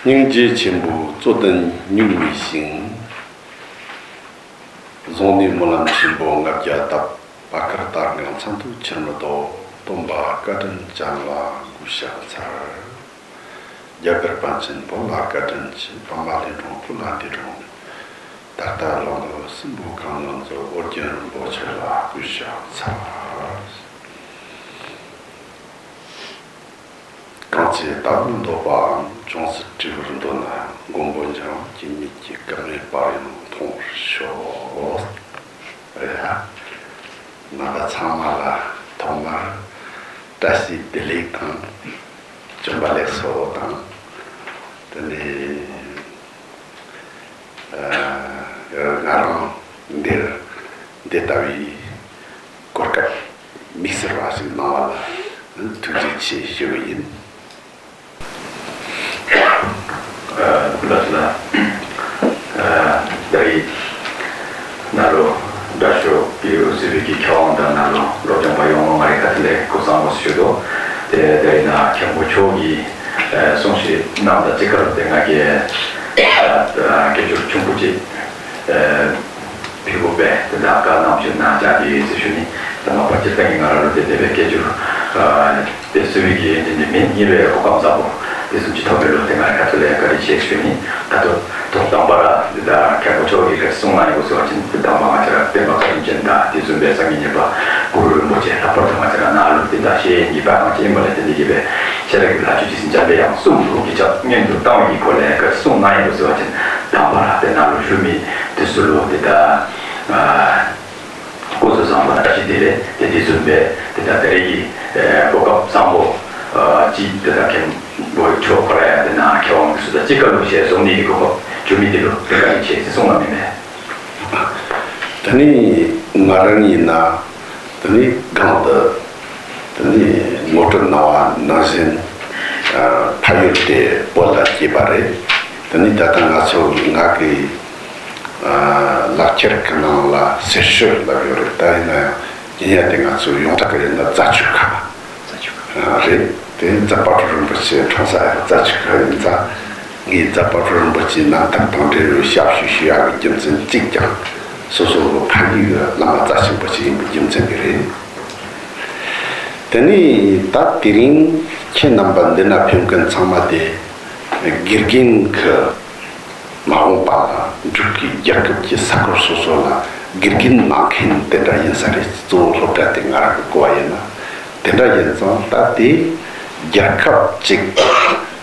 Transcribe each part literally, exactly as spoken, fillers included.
སྙིང་རྗེ་ཆེན་པོ་རྩོད་ལྡན་སྨྱུག་མའི་ཞིང་། བཟུང་ནས་སྨོན་ལམ་ཆེན་པོ་ལྔ་བརྒྱ་བཏབ། བར་སྐབས་ལྟར་འགངས་མཚམས་དུ་ཁྱེར་མི་ལྡོག། སྟོན་པ་བཀའ་དྲིན་ཅན་ལ་གུས་ཕྱག་འཚལ། རྒྱ་གར་པཎ་ཆེན་བོད་ལ་བཀའ་དྲིན་ཆེ། པདྨ་ལས་འཁྲུངས་བོད་ལ་འདས་འཁྲུངས། ད་ལྟ་ལོ་ངོ་གསུམ་པོ་གང་ང་ཚོ་ཨོ་རྒྱན་རིན་པོ་ཆེ་ལ་གུས་ཕྱག་འཚལ། གང་ཚེ་བདག་ལ་འདོད་པའམ། ཅུང་ཟད་བྲི་བར་འདོད་ན། མགོན་པོ་འཇམ་དབྱངས་ཀྱི་ཉིད་ཀྱིས། སྐལ་མེད་པར་ཡང་མཐོང་བར་ཤོག། རེད་ཨ། རྣམ་པ་ཚང་མ་ལ་ཐོག་མར་བཀྲ་ཤིས་བདེ་ལེགས་དང་། བྱོན་པ་ལེགས་སོ་དང་། དེ་ནས་ང་རང་འདིར་འདི་ལྟ་བུའི་གོ་སྐབས་དམིགས་བསལ་བ་ཞིག་གནང་བ་ལ་ཐུགས་རྗེ་ཆེ་ཞུ་བ་ཡིན། ལགས་སོ་ལགས། ད་རེས་ནཱ་ལུ་དྲག་ཤོས་ཀྱི་ཨུ་ཚུགས་པའི་གི་མཁས་དབང་དང་ནཱ་ལུ་སློབ་སྦྱོང་པ་ཡོངས་ལ་ང་རའི་ཁ་ཐུག་ལས་སྐུ་གཟུགས་བཟང་པོ་ཞུ་དོ། དེ་ད་རེས་ནཱ་མཁན་པོ་མཆོག་གིས་གསུང་བཤད་གནང་དང་གཅིག་ཁར་དེ་ང་གིས་སྐད་ཅོར་ཆུང་ཀུ་ཅིག་ཕི་གུ་པས་དེ་དག་བཀའ་གནང་བྱུང་ན་བྱ་དེ་ཡོད་ཚེ་ཞུ་ནི། དེ་མ་པ་སྤྱིར་བཏང་གི་ང་རང་ལུ་དེ་དེ་བས་སྐད་ཅོར་དེ་གསོ་བའི་གི་ཡོན་ཏན་དེ་མེད་ཉེ་བའི་གོ་སྐབས་བཟང་པོ་དེ་ཙམ་ཅིག་ཐོབ་པའི་ལུགས་དེ་ང་རང་ཁ་ཐུག་ལས་བཀའ་དྲིན་ཆེ་ཞུ་ནི། ད་དུང་ཐོག་དང་པ་ར་འདི་དག་མཁན་པོ་མཆོག་གིས་ག་རེ་གསུངས་གནང་ཡོད་ཟེར་བ་ཅིན་དེ་དང་པ་ང་བཅས་ར་སྟོན་པ་བཀའ་དྲིན་ཅན་དང་དེ་བཟུམ་སྦེ་སངས་རྒྱས་མཉན་པ་གུ་རུ་རིན་པོ་ཆེ་ལྷག་པར་དུ་ང་བཅས་ར་ནཱ་ལུ་དེ་དག་ཤེས་ཡོན་གྱི་དཔལ་ཁང་ཅན་ཡིན་པ་ལས་བརྟེན་ཏེ་གིས་སྦེ་ཤེས་རབ་ཀྱི་ལྷ་ཆོས་ཀྱི་སེང་ལྕམ་དཔལ་དབྱངས་གསུམ་ལུ་གི་ཆ་སྔོན་དུ་བཏང་བའི་སྐོར་ལས་ག་རེ་གསུངས་གནང་ཡོད་ཟེར་བ་ཅིན་དང་པ་ར་དེ་ནཱ་ལུ་བཞུགས་མི་དེ་ཚུ་ལུ་དེ་དག་སྐུ་གཟུགས་བཟང་པོ་དང་བཀྲ་ཤིས་བདེ་ལེགས། དེ་དེ་བཟུམ་སྦེ་དེ་དག་ད་རེས་ཀྱི་གོ་སྐབས་བཟང་པོ་ཅིག་དེ་དག་མཁན་པོ་མཆོག་ཁོ་ར་ཡང་དེ་ནཱ་མཁས་དབང་དེ་ཚུ་དང་གཅིག་ཁར་ལུ་ཞལ་འཛོམས་ནི་གི་གོ་སྐབས་བྱུང་མི་དེ་ལུ་དེ་བཀའ་དྲིན་ཆེ་ཟེར་གསུངས་གནང་མི་མེད། ད་ནི་ང་རང་ཡིན་ན་ད་ནི་སྒང་དུ་ད་ནི་ངོ་སྤྲོད་གནང་བ་ནང་བཞིན་ཕ་ཡུལ་དེ་བོད་ལ་སྐྱེས་པ་རེད། ད་ནི་ད་ལྟ་ང་ཚོ་ང་གི་ལག་ཁྱེར་གྱི་ནང་ལ་གསེར་ཞོ་ལབ་ཡོད་རེད། ད་ཡིན་ན་ཡང་ཡིན་ཡང་དེ་ང་ཚོ་ཡོངས་གྲགས་ཀྱི་ཡིན་ན་རྫ་ཆུ་ཁ་རེད། དེ་རྫ་དཔལ་སྤྲུལ་རིན་པོ་ཆེ་འཁྲུངས་ས་ཡང་རྫ་ཆུ་ཁ་ཡིན་ཙང་། ངས་རྫ་དཔལ་སྤྲུལ་རིན་པོ་ཆེའི་རྣམ་ཐར་དང་འབྲེལ་བའི་ཞབས་ཞུ་ཞུ་ཡག་གི་རྒྱུ་མཚན་གཅིག་ཀྱང་སོ་སོ་ལོ་ཕ་ཡུལ་གྱི་བླ་མ་རྫ་ཆེན་པོ་ཞིག་ཡིན་པའི་རྒྱུ་མཚན་གྱིས་རེད། དེ་ནས་ད་དེ་རིང་ཁྱེད་རྣམ་པ་འདི་ན་ཕེབས་མཁན་ཚང་མ་དེ་དགེ་རྒན་གྱི་མ་འོངས་པ་ལ་འབྲུག་གི་རྒྱལ་ཁབ་ཀྱི་ས་ཁུལ་སོ་སོ་ལ་དགེ་རྒན་གནང་མཁན་དེ་འདྲ་ཡིན་ས་རེད། གཙོ་བོ་སློབ་གྲྭ་དེ་ང་རང་གི་གོ་བ་ཡིན་ན། དེ་འདྲ་ཡིན་ཙང་ད་དེ་རྒྱལ་ཁབ་གཅིག་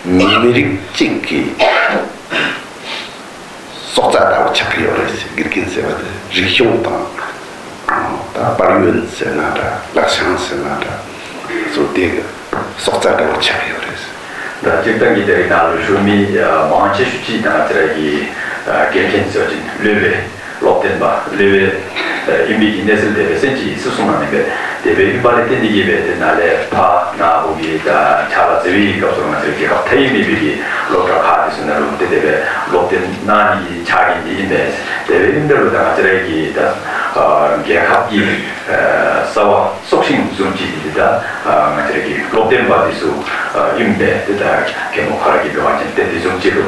མི་རིགས་གཅིག་གི་སྲོག་རྩ་ལྟ་བུ་ཆགས་ཀྱི་ཡོད་རེད། དགེ་རྒན་ཟེར་བ་དེ་རིག་གཞུང་དང་། ད་དཔལ་ཡོན་ཟེར་ན་འདྲ། ལག་ཤེས་ཟེར་ན་འདྲ། སོ་དེ་གི་སྲོག་རྩ་འདྲ་བོ་ཆགས་ཡོད་རེད། ད་སྤྱིར་བཏང་གི་དེ་རིང་ནང་ལ་བཞུགས་མི་མང་ཆེ་ཤོས་ཅིག་དང་དེ་ར་གི་དགེ་རྒན་ཟེར་བ་ཅིག་སློབ་དཔོན་པ་སློབ་དཔོན་ཨིན་པའི་གི་གནས་ཚུལ་དེ་བས་སེམས་ཀྱི་སྲིད་སྲུང་ན་མིན་པས། དེ་བས་ཨིན་པ་ལས་བརྟེན་ཏེ་གི་བས་དེ་ན་ལས་ཕ་ན་བུ་གི་ད་ཆ་ལ་བརྩི་བའི་སྐབས་སུ་ང་ཚོའི་རྒྱལ་ཁབ་མཐའ་ཡས་མེད་པའི་གི་སློབ་གྲྭ་ཁག་དེ་ཚོ་ནང་ལ་དེ་དེ་བས་སློབ་དེབ་གནང་ནི་གི་ཆ་གི་འདི་ཨིན་པས། དེ་བས་ཨིན་པས་ལོ་ད་ང་ཚོ་རའི་གི་ད་རྒྱལ་ཁབ་ཀྱི་གསར་བ་སྲོག་ཤིང་བཟུམ་ཅིག་གི་འདི་ད་ང་ཚོ་རའི་གི་སློབ་སྟོན་པ་དེ་ཚོ་ཨིན་པས། དེ་ད་རྒན་མོ་ཁ་ར་གི་འབད་བ་ཅིན་དེ་དེ་བཟུམ་ཅིག་ལུ་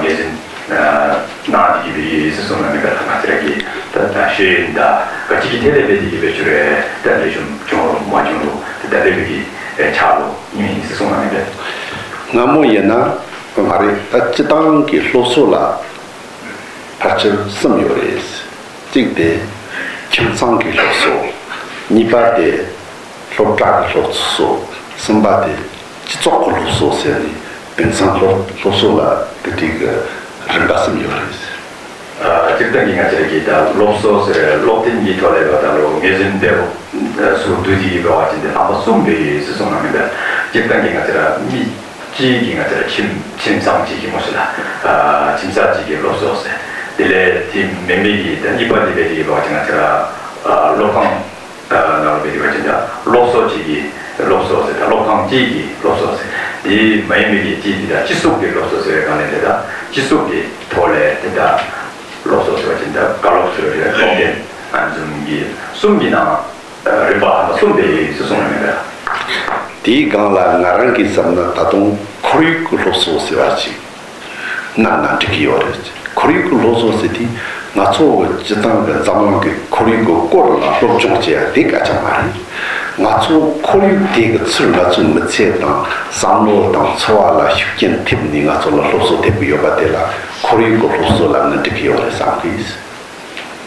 ངེས་འཛིན་གནང་ནི་གི་བས་ཡོད་ཟེར་གསུངས་ན་མིན་པས། ད་ང་ཚོ་རའི་གི་ད་ད་ཤེས་ཡོན་ད་ག་ཅིག་གི་ཐད་ལས་འབད་དེ་གི་འབད་ཆུ་རེ་ད་ལས་ཞུམ་བྱུང་རུང་མ་བྱུང་རུང་དེ་ད་འབད་བའི་གི་ཆ་ལུ་ཡིན་ཟེར་གསུངས་ན་མིན་པས། སྔ་མོ་ཡིན་ན་མ་རེད། ད་སྤྱི་བཏང་གི་སློབ་གསོ་ལ་ཕལ་ཆེར་གསུམ་ཡོད་རེད། གཅིག་དེ་ཁྱིམ་ཚང་གི་སློབ་གསོ། གཉིས་པ་དེ་སློབ་གྲྭ་གི་སློབ་གསོ། གསུམ་པ་དེ་སྤྱི་ཚོགས་ཀྱི་སློབ་གསོ་ཟེར་ནས་དེང་སང་སློབ་སློབ་གསོ་ལ་དེ་འདྲའི་གི་རིམ་པ་གསུམ་ཡོད་རེད། སྤྱིར་བཏང་གི་ང་བཅས་ར་གི་ད་སློབ་གསོ་ཟེར་སློབ་སྟོན་གྱི་ཐོག་ལས་ལ་ད་ལོ་ངོས་འཛིན་འབད་བ་སུ་བསྡུ་དེ་གི་འབད་བ་ཅིན་དེ་རྣམ་པ་གསུམ་སྦེ་ཡོད་ཟེར་གསུངས་ན་མིན་པས། སྤྱིར་བཏང་གི་ང་བཅས་ར་མི་གཅིག་གིས་ང་བཅས་ར་ཁྱིམ་ཁྱིམ་ཚང་གཅིག་གི་མོ་ཤི་ལ་ཁྱིམ་ཚང་གཅིག་གི་སློབ་གསོ་ཟེར། དེ་ལས་དེ་མེན་པའི་གི་ད་གཉིས་པ་དེ་སྦེ་དེ་གི་འབད་བ་ཅིན་ང་བཅས་ར་སློབ་ཁང་ནང་ལ་འབད་དེ་འབད་བ་ཅིན་ད་སློབ་གསོ་གཅིག་གི་སློབ་གསོ་ཟེར། ད་སློབ་ཁང་གཅིག་གི་སློབ་གསོ་ཟེར། དེ་མ་ཡིན་པའི་གི་གཅིག་གི་ད་སྤྱི་གཙུག་གི་སློབ་གསོ་ཟེར་བའི་སྒང་ལས་དེ་ད་སྤྱི་གཙུག་གི་ཐོག་ལས་དེ་ད་སློབ་གསོ་ཟེར་བ་ཅིན་ད་བཀའ་སློབ་ཟེར་བའི་སློབ་སྟོན་ཨ་ནི་བཟུམ་གྱི་གསུམ་གྱི་ནང་རིམ་པ་ཧམ་པ་གསུམ་སྦེ་ཡོད་ཟེར་གསུངས་ན་མིན་པས། དེའི་སྒང་ལ་ང་རང་གིས་བསམ་ན་ད་དུང་ཁོར་ཡུག་གི་སློབ་གསོ་ཟེར་བ་ཅིག་ གནང་ན་འགྲིག་གི་ཡོད་རེད། ཁོར་ཡུག་གི་སློབ་གསོ་ཟེར་དུས་ང་ཚོ་གི་སྤྱི་བཏང་གི་འཛམ་གླིང་གི་ཁོར་ཡུག་གི་སྐོར་ལ་སློབ་སྦྱོང་བྱེད་ཡ་དེ་སྐད་ཆ་མ་རེད། ང་ཚོ་ཁོར་ཡུག་དེ་གི་ཚུར་ང་ཚོའི་མི་ཚེ་དང་བསམ་བློ་དང་འཚོ་བ་ལ་ཤུགས་རྐྱེན་ཐེབས་ནས་ང་ཚོ་ལ་སློབ་གསོ་ཐེབས་ཀྱི་ཡོད་པ་དེ་ལ་ཁོར་ཡུག་གི་སློབ་གསོ་ལབ་ན་འགྲིག་གི་ཡོད་རེད་བསམ་གི།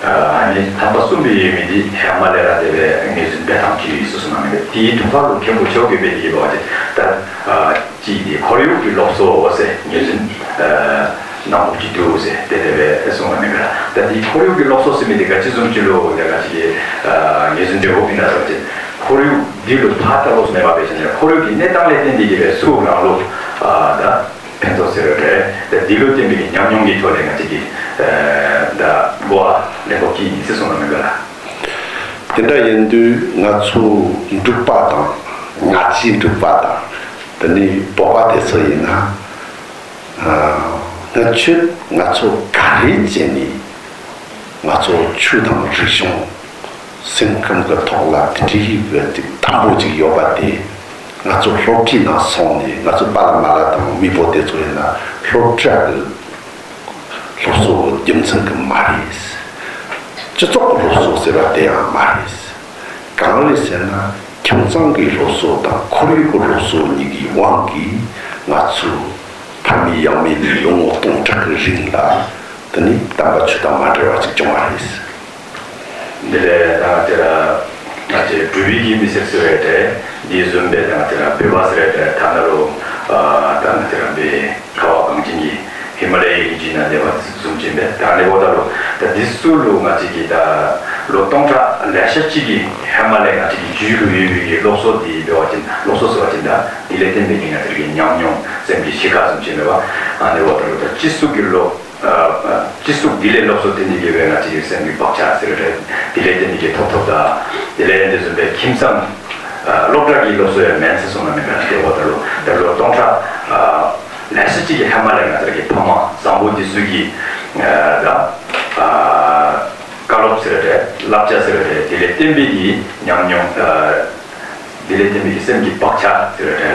ཨ་ནི་དམ་པ་གསུམ་པའི་ཡོད་མེད་འདི་ཧེ་མ་ལས་ར་དེ་བས་ངོས་འཛིན་སྤེལ་སྟངས་ཀྱི་ཡོད་སོ་སོ་ནང་མེད་པས། དེའི་ཐོག་ཁ་ལ་མཁན་པོ་ཆེ་བོ་གིས་སྤེལ་གྱི་ཡོད་པ་དེ་ལྟར། ཨ་གཅིག་དེ་ཁོར་ཡུག་གི་སློབ་གསོ་ཟེར་ངོས་འཛིན་ཨ་གནང་དགོས་ཀྱི་འདུག་ཟེར་དེ་དེ་བས་གསུངས་པ་མེད་པས། ད་དེའི་ཁོར་ཡུག་གི་སློབ་གསོ་ཟེར་མི་དེ་ག་ཅི་བཟུམ་ཅིག་ལོ་ལས་ཀ་ཅིག་གི་ཨ་ངོས་འཛིན་འདྲ་བོ་སྤེལ་ན་ཟེར་བ་ཅིག་ཁོར་ཡུག་འདི་ལ་ཕར་ལྟ་ལོག་སོང་མེད་པ་བས་ཟེར་ན་ཁོར་ཡུག་གི་གནས་སྟངས་ལས་བརྟེན་ཏེ་གི་བས་སུ་རང་ལུགས་ཨ་ད། ཕན་ཐོགས་ཟེར་བ་རེད། དེ་འདི་ལོ་བསྟན་པའི་གི་ཉམས་མྱོང་གི་ཐོག་ནས་ང་ཅིག་གི་ད་གོ་བ་ལེན་གོ་གི་ཡིན་ཟེར་གསུངས་ན་མིན་པ་ལ། དེ་འདྲ་ཡིན་དུས་ང་ཚོ་འབྲུག་པ་དང་ང་ཚོའི་འབྲུག་པ་དང་དེ་ནས་བོད་པ་དེ་ཚོ་ཡིན་ན་སྔོན་ཆད་ང་ཚོ་ག་རེ་བྱས་ནས་ང་ཚོ་ཆོས་དང་རིག་གཞུང་སེམས་ཁམས་ཀྱི་ཐོག་ལ་དེ་འདྲའི་གི་ཅིག་དམ་པོ་ཅིག་ཡོད་པ་དེ། ང་ཚོ་སློབ་གྲྭའི་ནང་སོང་ནས་ང་ཚོ་པཱ་ལགས་མཱ་ལགས་དང་མི་བོ་དེ་ཚོ་ཡིན་ན་སློབ་གྲྭ་གི་སློབ་གསོ་གི་རྒྱུ་མཚན་གི་མ་རེད། སྤྱི་ཚོགས་ཀྱི་སློབ་གསོ་ཟེར་བ་དེ་ཡང་མ་རེད། གང་རེད་ཟེར་ན་ཁྱིམ་ཚང་གི་སློབ་གསོ་དང་ཁོར་ཡུག་གི་སློབ་གསོ་གཉིས་ཀྱི་དབང་གིས་ང་ཚོ་ཕ་མེས་ཡང་མེས་ནས་ལོ་ངོ་སྟོང་ཕྲག་གི་རིང་ལ་དེ་ནི་དམ་པ་ཆོས་དང་མ་འབྲེལ་བ་ཅིག་བྱུང་བ་རེད། འདི་ལས་ད་ང་ཚོ་ར་ང་ཚོའི་འབྲུག་པའི་གི་མི་སེར་ཟེར་བའི་གྲས་འདི་བཟུམ་སྦེ་ད་ང་ཚོ་ར་བོད་པ་ཟེར་བའི་གྲས་ཐ་ན་ལོ་ད་ང་ཚོ་ར་བའི་ཁ་བ་གངས་ཅན་གྱི་ཧི་མ་ལ་ཡའི་རི་རྒྱུད་ན་གནས་པ་བཟུམ་ཅིག་འབད་ད་གནས་པ་ད་ལོ་ད་འདི་སུ་ལུ་ང་ཚོ་གི་ད་ལོ་སྟོང་ཕྲག་ལེ་ཤ་ཅིག་གི་ཧེ་མ་ལས་ང་ཚོ་གི་རྒྱུད་ལུ་ཡོད་པའི་གི་སློབ་གསོ་འདི་འབད་བ་ཅིན་སློབ་གསོ་ཟེར་བ་ཅིན་ད་འདི་ལས་བརྟེན་པའི་གི་ང་ཚོ་གི་ཉམས་མྱོང་སེམས་ཀྱི་གཤིས་ཀ་བཟུམ་ཅིག་འབད་བ་ཨ་གནས་པ་ད་ལོ་ད་སྤྱི་གཙུག་གི་ལོ། སྤྱི་གཙུག་འདི་ལས་སློབ་གསོ་དེ་ནི་དགེ་བའི་ང་ཅིག་སེམས་ཀྱི་བག་ཆགས་ཟེར་རེད། དེ་ལས་དེ་ནི་དགེ་ཐོབ་ཐོབ་དང་དེ་ལས་དེ་བཟུམ་པའི་ཁྱིམ་ཚང་སློབ་གྲྭ་གི་སློབ་གསོ་ཡང་མེད་ཟེར་གསུངས་ན་མེད་པ་དེ་འོ་ད་ལོ་ད་ལོ་སྟོང་ཕྲག་ལས་ས་གཅིག་གི་ཧེ་མ་ལས་ང་ཚོ་གི་ཕ་མ་བཟང་པོ་འདི་ཚོ་གི་ད་བཀའ་སློབ་ཟེར་རེད་བསླབ་བྱ་ཟེར་རེད་དེ་ལས་བསྟན་པའི་གི་ཉམས་མྱོང་། དེ་ལས་བརྟེན་པའི་སེམས་ཀྱི་བག་ཆགས་ཟེར་བའི་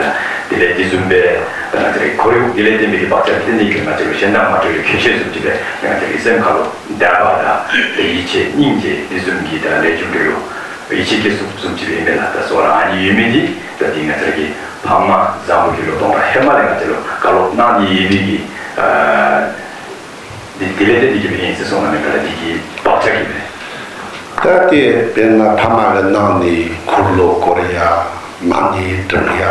གྲས་ལ་དེ་ལས་དེ་བཟུམ་པའི་ང་ཚོའི་ཁོར་ཡུག་དེ་ལས་བརྟེན་པའི་བག་ཆགས་དེ་ནི་ང་ཚོའི་གཞན་དང་མ་འདྲ་བའི་ཁྱད་ཆོས་བཟུམ་ཅིག་ལས་ང་ཚོའི་སེམས་ཁ་ལོ་འདས་པ་དང་ཡིད་ཆེས་སྙིང་རྗེ་དེ་བཟུམ་གྱི་དང་ལས་རྒྱུ་འབྲས་ལོ་ཡིད་ཆེས་སྐྱེ་སུ་བཟུམ་ཅིག་ཡིན་མེད་ལ་ད་སོ་རང་ཉིད་ཡོད་མེད་འདི་ད་དེ་ང་ཚོའི་ཕ་མ་བཟང་པོ་གི་ལོ་སྟོང་ཕྲག་ཧེ་མ་ལས་ང་ཚོའི་ལོ་བཀའ་སློབ་གནང་ནི་ཡིན་མིན་གྱི། འདི་དེ་ལས་དེ་འདི་གི་མི་ཡིན་ཟེར་སོང་ན་མེད་པ་ལ་འདི་གི་བག་ཆགས་ཀྱི་མེད། ད་དེ་དཔེར་ན་ཕ་མ་གི་ནང་ནས་འཁོར་ལོ་བསྐོར་ཡ། མ་ཎི་བགྲང་ཡ།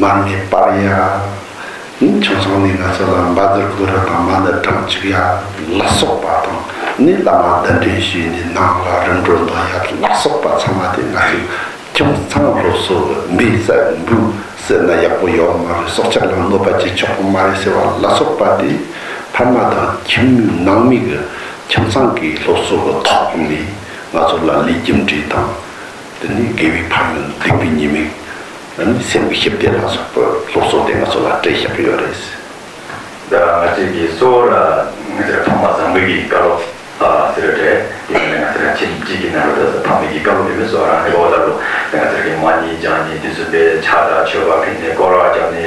མར་མེ་སྤར་ཡ། ཆུང་ཆུང་ནས་ང་ཚོ་ལ་བཛྲ་གུ་རུ་དང་མ་ཎི་བགྲང་བཅུག་ཡ་ལ་སོགས་པ་དང་ནི་བླ་མ་གདན་འདྲེན་ཞུས་ནས་ནང་ལ་རིམ་གྲོ་འདོན་ཡ་ལ་སོགས་པ་ཚང་མ་དེ་ང་ཚོས། ཁྱིམ་ཚང་སློབ་གསོ་གི་མི་བསད་འབུ་བསད་ན་ཡག་པོ་ཡོད་མ་རེད། སྲོག་ཆགས་ལ་གནོད་པ་བྱེད་ཆོག་གི་མ་རེད་ཟེར་བ་ལ་སོགས་པ་དེ་ཕ་མ་དང་ཁྱིམ་མི་ནང་མི་གི་ཁྱིམ་ཚང་གི་སློབ་གསོ་གི་ཐོག་ནས་ང་ཚོ་ལ་ལས་རྒྱུ་འབྲས་དང་དེ་ནས་དགེ་བའི་ཕན་ཡོན་སྡིག་པའི་ཉེས་དམིགས་ཨ་ནི་སེམས་ཀྱི་ཞི་བདེ་ལ་སོགས་པའི་སློབ་གསོ་དེ་ང་ཚོ་ལ་སྤྲད་བཞག་གི་ཡོད་རེད། ད་ང་ཚོས་ཀྱི་གཙོ་བོ་ལ་ང་ཚོའི་ཕ་མ་བཟང་པོའི་གི་བཀའ་སློབ་ཨ་ཟེར་བ་རེད། དེ་ནས་ང་ཚོའི་ཁྱིམ་གཅིག་གི་ནང་ལ་ད་ཕ་མའི་གི་བཀའ་སློབ་ཡོད་མེད་སོགས་རང་ནས་འོ་ད་ལོ་ང་ཚོའི་གི་མ་ཎི་བགྲང་ནི་དེ་ཚོ་པའི་ཕྱག་དང་མཆོད་པ་ཕུལ་ནི་སྐོར་བ་རྒྱབ་ནི་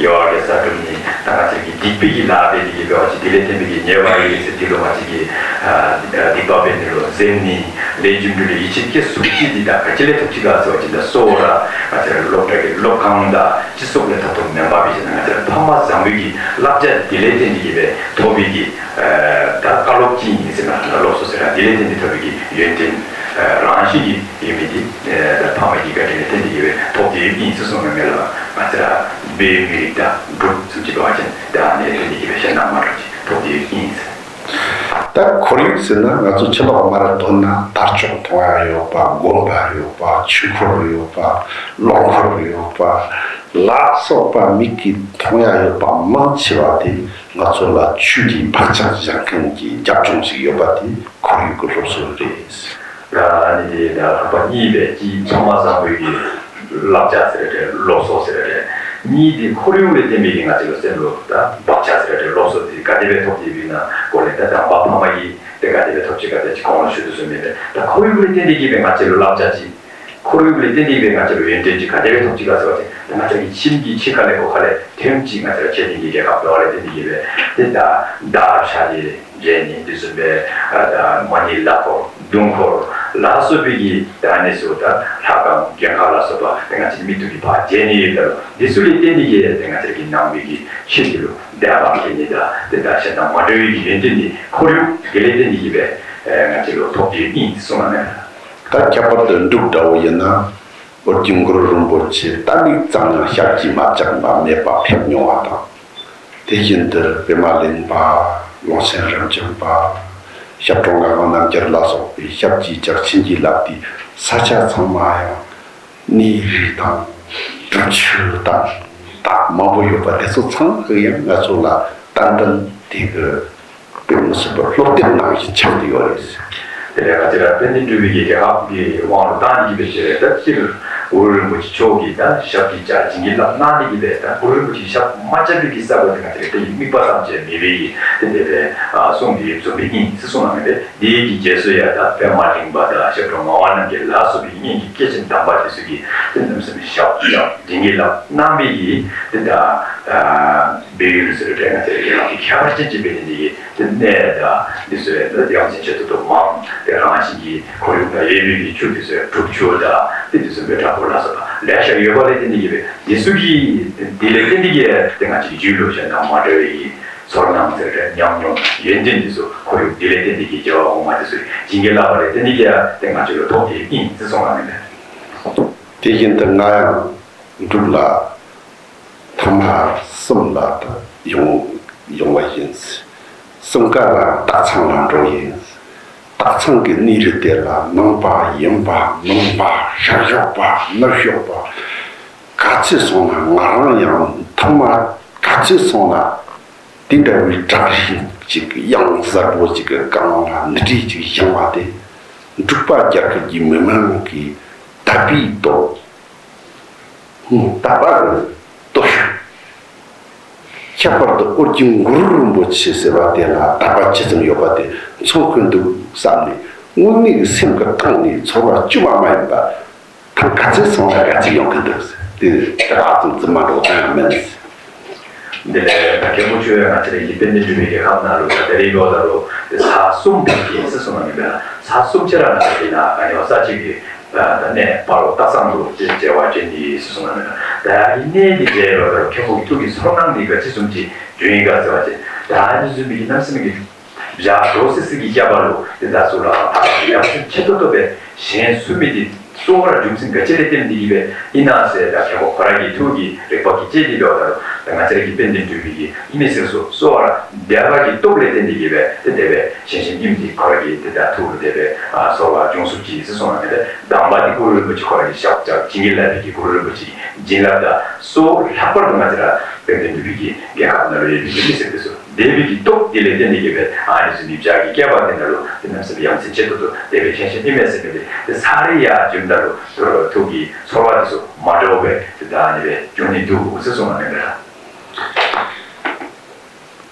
ཡོ་ག་གི་ས་སྒྲུབ་ནི་ད་ང་ཚོའི་གི་སྡིག་པའི་གི་ལཱ་འབད་དེ་གི་འབད་བ་ཅིག་དེ་ལས་བརྟེན་པའི་གི་ཉེས་པ་ཡོད་ཟེར་དེ་ལོ་ང་ཚོའི་གི་སྡིག་པ་འབད་ནི་ལོ་གཟབ་ནི་ལས་རྒྱུ་འབྲས་ལ་ཡིད་ཆེས་སྐྱེ་སུ་ཅི་དེ་ད་ག་ཅི་ལས་ཐོབ་ཅི་ག་ཟེར་བ་ཅིག་ད་གཙོ་བོ་ར་ང་ཚོའི་སློབ་གྲྭ་གི་སློབ་ཁང་དང་། སྤྱི་ཚོགས་ལས་ཐོབ་ཐོབ་མེན་པ་བི་ཞིག་ན་ང་ཚོའི་ཕ་མ་བཟང་པོའི་གི་བསླབ་བྱ་དེ་ལས་བརྟེན་ཏེ་གི་བའི་ཐོབ་པའི་གི་ད་བཀའ་སློབ་ཅིག་ཡིན་ཟེར་ན་ད་སློབ་གསོ་ཟེར་ན་དེ་ལས་བརྟེན་ཏེ་ཐོབ་པའི་གི་ཡོན་ཏན་རང་བཞིན་གྱི་ཡོད་མེད་དེ་ད་ཕ་མ་གི་བཀའ་དྲིན་ལས་བརྟེན་ཏེ་གི་བའི་ཐོབ་དེ་ཡིན་ཟེར་གསུངས་ན་མེད་ལ་ང་ཚོའི་བོད་མི་རིགས་ད་འབྲུག་ཙམ་གྱི་བ་ཅན་ད་ལས་བརྟེན་ཏེ་གི་བའི་གཞན་དང་མ་འདྲ་ཅིག་ཐོབ་དེ་ཡིན་ཟེར། ད་ཁོར་ཡུག་ཟེར་ན་ང་ཚོ་ཕྱི་ལོགས་མར་འདོན་ན་དར་ལྕོག་མཐོང་ཡ་ཡོད་པ། དགོན་པ་ཡོད་པ། ཆོས་འཁོར་ཡོད་པ། ལོ་འཁོར་ཡོད་པ་ལ་སོགས་པ་མིག་གིས་མཐོང་ཡ་ཡོད་པ་མང་ཆེ་བ་དེ་ང་ཚོ་ལ་ཆོས་ཀྱི་བག་ཆགས་བཞག་མཁན་གྱི་རྒྱབ་ལྗོངས་ཤིག་ཡོད་པ་དེ་ཁོར་ཡུག་གི་སློབ་གསོ་རེད། ད་ཨ་ནི་དེ་ད་ལྷག་པ་གཉིས་པའི་གཅིག་ཕ་མ་བཟང་པོའི་གི་བསླབ་བྱ་ཟེར་རེད། སློབ་གསོ་ཟེར་རེད། གཉིས་དེ་ཁོར་ཡུག་ལས་བརྟེན་པའི་གི་ང་ཚོ་ལ་སེམས་ལ་ད་བག་ཆགས་ཟེར་རེད། སློབ་གསོ་དེ་ག་དེ་བས་ཐོབ་དེ་བས་ན་གོ་ལེ་ད་དམ་པ་ཕ་མ་གི་དེ་ག་དེ་བས་ཐོབ་ཅི་ག་དེ་ཅི་གོང་ལ་ཞུ་དུ་སུ་མེད་པས། ད་ཁོར་ཡུག་ལས་བརྟེན་པའི་གི་བས་ང་ཚོ་ལ་བསླབ་བྱ་ཅིག་ཁོར་ཡུག་ལས་བརྟེན་ཏེ་ཡོད་པའི་ང་ཚོར་ཡོན་ཏན་ཅིག་ག་དེ་བས་ཐོབ་ཅིག་ག་ཟེར་བ་ཅིག་ང་ཚོ་གི་ཁྱིམ་གྱི་ཕྱི་ཁ་ལས་སྒོ་ཁ་ལས་ཐོན་ཅིག་ང་ཚོར་ཆེད་དོན་གྱི་རྒྱལ་ཁབ་འགྲོ་བ་ལས་བརྟེན་ཏེ་ཡོད་པས་དེ་ད་ད་ཤ་དེ། རེད་ནི་འདི་ཚོ་བས་ད་མ་ཎི་ལག་འཁོར་མདུང་འཁོར་ལ་སོགས་པའི་གི་ད་ནི་སུ་ད་ལྷ་ཁང་རྒྱལ་ཁབ་ལ་སོགས་པ་དེ་ང་ཚོའི་མི་ཐུབ་ཀྱི་ཕ་རྒྱལ་ནི་ཡོད་ད་རུ་འདི་ཚོ་ལས་བརྟེན་ཏེ་གི་དེ་ང་ཚོའི་གི་ནང་པའི་གི་ཆོས་ཀྱི་ལུགས་འདས་པ་གི་ནི་ད་དེ་ད་གཞན་དང་མ་འདྲ་བའི་གི་ཡོན་ཏན་འདི་ཁོར་ཡུག་དེ་ལས་བརྟེན་ཏེ་གི་བས་ང་ཚོའི་ལོ་ཐོབ་ཀྱི་ཨིན་གསུངས་ལ་མེད། ད་ཁྱད་པར་དུ་འབྲུག་འདྲ་བོ་ཡིན་ན། ཨོ་རྒྱན་གུ་རུ་རིན་པོ་ཆེ་ད་ལུགས་ཙམ་ཡང་ཞབས་ཀྱིས་མ་བཅགས་པ་མེད་པ་ཕེབས་མྱོང་བ་དང་། དེ་བཞིན་དུ་པདྨ་གླིང་པ། ཀློང་ཆེན་རབ་འབྱམས་པ། ཞབས་དྲུང་ངག་དབང་རྣམ་རྒྱལ་ལ་སོགས་པའི་ཞབས་ཀྱིས་བཅགས་བྱིན་གྱིས་བརླབས་ཏེ་ས་ཆ་ཚང་མ་ཡང་གནས་རི་དང་སྒྲུབ་ཆུ་དང་ད་མང་པོ་ཡོད་པ་དེ་ཚོ་ཚང་མ་ཡང་ང་ཚོ་ལ་ཏན་ཏན་དེ་གི་དཔེ་མི་སྲིད་པར་སློབ་དེབ་ནང་བཞིན་ཆགས་ཏེ་ཡོད་རེད། དེ་ལས་ང་ཚོས་ར་དཔལ་ལྡན་འབྲུག་པའི་རྒྱལ་ཁབ་ཀྱི་དབང་དུ་བཏང་ནས་ཀྱི་བེད་སྤྱོད་རེད། ད་སྤྱིར་གུ་རུ་རིན་པོ་ཆེ་མཆོག་གིས་ད་ཞབས་ཀྱིས་བཅགས་བྱིན་གྱིས་བརླབས་གནང་ནས་ཀྱི་བེད་ད་གུ་རུ་རིན་པོ་ཆེ་ཞབས་མ་བཅགས་པའི་གི་ས་གོ་དེ་ང་ཚོས་དེ་ཡི་དམིགས་པ་ཙམ་བྱས་མེད་པའི་ཡིན་དེ་དེ་བས་གསུངས་ཏེ་བཟོ་བའི་ཡིན་ཟེར་གསུངས་ལ་མེད་པས་དེའི་གི་རྗེས་སུ་ཡ་ད་པདྨ་གླིང་པ་དང་ཞབས་དྲུང་ངག་དབང་རྣམ་རྒྱལ་ལ་སོགས་པའི་སྔོན་གྱི་སྐྱེས་ཆེན་དམ་པ་དེ་ཚོ་གིས་དེ་རྣམ་གསུམ་ཞབས་བཅགས་བྱིན་གྱིས་བརླབས་གནང་བའི་ཡིན་དེ་ད་བལ་ཡུལ་ཟེར་བའི་ང་ཚོའི་རྒྱལ་ཁབ་ཀྱི་ཁྱད་པར་ཅན་གྱི་བེད་དེ་འདི་ཡིན། དེ་ནས་ད་འདི་ཚོའི་ཡང་ཅིན་ཆེ་ཏོག་ཏོག་མང་དེ་རང་བཞིན་གྱི་ཁོར་ཡུག་དང་ཡོད་པའི་གི་ཆུ་དེ་ཚོའི་སྒྲུབ་ཆུ་དང་དེ་དེ་ཚོའི་མེ་དྲག་པོ་ལ་སོགས་པ་ལས་ཤ་ཡོད་པ་ལས་དེ་འདི་ཡོད་པས་འདི་ཚོ་གི་འདི་ལས་དེ་འདི་གས་དེ་ང་ཅིག་རྒྱུད་ལུགས་གཞན་དང་མ་འདྲ་བའི་གི་ཚོར་སྣང་ཟེར་རེད་ཉམས་མྱོང་ཡོན་ཏན་འདི་ཚོ་ཁོར་ཡུག་འདི་ལས་དེ་འདི་གི་རྒྱལ་བ་གོང་མ་དེ་ཚོས་བྱིན་གྱིས་བརླབས་པ་ལས་དེ་འདི་གས་དེ་ང་ཅིག་ལ་ཐོབ་དེ་ཡིན་ཟེར་གསུངས་ལ་མེད་པས། དེ་བཞིན་དུ་ང་ཡང་འབྲུག་ལ། ཐོག་མ་གསུམ་ལ་ད་ཡོང་ཡོང་བ་ཡིན། གསུམ་ཀ་ལ་སྟག་ཚང་ལ་འགྲོ་ཡིན། སྟག་ཚང་གི་གནས་རི་དེ་ལ་ནང་པ་ཡིན་པ་མིན་པ་ཤར་ཕྱོགས་པ་ནུབ་ཕྱོགས་པ་ག་ཚོད་སོང་ན་ང་རང་ཡང་ཐོག་མ་ག་ཚོད་སོང་ན་དེ་འདྲ་བའི་བྲག་རི་ཅིག་གཡང་གཟར་པོ་ཅིག་གི་སྒང་ལ་ནི་བྲིས་ཅིག་བཞེངས་པ་དེ་འབྲུག་པ་རྒྱལ་ཁབ་ཀྱི་མི་མང་གི་དད་པའི་སྟོབས། ད་བར་དུ་ཁྱད་པར་དུ་ཨོ་རྒྱན་གུ་རུ་རིན་པོ་ཆེ་ཟེར་བ་དེ་ལ་དད་པ་ཇི་ཙམ་ཡོད་པ་དེ་མཚོན་གྱི་འདུག་བསམ་ནས་དངོས་གནས་ཀྱི་སེམས་ཀྱི་གཏིང་ནས་ཚོར་བ་བཅོས་མ་མ་ཡིན་པ་ཐང་ག་ཚོད་སོང་ན་ག་ཚོད་ཡོང་གི་འདུག་དེ་དེ་རག་ཙམ་རྫུན་མ་འགྲོ་གཏན་ཡང་མིན། འདི་ལས་ད་མཁན་པོ་ཆོས་ང་ཚོ་ཡི་དཔལ་ལྡན་འབྲུག་པའི་རྒྱལ་ཁབ་ནང་ལོ་ད་དེ་རིང་ལོ་ད་ལོ་ས་གསུམ་དེ་སྲིད་སོང་ན་མི་འདྲ་ས་གསུམ་ཆེ་ར་ན་དེ་ན་ཨ་ནི་ས་གཅིག་གི་ད་གནས་སྤ་རོ་སྟག་ཚང་དུ་དེ་མཇལ་བ་ཅན་གྱི་སྲིད་སོང་ན་མི་འདྲ་ད་ཡི་གནས་འདི་མཇལ་བ་ད་ལོ་མཁན་པོ་གི་ཐུགས་ཀྱི་ཚོར་སྣང་འདི་ག་ཅི་བཟུམ་གྱི་བྱུང་ཡིན་ག་ཟེར་བ་ཅན་ད་ཨ་ནི་བཟུམ་མི་གི་རྣམ་སེམས་ཀྱི་བཞག་འགྲོ་སི་སི་གི་སྐྱབས་པ་ལོ་དེ་ད་སུ་ལ་ཧ་ཡང་སེམས་ཆེ་ཏོ་ཏོ་བས་གཞན་སུ་མི་དེ་གསོ་བར་རྒྱུ་མཚན་ག་ཅི་ལས་བརྟེན་འདི་ཡིན་པས་ཡིན་ན་ཟེར་ད་མཁན་པོ་ཁོ་རང་གི་ཐུགས་ཀྱི་རིག་པ་གི་ལྕེ་འདི་ལོག་ད་ལོ་ད་ང་ཚེ་རིང་གི་དཔལ་ལྡན་འབྲུག་པའི་གི་མི་སེར་སུ་གསོ་བར་བདེ་བ་གི་སྟོབས་ལས་བརྟེན་འདི་ཡིན་པས་དེ་དེ་བས་གཞན་གཞན་ཉིད་འདི་ཁོ་རང་གི་དེ་ད་ཐུགས་ལ་དེ་བས་གསོ་བ་འབྱུང་སུ་ཅི་ཟེར་སོང་བ་མེད་པས་དམ་པ་འདི་གུ་རུ་རིན་པོ་ཆེ་ཁོ་རང་གི་ཞབས་བཅགས་བྱིན་གྱིས་བརླབས་པའི་གི་གུ་རུ་རིན་པོ་ཆེ་གི་བྱིན་རླབས་ད་གསོ་ལྷག་པར་དུ་ང་ཚེ་ར་དཔལ་ལྡན་འབྲུག་པའི་གི་རྒྱལ་ཁབ་ནང་ལ་ཡོད་པའི་གི་མི་སེར་དེ་ཚོ། འདས་པའི་གི་སྟོབས་དེ་ལས་བརྟེན་ནས་ཡོད་པའི་ཨ་ནི་ཚོ་ནི་བྱ་གི་སྐལ་བ་དེ་འདྲ་ལོ་དེ་རྣམས་སེམས་ཡ་མཚན་ཆེ་ཏོག་ཏོ་དེ་བས་ཁྱེད་ཤེས་ནི་མེད་ཟེར་མི་དེ་དེ་ས་རི་ཡ་རྒྱུན་འདྲ་ལོ་དོ་ཐུག་གི་ཚོར་བ་དེ་ཚོ་མ་འདྲ་བ་བས་དེ་ད་ཨ་ནི་བས་བྱུང་ནས་འདུག་ཟེར་གསུངས་པ་མེད་པས།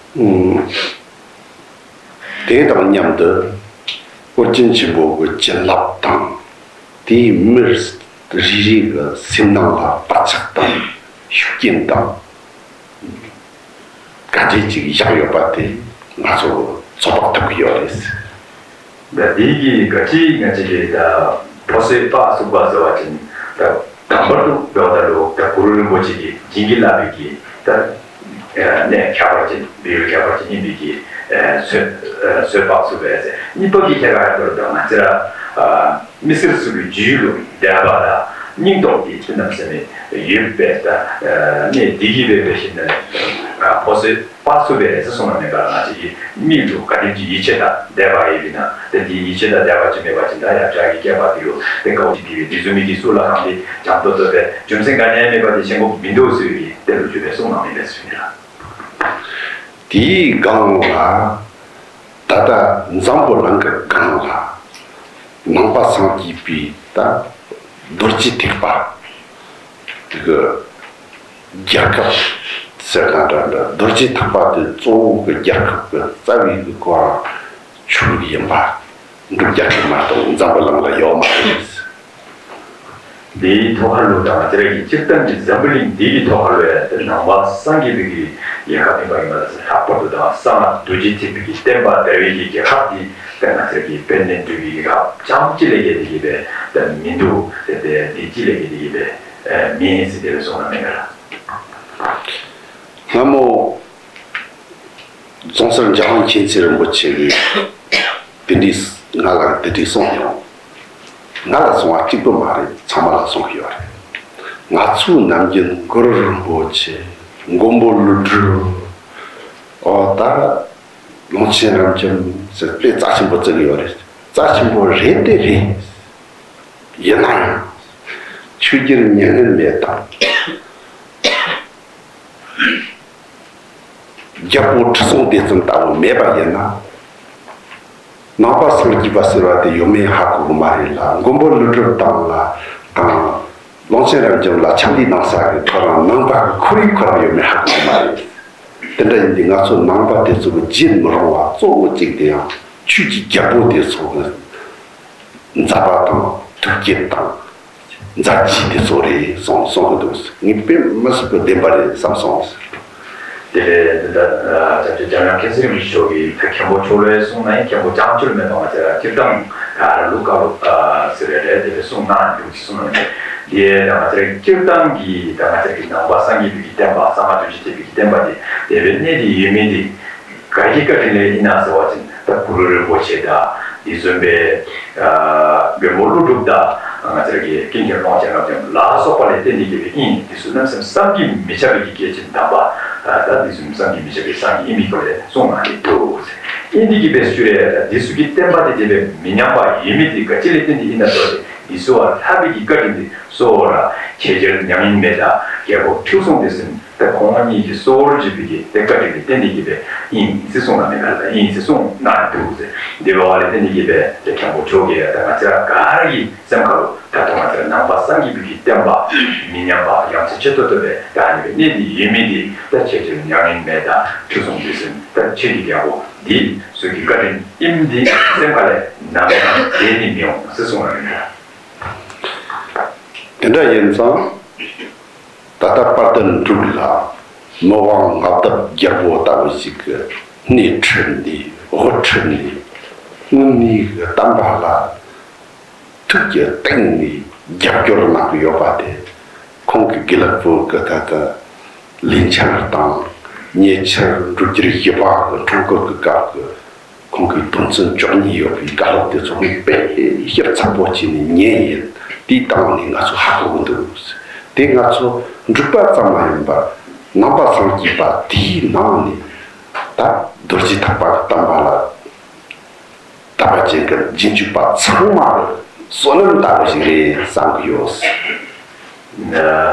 དེ་དང་མཉམ་དུ་ཨོ་རྒྱན་ཆེན་པོ་གི་བྱིན་རླབས་དང་དེའི་མི་རེ་རེ་གི་སེམས་ནང་ལ་བག་ཆགས་དང་ཤུགས་རྐྱེན་དང་། ག་འདྲས་ཅིག་བཞག་ཡོད་པ་དེ་ང་ཚོ་ཚོད་དཔག་ཐུབ་ཀྱི་ཡོད་རེད། ད་དེ་གི་ག་ཅི་ང་ཅི་གི་ད་ཕོ་སོད་པ་སུ་པ་ཟེར་བ་ཅན་ད་དམ་པར་དུ་འགྲོ་ད་ལོ་ད་གུ་རུ་རིན་པོ་ཆེ་གི་བྱིན་གྱིས་བརླབས་པའི་གི་ད་གནས་ཁྱད་པར་ཅན་བེའུ་ཁྱད་པར་ཅན་ཡིན་པའི་གི་སོད་སོད་པ་སུ་པ་ཟེར་གཉིས་པ་གི་ཁྱད་པར་ད་ང་ཚེ་ར། མི་སེར་ཚོ་གི་རྒྱུད་ལུགས་དད་པ་དང་སྙིང་སྟོབས་ཀྱི་དེ་རྣམས་སེམས་ནས་ཡོད་པས་ད་གནས་འདི་གི་བས་པའི་ཞིང་ནས་ཕོ་སོད་པ་སུ་པའི་རེ་ས་སོང་བ་མེད་པར་ང་ཚོ་ཡི་མིག་ལུ་ག་དེམ་གྱི་ཡིད་ཆེས་དང་དད་པ་ཡོད་པས་ན་དེ་འདི་ཡིད་ཆེས་དང་དད་པ་ཅི་མེད་པ་ཅི་འདྲ་ཡང་བྱ་གི་སྐྱེ་བ་དེ་ལུ་དེ་དཀའ་བ་ཅི་ཕི་བའི་དེ་ཚོ་མི་གི་སུ་ལ་གང་དེ་བྱམས་ཏོ་ཏོ་པའི་རྒྱུ་མཚན་ག་ནས་མེད་པ་དེ་ཤེས་དགོས་མི་འདུག་ཟེར་བའི་དེ་ལུ་གྱུར་པའི་གསུང་ནང་མེད་པའི་ཟེར་བ་ཡིན་ལ། དེའི་སྒང་ལ། ད་ལྟ་འཛམ་བུ་གླིང་གི་སྒང་ལ་ནང་པ་སངས་རྒྱས་པའི་ད་རྡོ་རྗེ་ཐེག་པ་དེ་གི་རྒྱལ་ཁབ་ཟེར་ག་འདྲ་འདྲ་རྡོ་རྗེ་ཐེག་པ་དེ་གཙོ་བོ་གི་རྒྱལ་ཁབ་གི་རྩ་བའི་གི་གོ་ཆོས་ལུགས་ཡིན་པ་འབྲུག་རྒྱལ་ཁབ་མ་གཏོགས་འཛམ་བུ་གླིང་ལ་ཡོད་མ་རེད། འདིའི་ཐོག་ཁ་ལོ་དང་དེ་རིང་གི་སྤྱིར་བཏང་གི་འཛམ་བུ་གླིང་འདི་གི་ཐོག་ཁ་ལོ་ཡ་དེ་ནང་པ་སངས་རྒྱས་པའི་གི་རྒྱལ་ཁབ་ཡིན་པ་ཡིན་པ་ལ་ལྷག་པར་དུ་དང་གསང་སྔགས་རྡོ་རྗེ་ཐེག་པའི་གི་བསྟན་པ་དར་བའི་གི་རྒྱལ་ཁབ་འདི་དེ་ང་ཚོའི་གི་དཔལ་ལྡན་འབྲུག་པའི་རྒྱལ་ཁབ་རྐྱང་གཅིག་ལས་བརྒལ་ཏེ་གི་བས་དེ་མི་འདུག་དེ་དེ་འདི་གཅིག་ལས་བརྒལ་ཏེ་གི་བས་མིན་ཟེར་དེ་བས་གསུངས་ན་མེད་ག་ལ། སྔ་མོ། རྫོང་སར་འཇམ་དབྱངས་མཁྱེན་བརྩེ་རིན་པོ་ཆེ་གིས་དེ་འདྲའི་ང་ལ་དེ་འདྲའི་གསུངས་མྱོང་། ང་ལ་གསུང་བ་གཅིག་པུ་མ་རེད། ཚང་མ་ལ་གསུང་གི་ཡོད་རེད། ང་ཚོའི་ནམ་རྒྱུན་གུ་རུ་རིན་པོ་ཆེ། མགོན་པོ་ཀླུ་སྒྲུབ། ཨོ་ད། ཀློང་ཆེན་རབ་འབྱམས་ཟེར་དཔེ་རྩ་ཆེན་པོ་བརྩི་གི་ཡོད་རེད། རྩ་ཆེན་པོ་རེད་དེ་རེད། ཡིན་ན་ཡང་། ཆོས་རྒྱལ་མྱ་ངན་མེད་དང་། རྒྱལ་པོ་ཁྲི་སྲོང་ལྡེ་བཙན་ལྟ་བུ་མེད་པ་ཡིན་ན། ནང་པ་སངས་རྒྱས་པ་ཟེར་བ་དེ་ཡོད་མེད་ཧ་གོ་གི་མ་རེད་ལ། མགོན་པོ་ཀླུ་སྒྲུབ་དང་ལ་དང་། ཀློང་ཆེན་རབ་འབྱམས་ལ་ཆམ་པའི་ནང་ས་གི་ཁོ་རང་ནང་པ་གི་ཁོར་ཡུག་ཁོ་རང་ཡོད་མེད་ཧ་གོ་གི་མ་རེད། དེ་འདྲ་ཡིན་དུས་ང་ཚོ་ནང་པ་དེ་ཚོ་གི་བརྗེད་མི་རུང་བ་གཙོ་བོ་གཅིག་དེ་ཡང་ཆོས་ཀྱི་རྒྱལ་པོ་དེ་ཚོ་གི་མཛད་པ་དང་ཐུགས་བསྐྱེད་དང་། མཛད་རྗེས་དེ་ཚོ་རེད་གསུངས་གསུང་གི་འདུག་ངས་དཔེ་མི་སྲིད་པའི་བདེན་པ་རེད་བསམ་སོང་། དེ་ལས་འདི་ལྟར་སྐྱབས་རྗེ་འཇམ་དབྱངས་མཁྱེན་བརྩེ་རིན་པོ་ཆེ་མཆོག་གིས་ད་མཁན་པོ་མཆོག་ལོས་གསུངས་ན་ཡང་མཁན་པོ་ལྕང་ཆོལ་མེད་པ་ང་བཅས་ར་སྤྱིར་བཏང་ད་ལུག་ཀ་ལུག་ཟེར་བའི་རེད། དེ་ལས་གསུངས་ན་འདུག་ཅེས་གསུངས་ན་འདི་ད་ང་བཅས་ར་སྤྱིར་བཏང་གི་ད་ང་བཅས་ར་གི་ནང་པ་སངས་རྒྱས་པའི་གི་བསྟན་པ་གསང་སྔགས་རྡོ་རྗེ་ཐེག་པའི་གི་བསྟན་པ་དེ་དེ་བས་གནས་དེ་ཡོད་མེད་དེ། ག་གི་བཀའ་དྲིན་ལས་ཡིན་ན་ཟེར་བ་ཅིན་ད་གུ་རུ་རིན་པོ་ཆེ་དང་འདི་བཟུམ་པའི་མགོན་པོ་ཀླུ་སྒྲུབ་དང་ང་བཅས་ར་གི་ཀུན་མཁྱེན་ཀློང་ཆེན་རབ་འབྱམས་ལ་སོགས་པ་ལས་བརྟེན་ཏེ་གི་བའི་ཨིན། འདི་ཚོ་རྣམ་སེམས་བསམ་གྱིས་མི་ཁྱབ་པའི་གི་སྐྱེས་ཆེན་དམ་པ་ད་འདི་ཚོ་བསམ་གྱིས་མི་ཁྱབ་པའི་སངས་རྒྱས་ཨིན་མི་སྐོར་ལས་གསུངས་གནང་གི་འདུག་ཨིན་འདི་གི་བའི་ཤུ་རེ་ད་འདི་ཚོ་གི་བསྟན་པ་དེ་དེ་བས་མི་ཉམས་པ་ཡོད་མེད་དེ་ག་ཅི་ལས་བརྟེན་ཏེ་ཡིན་ན་ཟེར་བ་ཅིན་འདི་ཚོ་བ་ལྷག་པའི་གི་བཀའ་དྲིན་འདི་གཙོ་བོ་ར་ཆོས་རྒྱལ་མྱ་ངན་མེད་དང་རྒྱལ་པོ་ཁྲི་སྲོང་ལྡེ་བཙན། ད་ཁོང་གཉིས་ཀྱི་གཙོ་བོར་བརྗོད་པའི་གི་དེ་བཀའ་དྲིན་གྱི་རྟེན་འདི་གི་བས་ཨིན་ཟེར་གསུངས་ན་མེད་ག་ལ་ཨིན་ཟེར་གསུངས་གནང་འདུག་ཟེར། འདི་བ་བ་ལས་རྟེན་འདི་གི་བས་དེ་མཁན་པོ་མཆོག་གིས་ད་ང་བཅས་ར་ག་ར་གི་སེམས་ཁ་ལུ་ད་དུང་ང་བཅས་ར་ནང་པ་སངས་རྒྱས་པའི་གི་བསྟན་པ་མི་ཉམས་པ་ཡང་ཚེ་ཆེ་ཏོག་ཏོ་བས་ད་ཨ་ནི་བས་གནས་འདི་ཡོད་མེད་འདི་ད་ཆོས་རྒྱལ་མྱ་ངན་མེད་དང་ཁྲི་སྲོང་ལྡེ་བཙན་ད་ཆོས་ཀྱི་རྒྱལ་པོ་འདི་ཚོ་གི་བཀའ་དྲིན་ཨིན་འདི་སེམས་ཁ་ལས་ནམ་ཡང་བརྗེད་ནི་མི་འོང་ཟེར་གསུངས་ན་མེད་ག་ལ། དེ་འདྲ་ཡིན་ཙང་། ད་ལྟ་དཔལ་ལྡན་འབྲུག་ལ་མི་དབང་མངའ་བདག་རྒྱལ་པོ་ལྟ་བུ་ཞིག་གིས་སྣེ་ཁྲིད་ནས་དབུ་ཁྲིད་ནས་དངོས་གནས་ཀྱི་བསྟན་པ་ལ་ཐུགས་ཀྱི་སྟེང་ནས་རྒྱབ་སྐྱོར་གནང་གི་ཡོད་པ་དེ་ཁོང་གི་དགེ་ལེགས་པོ་གི་ད་ལྟ་ལས་འཆར་དང་ཉེ་ཆར་འབྲུག་རྒྱལ་བཞི་པ་གི་འཁྲུངས་སྐར་གི་སྐབས་ཀྱི་ཁོང་གིས་དོན་ཚན་བཅུ་གཉིས་ཡོད་པའི་བཀའ་སློབ་དེ་ཚོ་ངས་དཔེ་ཞིབ་ཚགས་པོ་བྱས་ནས་ཉན་ཡིན། དེའི་སྟེང་ནས་ང་ཚོ་ཧ་གོ་གི་འདུག་དེ་ང་ཚོ་འབྲུག་པ་ཙམ་མ་ཡིན་པར་ནང་པ་སངས་རྒྱས་པ་དེའི་ནང་ནས་ད་རྡོ་རྗེ་ཐེག་པ་གི་བསྟན་པ་ལ་དད་པ་ཅན་གྱི་རྗེས་འཇུག་པ་ཚང་མ་གི་བསོད་ནམས་ལྟ་བུ་ཞིག་རེད་བསམ་གི་ཡོད།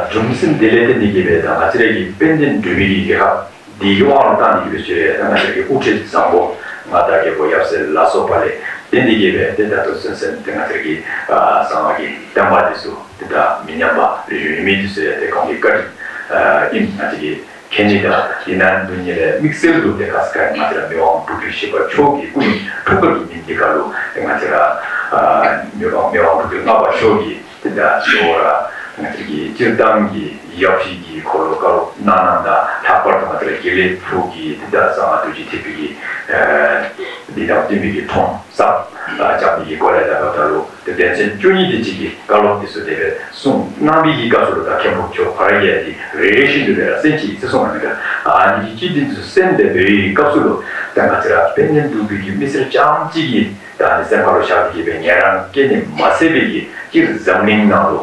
སྒྲུང་སེམས་བདེ་ལེགས་དེ་ནི་དགེ་བའི་དང་ང་བཅས་རའི་གི་དཔལ་ལྡན་འབྲུག་པའི་གི་རྒྱལ་ཁབ་འདི་གི་དབང་ལ་བཏང་ནས་གི་བའི་ཆོས་ཡ་ང་བཅས་རའི་གི་དབུ་ཁྲིད་བཟང་པོ་མངའ་བདག་རྒྱལ་པོ་ཡབ་སྲས་ལ་སོགས་པ་ལས་དེ་ནི་དགེ་བའི་དེ་ལྟར་དུ་སེམས་སེམས་དེ་ང་བཅས་རའི་གི་གསང་བ་གི་བསྟན་པ་དེ་ཚོ་དེ་དག་མི་ཉམས་པ་རིགས་ཡོད་མེད་དེ་ཚོ་ཡ་དེ་ཁོང་གི་བཀའ་དྲིན་ཨིན། ང་བཅས་ཀྱི་མཁྱེན་ནི་དང་ཡིན་ན་འདུག་ཉིད་ལས་དམིགས་བསལ་དུ་དེ་ཁ་སི་ཁ་ང་བཅས་ར་མི་དབང་འབྲུག་པའི་བཞི་པ་མཆོག་གི་སྐུ་ནི་འཁྲུངས་སྐར་གྱི་ཉིན་འདི་ག་ལུ་དེ་ང་བཅས་ར་མི་དབང་མི་དབང་འབྲུག་པའི་ལྔ་པ་མཆོག་གི་དེ་ལྟར་གཙོ་བོ་ར་ང་བཅས་ཀྱི་སྤྱིར་བཏང་གི་ཡབ་གཞིས་ཀྱི་འཁོར་ལོ་བཀའ་སློབ་གནང་གནང་དང་ལྷག་པར་དུ་ང་བཅས་ར་དགེ་ལེགས་ཕུག་གི་དེ་ལྟར་གསང་སྔགས་རྡོ་རྗེ་ཐེག་པའི་གི་འདི་དང་བསྟུན་པའི་གི་ཁྲོམ་གསར་བཅག་པའི་གི་སྐོར་ལས་ད་བར་ད་ལུ་དེ་དོན་ཚན་བཅུ་གཉིས་དེ་གཅིག་གི་བཀའ་སློབ་དེ་ཚོ་དེ་བས་གསུངས་གནང་བའི་གི་སྐབས་སུ་ལུ་ད་མཁན་པོ་མཆོག་ཕ་ར་གི་ཡ་དེ་རེ་རེ་བཞིན་དུ་དེ་ལ་གསན་ཅིག་ཟེར་གསུངས་གནང་མི་འདུག་ཨ་ནི་གི་སྤྱི་དོན་དུ་གསན་པའི་བོད་ཡིག་སྐབས་སུ་ལུ་ད་ང་བཅས་ར་དཔལ་ལྡན་འབྲུག་པའི་གི་མི་སེར་རྐྱང་གཅིག་གི་ད་ནི་སེམས་ཁ་ལུ་བཞག་སྟེ་གི་བས་ཉན་རང་སྐད་ནི་མ་གསལ་བའི་གི་སྤྱིར་འཛམ་གླིང་ནང་ལུ་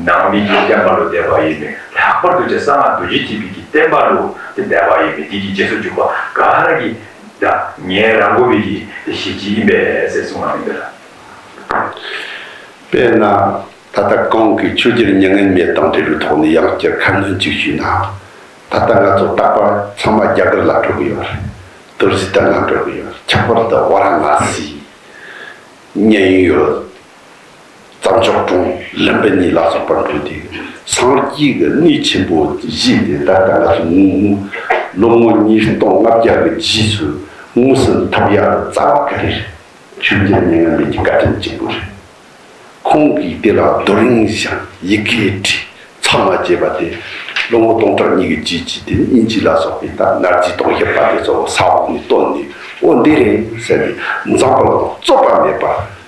ནང་མི་གི་བསྟན་པ་ལུ་དད་པ་ཡོད་མེད་ལྷག་པར་དུ་ཅིག་གསང་སྔགས་རྡོ་རྗེ་ཐེག་པའི་གི་བསྟན་པ་ལུ་དེ་དད་པ་ཡོད་མེད་དེ་གི་རྗེས་སུ་འཇུག་པ་ག་ར་གི་ད་ཉན་རང་དགོས་པའི་གི་དེ་གཞི་གཅིག་ཡིན་པས་ཟེར་གསུངས་གནང་མི་འདུག་ལ། དཔེར་ན། ད་ལྟ་གོང་གི་ཆོས་རྒྱལ་མྱ་ངན་མེད་དང་འབྲེལ་བའི་ཐོག་ནས་ཡང་བསྐྱར་ཁ་སྣོན་ཅིག་ཞུས་ན། ད་ལྟ་ང་ཚོ་རྟག་པར་ཚང་མ་རྒྱ་གར་ལ་འགྲོ་གི་ཡོད་རེད། རྡོ་རྗེ་གདན་ལ་འགྲོ་གི་ཡོད་རེད། ཁྱད་པར་དུ་ཝཱ་ར་ཎ་སི། མཉན་ཡོད། རྩྭ་མཆོག་གྲོང་ལུམ་བི་ནི་ལ་སོགས་པར་འགྲོ་དུས་སངས་རྒྱས་ཀྱི་གནས་ཆེན་པོ་བཞི་དེ་ད་ལྟ་ང་ཚོ་ངོ་ལོ་ངོ་ཉིས་སྟོང་ལྔ་བརྒྱ་གི་རྗེས་སུ་དངོས་སུ་ཐོབ་ཡག་གི་རྩ་བ་ག་རེ་རེད། ཆོས་རྒྱལ་མྱ་ངན་མེད་ཀྱི་བཀའ་དྲིན་གཅིག་པུ་རེད། ཁོང་གིས་དེ་ལ་རྡོ་རིང་བཞེངས། ཡི་གེ་བྲིས། མཚམས་མ་བཅད་པ་དེ། ལོ་ངོ་སྟོང་ཕྲག་གཉིས་ཀྱི་རྗེས་ཀྱི་དེ་ནི་དབྱིན་ཇི་ལ་སོགས་པའི་ད་གནའ་རྫས་དང་བཞག་པ་དེ་ཚོ་ས་འོག་ནས་བཏོན་ནས། འོ་འདི་རེད་ཟེར་ནས་འཛམ་བུ་གླིང་རྩོད་པ་མེད་པ་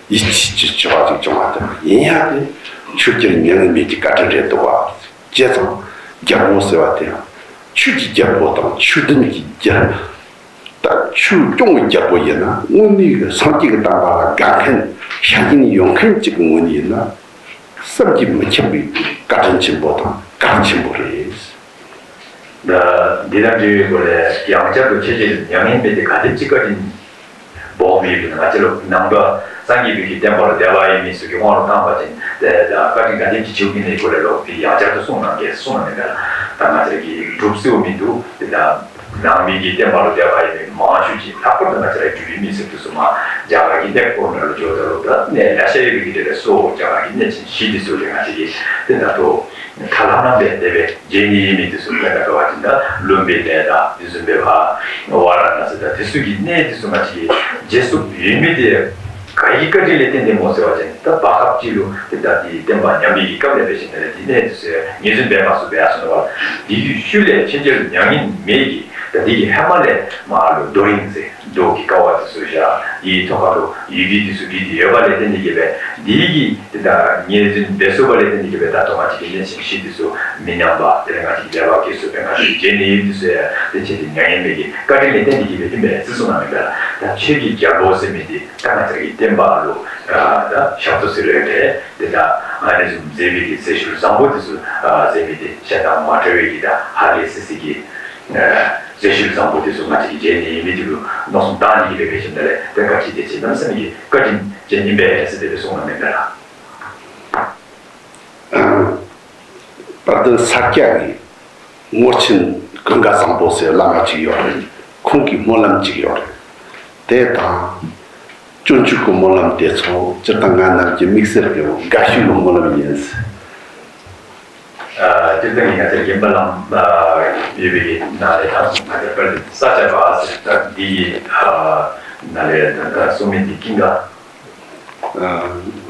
ཡིད་ཆེས་ཀྱི་བྱ་བ་ཅིག་བྱུང་བ་དེ་ཡིན་ཡ། དེ་ཆོས་རྒྱལ་མྱ་ངན་མེད་ཀྱི་བཀའ་དྲིན་རེད་འདུག་བ། བྱས་ཙང་རྒྱལ་པོ་ཟེར་བ་དེ་ཡང་ཆོས་ཀྱི་རྒྱལ་པོ་དང་ཆོས་ལྡན་གྱི་རྒྱལ། ད་ཆོས་སྐྱོང་གི་རྒྱལ་པོ་ཡིན་ན། དངོས་གནས་སངས་རྒྱས་ཀྱི་བསྟན་པ་ལ་དགའ་མཁན། ཤ་ཞེན་ཡོད་མཁན་གཅིག་གི་ངོས་ནས་ཡིན་ན། བསམ་གྱིས་མི་ཁྱབ་པའི་བཀའ་དྲིན་ཆེན་པོ་དང་གལ་ཆེན་པོ་རེད། ད་འདི་དང་འབྲེལ་བའི་སྐོར་ལ་ཡང་བསྐྱར་དུ་ཆོས་རྒྱལ་མྱ་ངན་མེད་དེ་ག་དེམ་ཅིག་བཀའ་དྲིན་སྦོམ་ཡོད་པ་ང་ཚོ་ལོ་ནང་པ་སངས་རྒྱས་པའི་གི་བསྟན་པ་ལ་དད་པ་ཡོད་མི་ཚོ་གི་དབང་དུ་བཏང་བ་ཅིན། ད་བཀའ་དྲིན་ག་དེམ་ཅིག་ཆེ་བོ་ཡིན་ནའི་སྐོར་ལ་ལོ་དེ་ཡང་བསྐྱར་དུ་གསུངས་གནང་གི་གསུངས་གནང་མེད་པ་ལ། ད་ང་ཚོ་གི་སྒྲུབ་སྲོལ་མི་འདུག་དེ་ད། ནང་མི་གི་བསྟན་པ་ལ་དད་པ་ཡོད་མི་མང་ཤོས་ཀྱིས། ལྷག་པར་དུ་ང་ཚོ་ར་འབྲུག་པའི་མི་སེར་དེ་ཚོ་མར་རྒྱ་གར་གྱི་གནས་སྐོར་ནང་ལ་འབྱོར་ད་ལོ། ད་གནས་ལེ་ཤ་ཡོད་པའི་གི་དེ་ལ་སོགས་རྒྱ་གར་གྱི་གནས་ཆེན་བཞི་དེ་ཚོ་ལ་ང་ཚོ་གི་དེ་ད་ལྟོ་ཐ་ལམ་ལམ་པའི་དེ་བས་རྗེས་ནི་ཡིན་མི་དེ་ཚོ་དཔེར་ན་འགྲོ་བ་ཅིན་ད་ལུམ་བི་ནི་དང་དེ་ཚོ་འབད་བ་ཝཱ་ར་ཎ་སི་དང་དེ་ཚོ་གི་གནས་དེ་ཚོ་ང་ཚོ་གི་རྗེས་སུ་ཡོད་མི་དེ། ག་ཡི་བཀའ་དྲིན་ལས་བརྟེན་ཏེ་སྨོ་ཟེར་བ་ཅིན། ད་བར་སྐབས་ཅིག་ལུ་དེ་ད་དེ་བསྟན་པ་ཉམས་པའི་གི་སྐབས་ལ་འབད་ཞིནམ་ལས་དེ་གནས་དེ་ཚོ་ངོས་འཛིན་འབད་མ་ཚུགས་པས། ཨ་སོང་བ་དེ་གི་ཤུལ་ལས་ཆོས་རྒྱལ་མྱ་ངན་མེད་ཀྱིས་ད་དེ་གི་ཧེ་མ་ལས་མར་ལུ་རྡོ་རིང་ཟེར་རྡོ་གི་ཀ་བ་དེ་ཚོ་བཞག་དེའི་ཐོག་ཁ་ལུ་ཡི་གེ་དེ་ཚོ་བྲིས་ཏེ་ཡོད་པ་ལས་བརྟེན་ཏེ་གི་སྦེ་དེ་གི་དེ་ད་ངོས་འཛིན་འབད་ཚུགས་པ་ལས་བརྟེན་ཏེ་གི་སྦེ་ད་ལྟོ་ང་བཅས་ཀྱི་གནས་ཆེན་བཞི་དེ་ཚོ་མི་ཉམས་པ། དེ་ལས་ང་བཅས་ཀྱི་ལས་འབབ་རྒྱས་སུ་སྦེ་ང་བཅས་ཀྱི་རྗེས་ནི་ཡོད་དེ་ཚོ་ཡང་དེ་ཆོས་རྒྱལ་མྱ་ངན་མེད་ཀྱི་བཀའ་དྲིན་ལས་བརྟེན་ཏེ་གི་སྦེ་ཨིན་པས་ཟེར་གསུངས་གནང་མེད་པས་ལགས། ད་ཆོས་ཀྱི་རྒྱལ་པོ་ཟེར་མི་དེ་ད་ང་བཅས་ཀྱི་བསྟན་པ་ལུ་ཨ་ད་ཞབས་ཏོག་ཟེར་རེད་དེ། དེ་ད་ཨ་ནི་བཟུམ་མཛད་པའི་གི་མཛད་ཤུལ་བཟང་པོ་དེ་ཚོ་ཨ་ཟེར་མི་དེ་གཞན་དང་མ་འདྲ་བའི་གི་ད་ཧ་ལས་སི་སི་གི་ཨ་མཛད་ཤུལ་བཟང་པོ་དེ་ཚོ་ང་བཅས་ཀྱི་རྗེས་ནི་ཡོད་མི་དེ་ལུ་མནོ་བསམ་བཏང་ནི་གི་སྦེ་འབད་ཞིནམ་ལས་དེ་བཀའ་དྲིན་དེ་ཅིག་གནམ་མེད་ས་མེད་ཀྱི་བཀའ་དྲིན་ཅན་ཨིན་པས་ཟེར་དེ་སྦེ་གསུངས་གནང་མེད་པས་ལགས། བར་དུ་ས་སྐྱ་གི་རྔོག་ཆེན་ཀུན་དགའ་བཟང་པོ་ཟེར་བླ་མ་ཅིག་ཡོད་རེད། ཁོང་གི་སྨོན་ལམ་ཅིག་ཡོད་རེད། དེ་དང་སྤྱོད་འཇུག་གི་སྨོན་ལམ་དེ་ཚོ་སྤྱིར་བཏང་ང་རྣམས་ཀྱི་དམིགས་བསལ་གྱི་དགའ་ཤོས་ཀྱི་སྨོན་ལམ་ཡིན། ཨ་སྤྱིར་བཏང་གི་ང་བཅས་ཀྱི་སྨོན་ལམ་ཨ་ཡོད་པའི་ནང་ལས་ད་ང་བཅས་པར་ས་སྐྱ་པ་ཟེར་ད་འདི་ཡི་ཨ་ནང་ལས་ད་ད་གསུང་མི་འདི་ཀུན་དགའ། ཨ་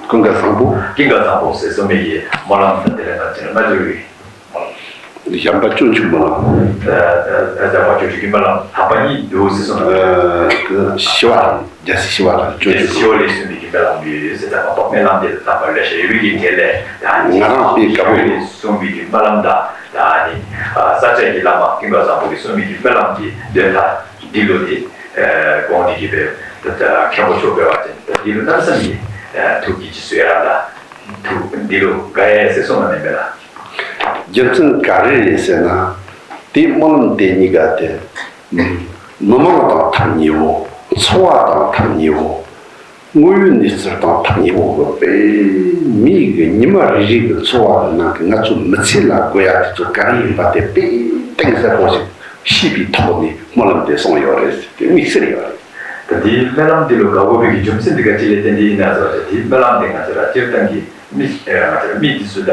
ཀུན་དགའ་བཟང་པོ། ཀུན་དགའ་བཟང་པོ་ཟེར་གསུངས་མི་གི་སྨོན་ལམ་དང་དེ་ལས་ང་བཅས་ར་སྨྲ་བརྗོད་ཀྱི་སྨོན་ལམ། གཞན་པ་སྤྱོད་འཇུག་སྨོན་ལམ། ཨ་ཨ་གཞན་པ་སྤྱོད་འཇུག་གི་སྨོན་ལམ་དམ་པ་གཉིས་འདུག་ཟེར་གསུངས། ཨ་ཞི་བ་རྒྱལ་སྲས་ཞི་བ་ལྷ་སྤྱོད་རྒྱལ་སྲས་ཞི་བ་ལྷས་གསུངས་མི་གི་སྨོན་ལམ་ཡོད་ཟེར། དམ་པ་སྨོན་ལམ་དེ་དང་དམ་པ་ལེ་ཤ་ཡོད་པའི་གི་གྲས་ལས་ད་ང་རང་དཔེ་དགའ་པོ་ཡོད། གསུངས་མི་གི་སྨོན་ལམ་དང་ད་ནི་ཨ་ས་སྐྱ་གི་བླ་མ་ཀུན་དགའ་བཟང་པོ་གིས་གསུངས་མི་གི་སྨོན་ལམ་གྱི་དོན་དག་འདི་ལུ་དེ་ཨ་དགོངས་ཏེ་གི་སྦེ་ད་ད་མཁན་པོ་མཆོག་འབད་བ་ཅིན་ད་འདི་ལུ་གནམ་མེད་ས་མེད་ཀྱི་ཨ་ཐུགས་ཀྱི་རྗེས་སུ་ཡི་རང་དང་ཐུགས་འདི་ལུ་དགའ་ཡས་ཟེར་གསུངས་གནང་མེད་པས་ལགས། རྒྱུ་མཚན་ག་རེ་རེད་ཟེར་ན། དེ་སྨོན་ལམ་དེ་གཉིས་ཀ་དེ་མི་མང་དང་ཐག་ཉེ་བོ། འཚོ་བ་དང་ཐག་ཉེ་བོ། དངོས་ཡོད་གནས་ཚུལ་དང་ཐག་ཉེ་བོ་གི་དཔེ་མི་གི་ཉི་མ་རེ་རེ་གི་འཚོ་བ་གི་ནང་གི་ང་ཚོ་མི་ཚེ་ལ་དགོས་ཡ་དེ་ཚོ་ག་རེ་ཡིན་པ་དེ་དཔེ་གཏིང་ཟབ་པོ་ཞིག་ཤེས་པའི་ཐོག་ནས་སྨོན་ལམ་དེ་གསུངས་ཡོད་རེད་ཟེར་དེ་དམིགས་བསལ་ཡོད་རེད། ད་དེའི་སྨོན་ལམ་དེ་ལུ་དགའ་དགོས་པའི་གི་རྒྱུ་མཚན་དེ་ག་ཅི་ལས་བརྟེན་ཏེ་ཡིན་ན་ཟེར་བ་ཅིན་དེའི་སྨོན་ལམ་དེ་ང་ཚོ་ར་སྤྱིར་བཏང་གི་མི་ཨ་ང་ཚོ་ར་མི་དེ་ཚོ་ད་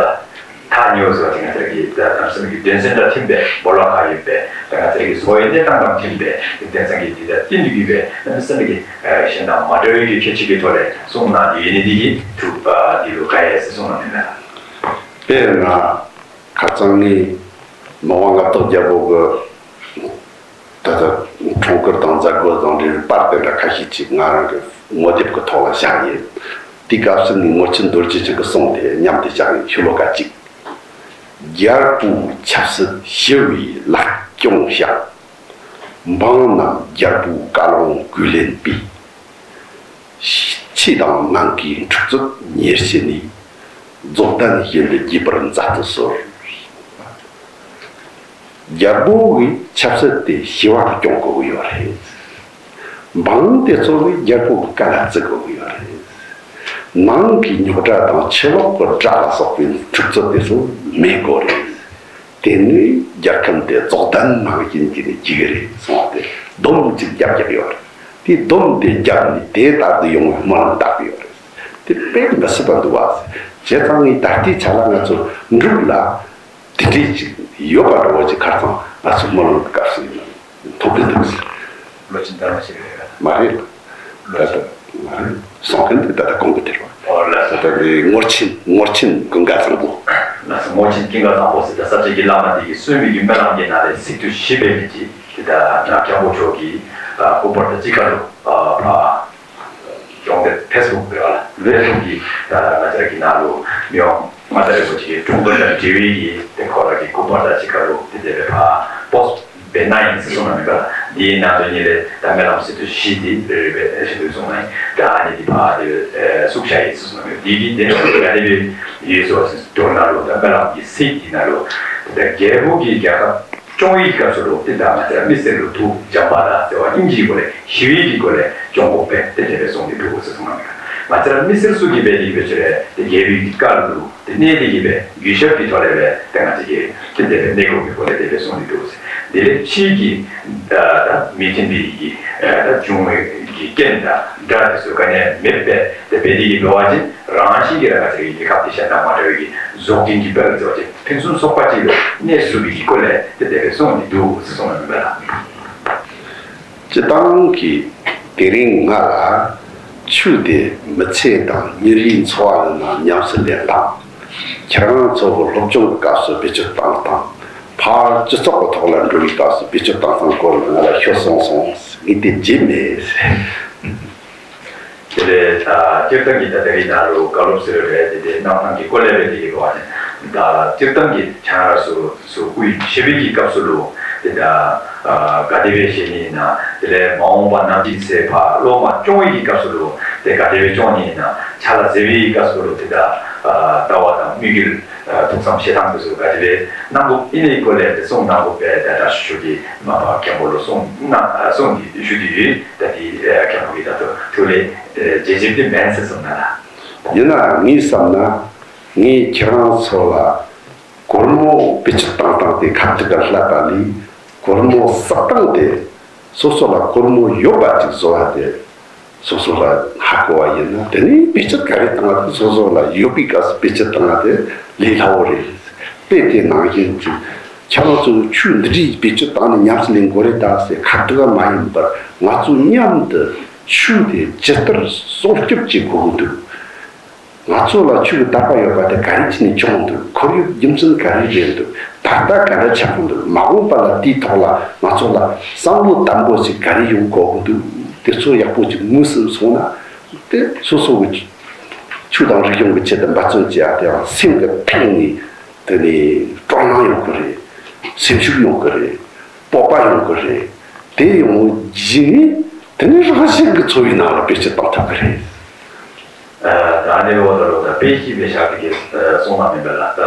ཐག་ཉེ་བོ་ཟེར་བ་ཅིན་ང་ཚོ་ར་གི་ད་དམ་སེམས་ཀྱི་དོན་ཚན་དང་མཐུན་པའི་སྦོ་ལོགས་ཁ་ཡོད་པའི་ད་ང་ཚོ་ར་གི་བཟོ་བའི་གནས་སྟངས་དང་མཐུན་པའི་དེ་དོན་ཚན་གྱི་དེ་ད་བསྟུན་དུ་གི་བའི་གནམ་མེད་ས་མེད་ཀྱི་ཨ་གཞན་དང་མ་འདྲ་བའི་གི་ཁྱད་ཆོས་ཀྱི་ཐོག་ལས་གསུངས་གནང་དེ་ཡིན་ནི་དེ་གི་ཐུགས་ཨ་དེ་ལུ་དགའ་ཡས་ཟེར་གསུངས་གནང་ནི་མེད་ལགས། དཔེར་ན་ཁ་སང་ངས་མི་དབང་མངའ་བདག་རྒྱལ་པོ་གི་ད་ལྟ་འཁྲུངས་སྐར་དང་མཛད་སྒོ་དང་འབྲེལ་བའི་པར་དེ་འདྲ་ཁ་ཤས་ཅིག་ང་རང་གི་ངོ་དེབ་ཀྱི་ཐོག་ལ་བཞག་ཡོད། དེའི་སྐབས་སུ་ནི་རྔོག་ཆེན་རྡོ་རྗེ་འཆང་གིས་གསུངས་ཏེ་མཉམ་དུ་བཞག་ཡོད། ཤོ་ལོ་ཀ་གཅིག། རྒྱལ་པོའི་ཆབ་སྲིད་ཞི་བའི་ལྷག་སྐྱོང་བྱ། འབངས་རྣམས་རྒྱལ་པོའི་བཀའ་ལུང་གུས་ལེན་པའི། ཆོས་དང་ནང་གི་འཁྲུག་རྩོད་ཉེར་ཞི་ནས། རྫོགས་ལྡན་ཞིང་དུ་སྐྱེ་བར་མཛད་དུ་གསོལ། རྒྱལ་པོ་གི་ཆབ་སྲིད་དེ་ཞི་བར་སྐྱོང་དགོས་ཀྱི་ཡོད་རེད། འབངས་དེ་ཚོ་ནི་རྒྱལ་པོ་གི་བཀའ་ལ་བརྩི་དགོས་ཀྱི་ཡོད་རེད། ནང་གི་རྙོག་དྲ་དང་ཕྱི་ལོགས་ཀྱི་དགྲ་ལ་སོགས་པའི་འཁྲུག་རྩོད་དེ་ཚོ་མེད་དགོས་རེད། དེ་ནས་རྒྱལ་ཁམས་དེ་རྫོགས་ལྡན་ནང་བཞིན་གྱི་ནས་སྐྱིད་གི་རེད་གསུངས་པ་དེ་སྡོམ་གཅིག་རྒྱབ་རྒྱག་ཡོད་རེད། དེ་སྡོམ་དེ་རྒྱབ་ནས་དེ་ལྟར་དུ་ཡོང་བའི་སྨོན་ལམ་བཏབ་ཀྱི་ཡོད་རེད། དེ་དཔེ་མི་སྲིད་པ་འདུག་བ། བྱས་ཙང་ངས་ད་ལྟའི་ཆ་ལ་ང་ཚོ་འབྲུག་ལ་དེ་འདྲའི་ཅིག་ཡོད་པ་འདྲ་བོ་ཅིག་ཁ་སང་ང་ཚོ་སྨོན་ལམ་གྱི་སྐབས་སུ་ཡིན་ན་མཐོང་གི་འདུག་ལོ་ཆེན་ལྟར་མ་ཤེས་རེད། མ་རེད། ད་ལྟ་མ་རེད། སོང་གི་འདུག་ད་ལྟ་གོང་གི་དེར་བ། ཨོ་ ལགས་སོ། ད་ལྟ་ངོར་ཆེན་ངོར་ཆེན་ཀུན་དགའ་བཟང་པོ། ལགས་སོ། ངོར་ཆེན་ཀུན་དགའ་བཟང་པོ་ཟེར་ད་ས་བཅད་ཀྱི་བླ་མ་དེ་གིས་གསོལ་བའི་གི་སྨོན་ལམ་གྱི་ནང་ལས་ཚིག་ཏུ་བཞི་པའི་མི་གཅིག་དེ་ད་ན་མཁན་པོ་མཆོག་གིས་སྐུ་པར་དང་གཅིག་ཁར་ལོ་ཕ་སྐྱོང་དེ་ཕེ་སི་བུག་པའི་བ་ལ་ལས་ཐུག་གི་ད་ང་ཚོ་གི་ནང་ལོ་མི་ཡོང་མ་ད་རེ་བོ་ཅིག་གི་ཁྲུང་ཀུན་དང་འབྲེལ་བའི་གི་དེ་ཁོ་ར་གི་སྐུ་པར་དང་གཅིག་ཁར་ལོ་དེ་དེ་བས་ཕ་པོ་སི་བེ་ན་ཡིན་སི་སོང་ན་མི་འདྲ། འདིའི་ནང་དོན་ཉིད་ལས་ད་སྨོན་ལམ་སི་ཏུ་བཞི་འདི་རེ་རེ་བས་ཞེས་འདུག་གསུངས་ནས་ད་ཨ་ནི་འདི་ཕ་དེ་བས་སུག་ཤ་ཡིན་སི་སོང་ན་མི་འདྲ། འདི་གི་དེ་ནི་ག་དེ་བས་ཡོད་སོ་སི་དོ་ན་ལོ་ད་སྨོན་ལམ་གྱི་སི་འདི་ན་ལོ་ད་རྒྱལ་པོ་གི་རྒྱལ་ཁབ་སྐྱོང་བའི་སྐབས་སུ་ལོ་དེ་ད་ང་ཚོ་མི་སེར་ལོ་དུ་འཇམ་པ་ལ་ཟེར་བ་དབྱིན་ཇིའི་སྐོར་ལས་ཞི་བའི་གི་སྐོར་ལས་སྐྱོང་དགོས་པས་དེ་དེ་བས་སོང་འདི་འདུག་སི་སོང་ན་མི་འདྲ། ང་ཚོ་མི་སེར་སུ་གི་བས་དེ་བས་ཆེ་རེད་དེ་རྒྱལ་པོའི་གི་བཀའ་ལུ། དེ་གནས་དེ་ཡིན་པས་གུས་ཞབས་ཀྱི་ཐོག་ལས་བས་དེ་ང་ཚོ་གི་དེ་དེ་བས་གནས་སྐབས་ཀྱི་སྐོར་ལས་དེ་བས་གསུངས་ཏེ་འདུག་ཟེར། དེ་ལས་ཕྱིའི་གི་ད་མི་མཐུན་པའི་གི་ད་བྱུང་བའི་གི་རྐྱེན་དང་དགྲ་དེ་ཚོ་ག་ནས་མེད་པས་དེ་བས་དེ་ཡིན་པའི་བ་ཅིན་རང་བཞིན་གྱིས་ར་ང་ཚོ་གི་རྒྱལ་ཁབ་དེ་གཞན་དང་མ་འདྲ་བའི་གི་རྫོགས་ལྡན་གྱི་དཔལ་ལ་བརྩེ་བ་ཅན་ཕུན་སུམ་ཚོགས་པ་ཅིག་ལ་གནས་ཚུལ་གྱི་སྐོར་ལས་དེ་དེ་བས་གསུངས་ཏེ་འདུག་ཟེར་གསུངས་ལ་མི་འབད་ལ། སྤྱི་བཏང་གི་དེ་རིང་ང་ལ་ཆོས་དེ་མི་ཚེ་དང་ཉིན་རེའི་འཚོ་བ་ལ་ན་ཉམས་སུ་ལེན་སྟངས། ཁྱེད་རང་ཚོ་གི་སློབ་སྦྱོང་གི་སྐབས་སུ་བེད་སྤྱོད་བཏང་སྟངས། ཕར་སྤྱི་ཚོགས་ཀྱི་ཐོག་ལ་འགྲོ་བའི་སྐབས་སུ་བེད་སྤྱོད་བཏང་སྟངས་སྐོར་ལ་ང་ལ་ཤོད་སོང་སོང་ངས་དེ་བརྗེད་མེད། དེ་ལས་ད་སྤྱིར་བཏང་གི་ད་ལྟ་རིང་ནང་ལོ་བཀའ་སློབ་ཟེར་བ་རེད་དེ་དེ་གནང་སྟངས་ཀྱི་སྐོར་ལས་རེད་དེ་གི་བ་ནས་ད་སྤྱིར་བཏང་གི་ཆང་རག་སོ་སོ་སྐུ་ཡི་ཞི་བའི་གི་སྐབས་སུ་ལོ་དེ་ད་ག་དེ་བས་ཞེ་ནི་ཡིན་ན་དེ་ལས་མ་འོངས་པ་ནམ་ཅིག་ཚེ་ཕ་སློབ་མ་སྐྱོང་བའི་གི་སྐབས་སུ་ལོ་དེ་ག་དེ་བས་སྐྱོང་ནི་ཡིན་ན་ཆ་ལ་ཟེར་བའི་གི་སྐབས་སུ་ལོ་དེ་ད་ལྟ་བ་དང་དམིགས་ཡུལ་ཐུགས་བསམ་བཞེས་སྟངས་དེ་ཚོ་ག་དེ་བས་གནང་དགོས་ཨི་ནས་སྐོར་ལས་དེ་གསུང་གནང་དགོས་པས་ད་ལྟ་ཞུ་གི་མ་པ་མཁན་པོ་ལོ་གསུང་གནང་གསུང་གི་ཞུ་གི་ཡོད། ད་དེ་མཁན་པོ་གི་ད་དུ་ཐུགས་ལས་རྗེས་འཇིག་དེ་མེད་ཟེར་གསུང་ན་ལ། ཡིན་ན་ངས་བསམ་ན་ངས་ཁྱེད་རང་ཚོ་ལ་སྒོར་མོ་བེད་སྤྱོད་བཏང་སྟངས་དེ་ཁ་ཐུག་ག་བསླབ་པ་ལས་སྒོར་མོ་བསགས་སྟངས་དེ་སོ་སོ་ལ་སྒོར་མོ་ཡོད་པ་ཅིག་བཟོ་བ་དེ་སོ་སོ་ལ་ཧ་གོ་བ་ཡིན་ན་དེ་ནས་བེད་སྤྱོད་ག་རེ་བཏང་བ་དེ་སོ་སོ་ལ་ཡོད་པའི་སྐབས་སུ་བེད་སྤྱོད་བཏང་བ་དེ་ལས་སླ་བོ་རེད། དཔེ་དེ་ནང་བཞིན་གྱི་ཁྱེད་རང་ཚོ་ཆོས་འདི་འདྲའི་བེད་སྤྱོད་བཏང་ནས་ཉམས་སུ་ལེན་དགོས་རེད་ད་ཟེར་ཁ་ཐུག་ག་མ་ཡིན་པར་ང་ཚོ་མཉམ་དུ་ཆོས་དེ་ཇི་ལྟར་སྲུང་སྐྱོབ་བྱེད་དགོས་ཀྱི་འདུག་ང་ཚོ་ལ་ཆོས་ཀྱི་དད་པ་ཡོད་པ་དེ་ག་རེ་བྱས་ནས་བྱུང་འདུག་ཁོར་ཡུག་རྒྱུ་མཚན་ག་རེ་རེད་འདུག་ད་ལྟ་ག་འདྲ་ཆགས་འདུག་མ་འོངས་པ་ལ་དེའི་ཐོག་ལ་ང་ཚོ་ལ་བསམ་བློ་དམ་པོ་ཞིག་ག་རེ་ཡོང་དགོས་ཀྱི་འདུག་དེ་ཚོ་ཡག་པོ་ཅིག་ངོས་ཟིན་སོང་ན་དེ་སོ་སོ་གི་ཆོས་དང་རིག་གཞུང་གི་ཆེད་དུ་འབད་བརྩོན་བྱེད་ཡ་དེའང་སེམས་ཀྱི་ཕན་ནས་དེ་ནས་སྤྲོ་སྣང་ཡོང་གི་རེད། སེམས་ཤུགས་ཡོང་གི་རེད། སྤོབས་པ་ཡོང་གི་རེད། དེ་ཡོང་རྗེས་ནས་དེ་ནས་རང་བཞིན་གྱི་འཚོ་བའི་ནང་ལ་བེད་སྤྱོད་གཏོང་ཐུབ་ཀྱི་རེད། ད་ནི་འོ་ད་ལོ་ད་དཔེ་ཞིག་བེད་བཞག་གི་གསུངས་ན་མིན་པ་ལ་ད་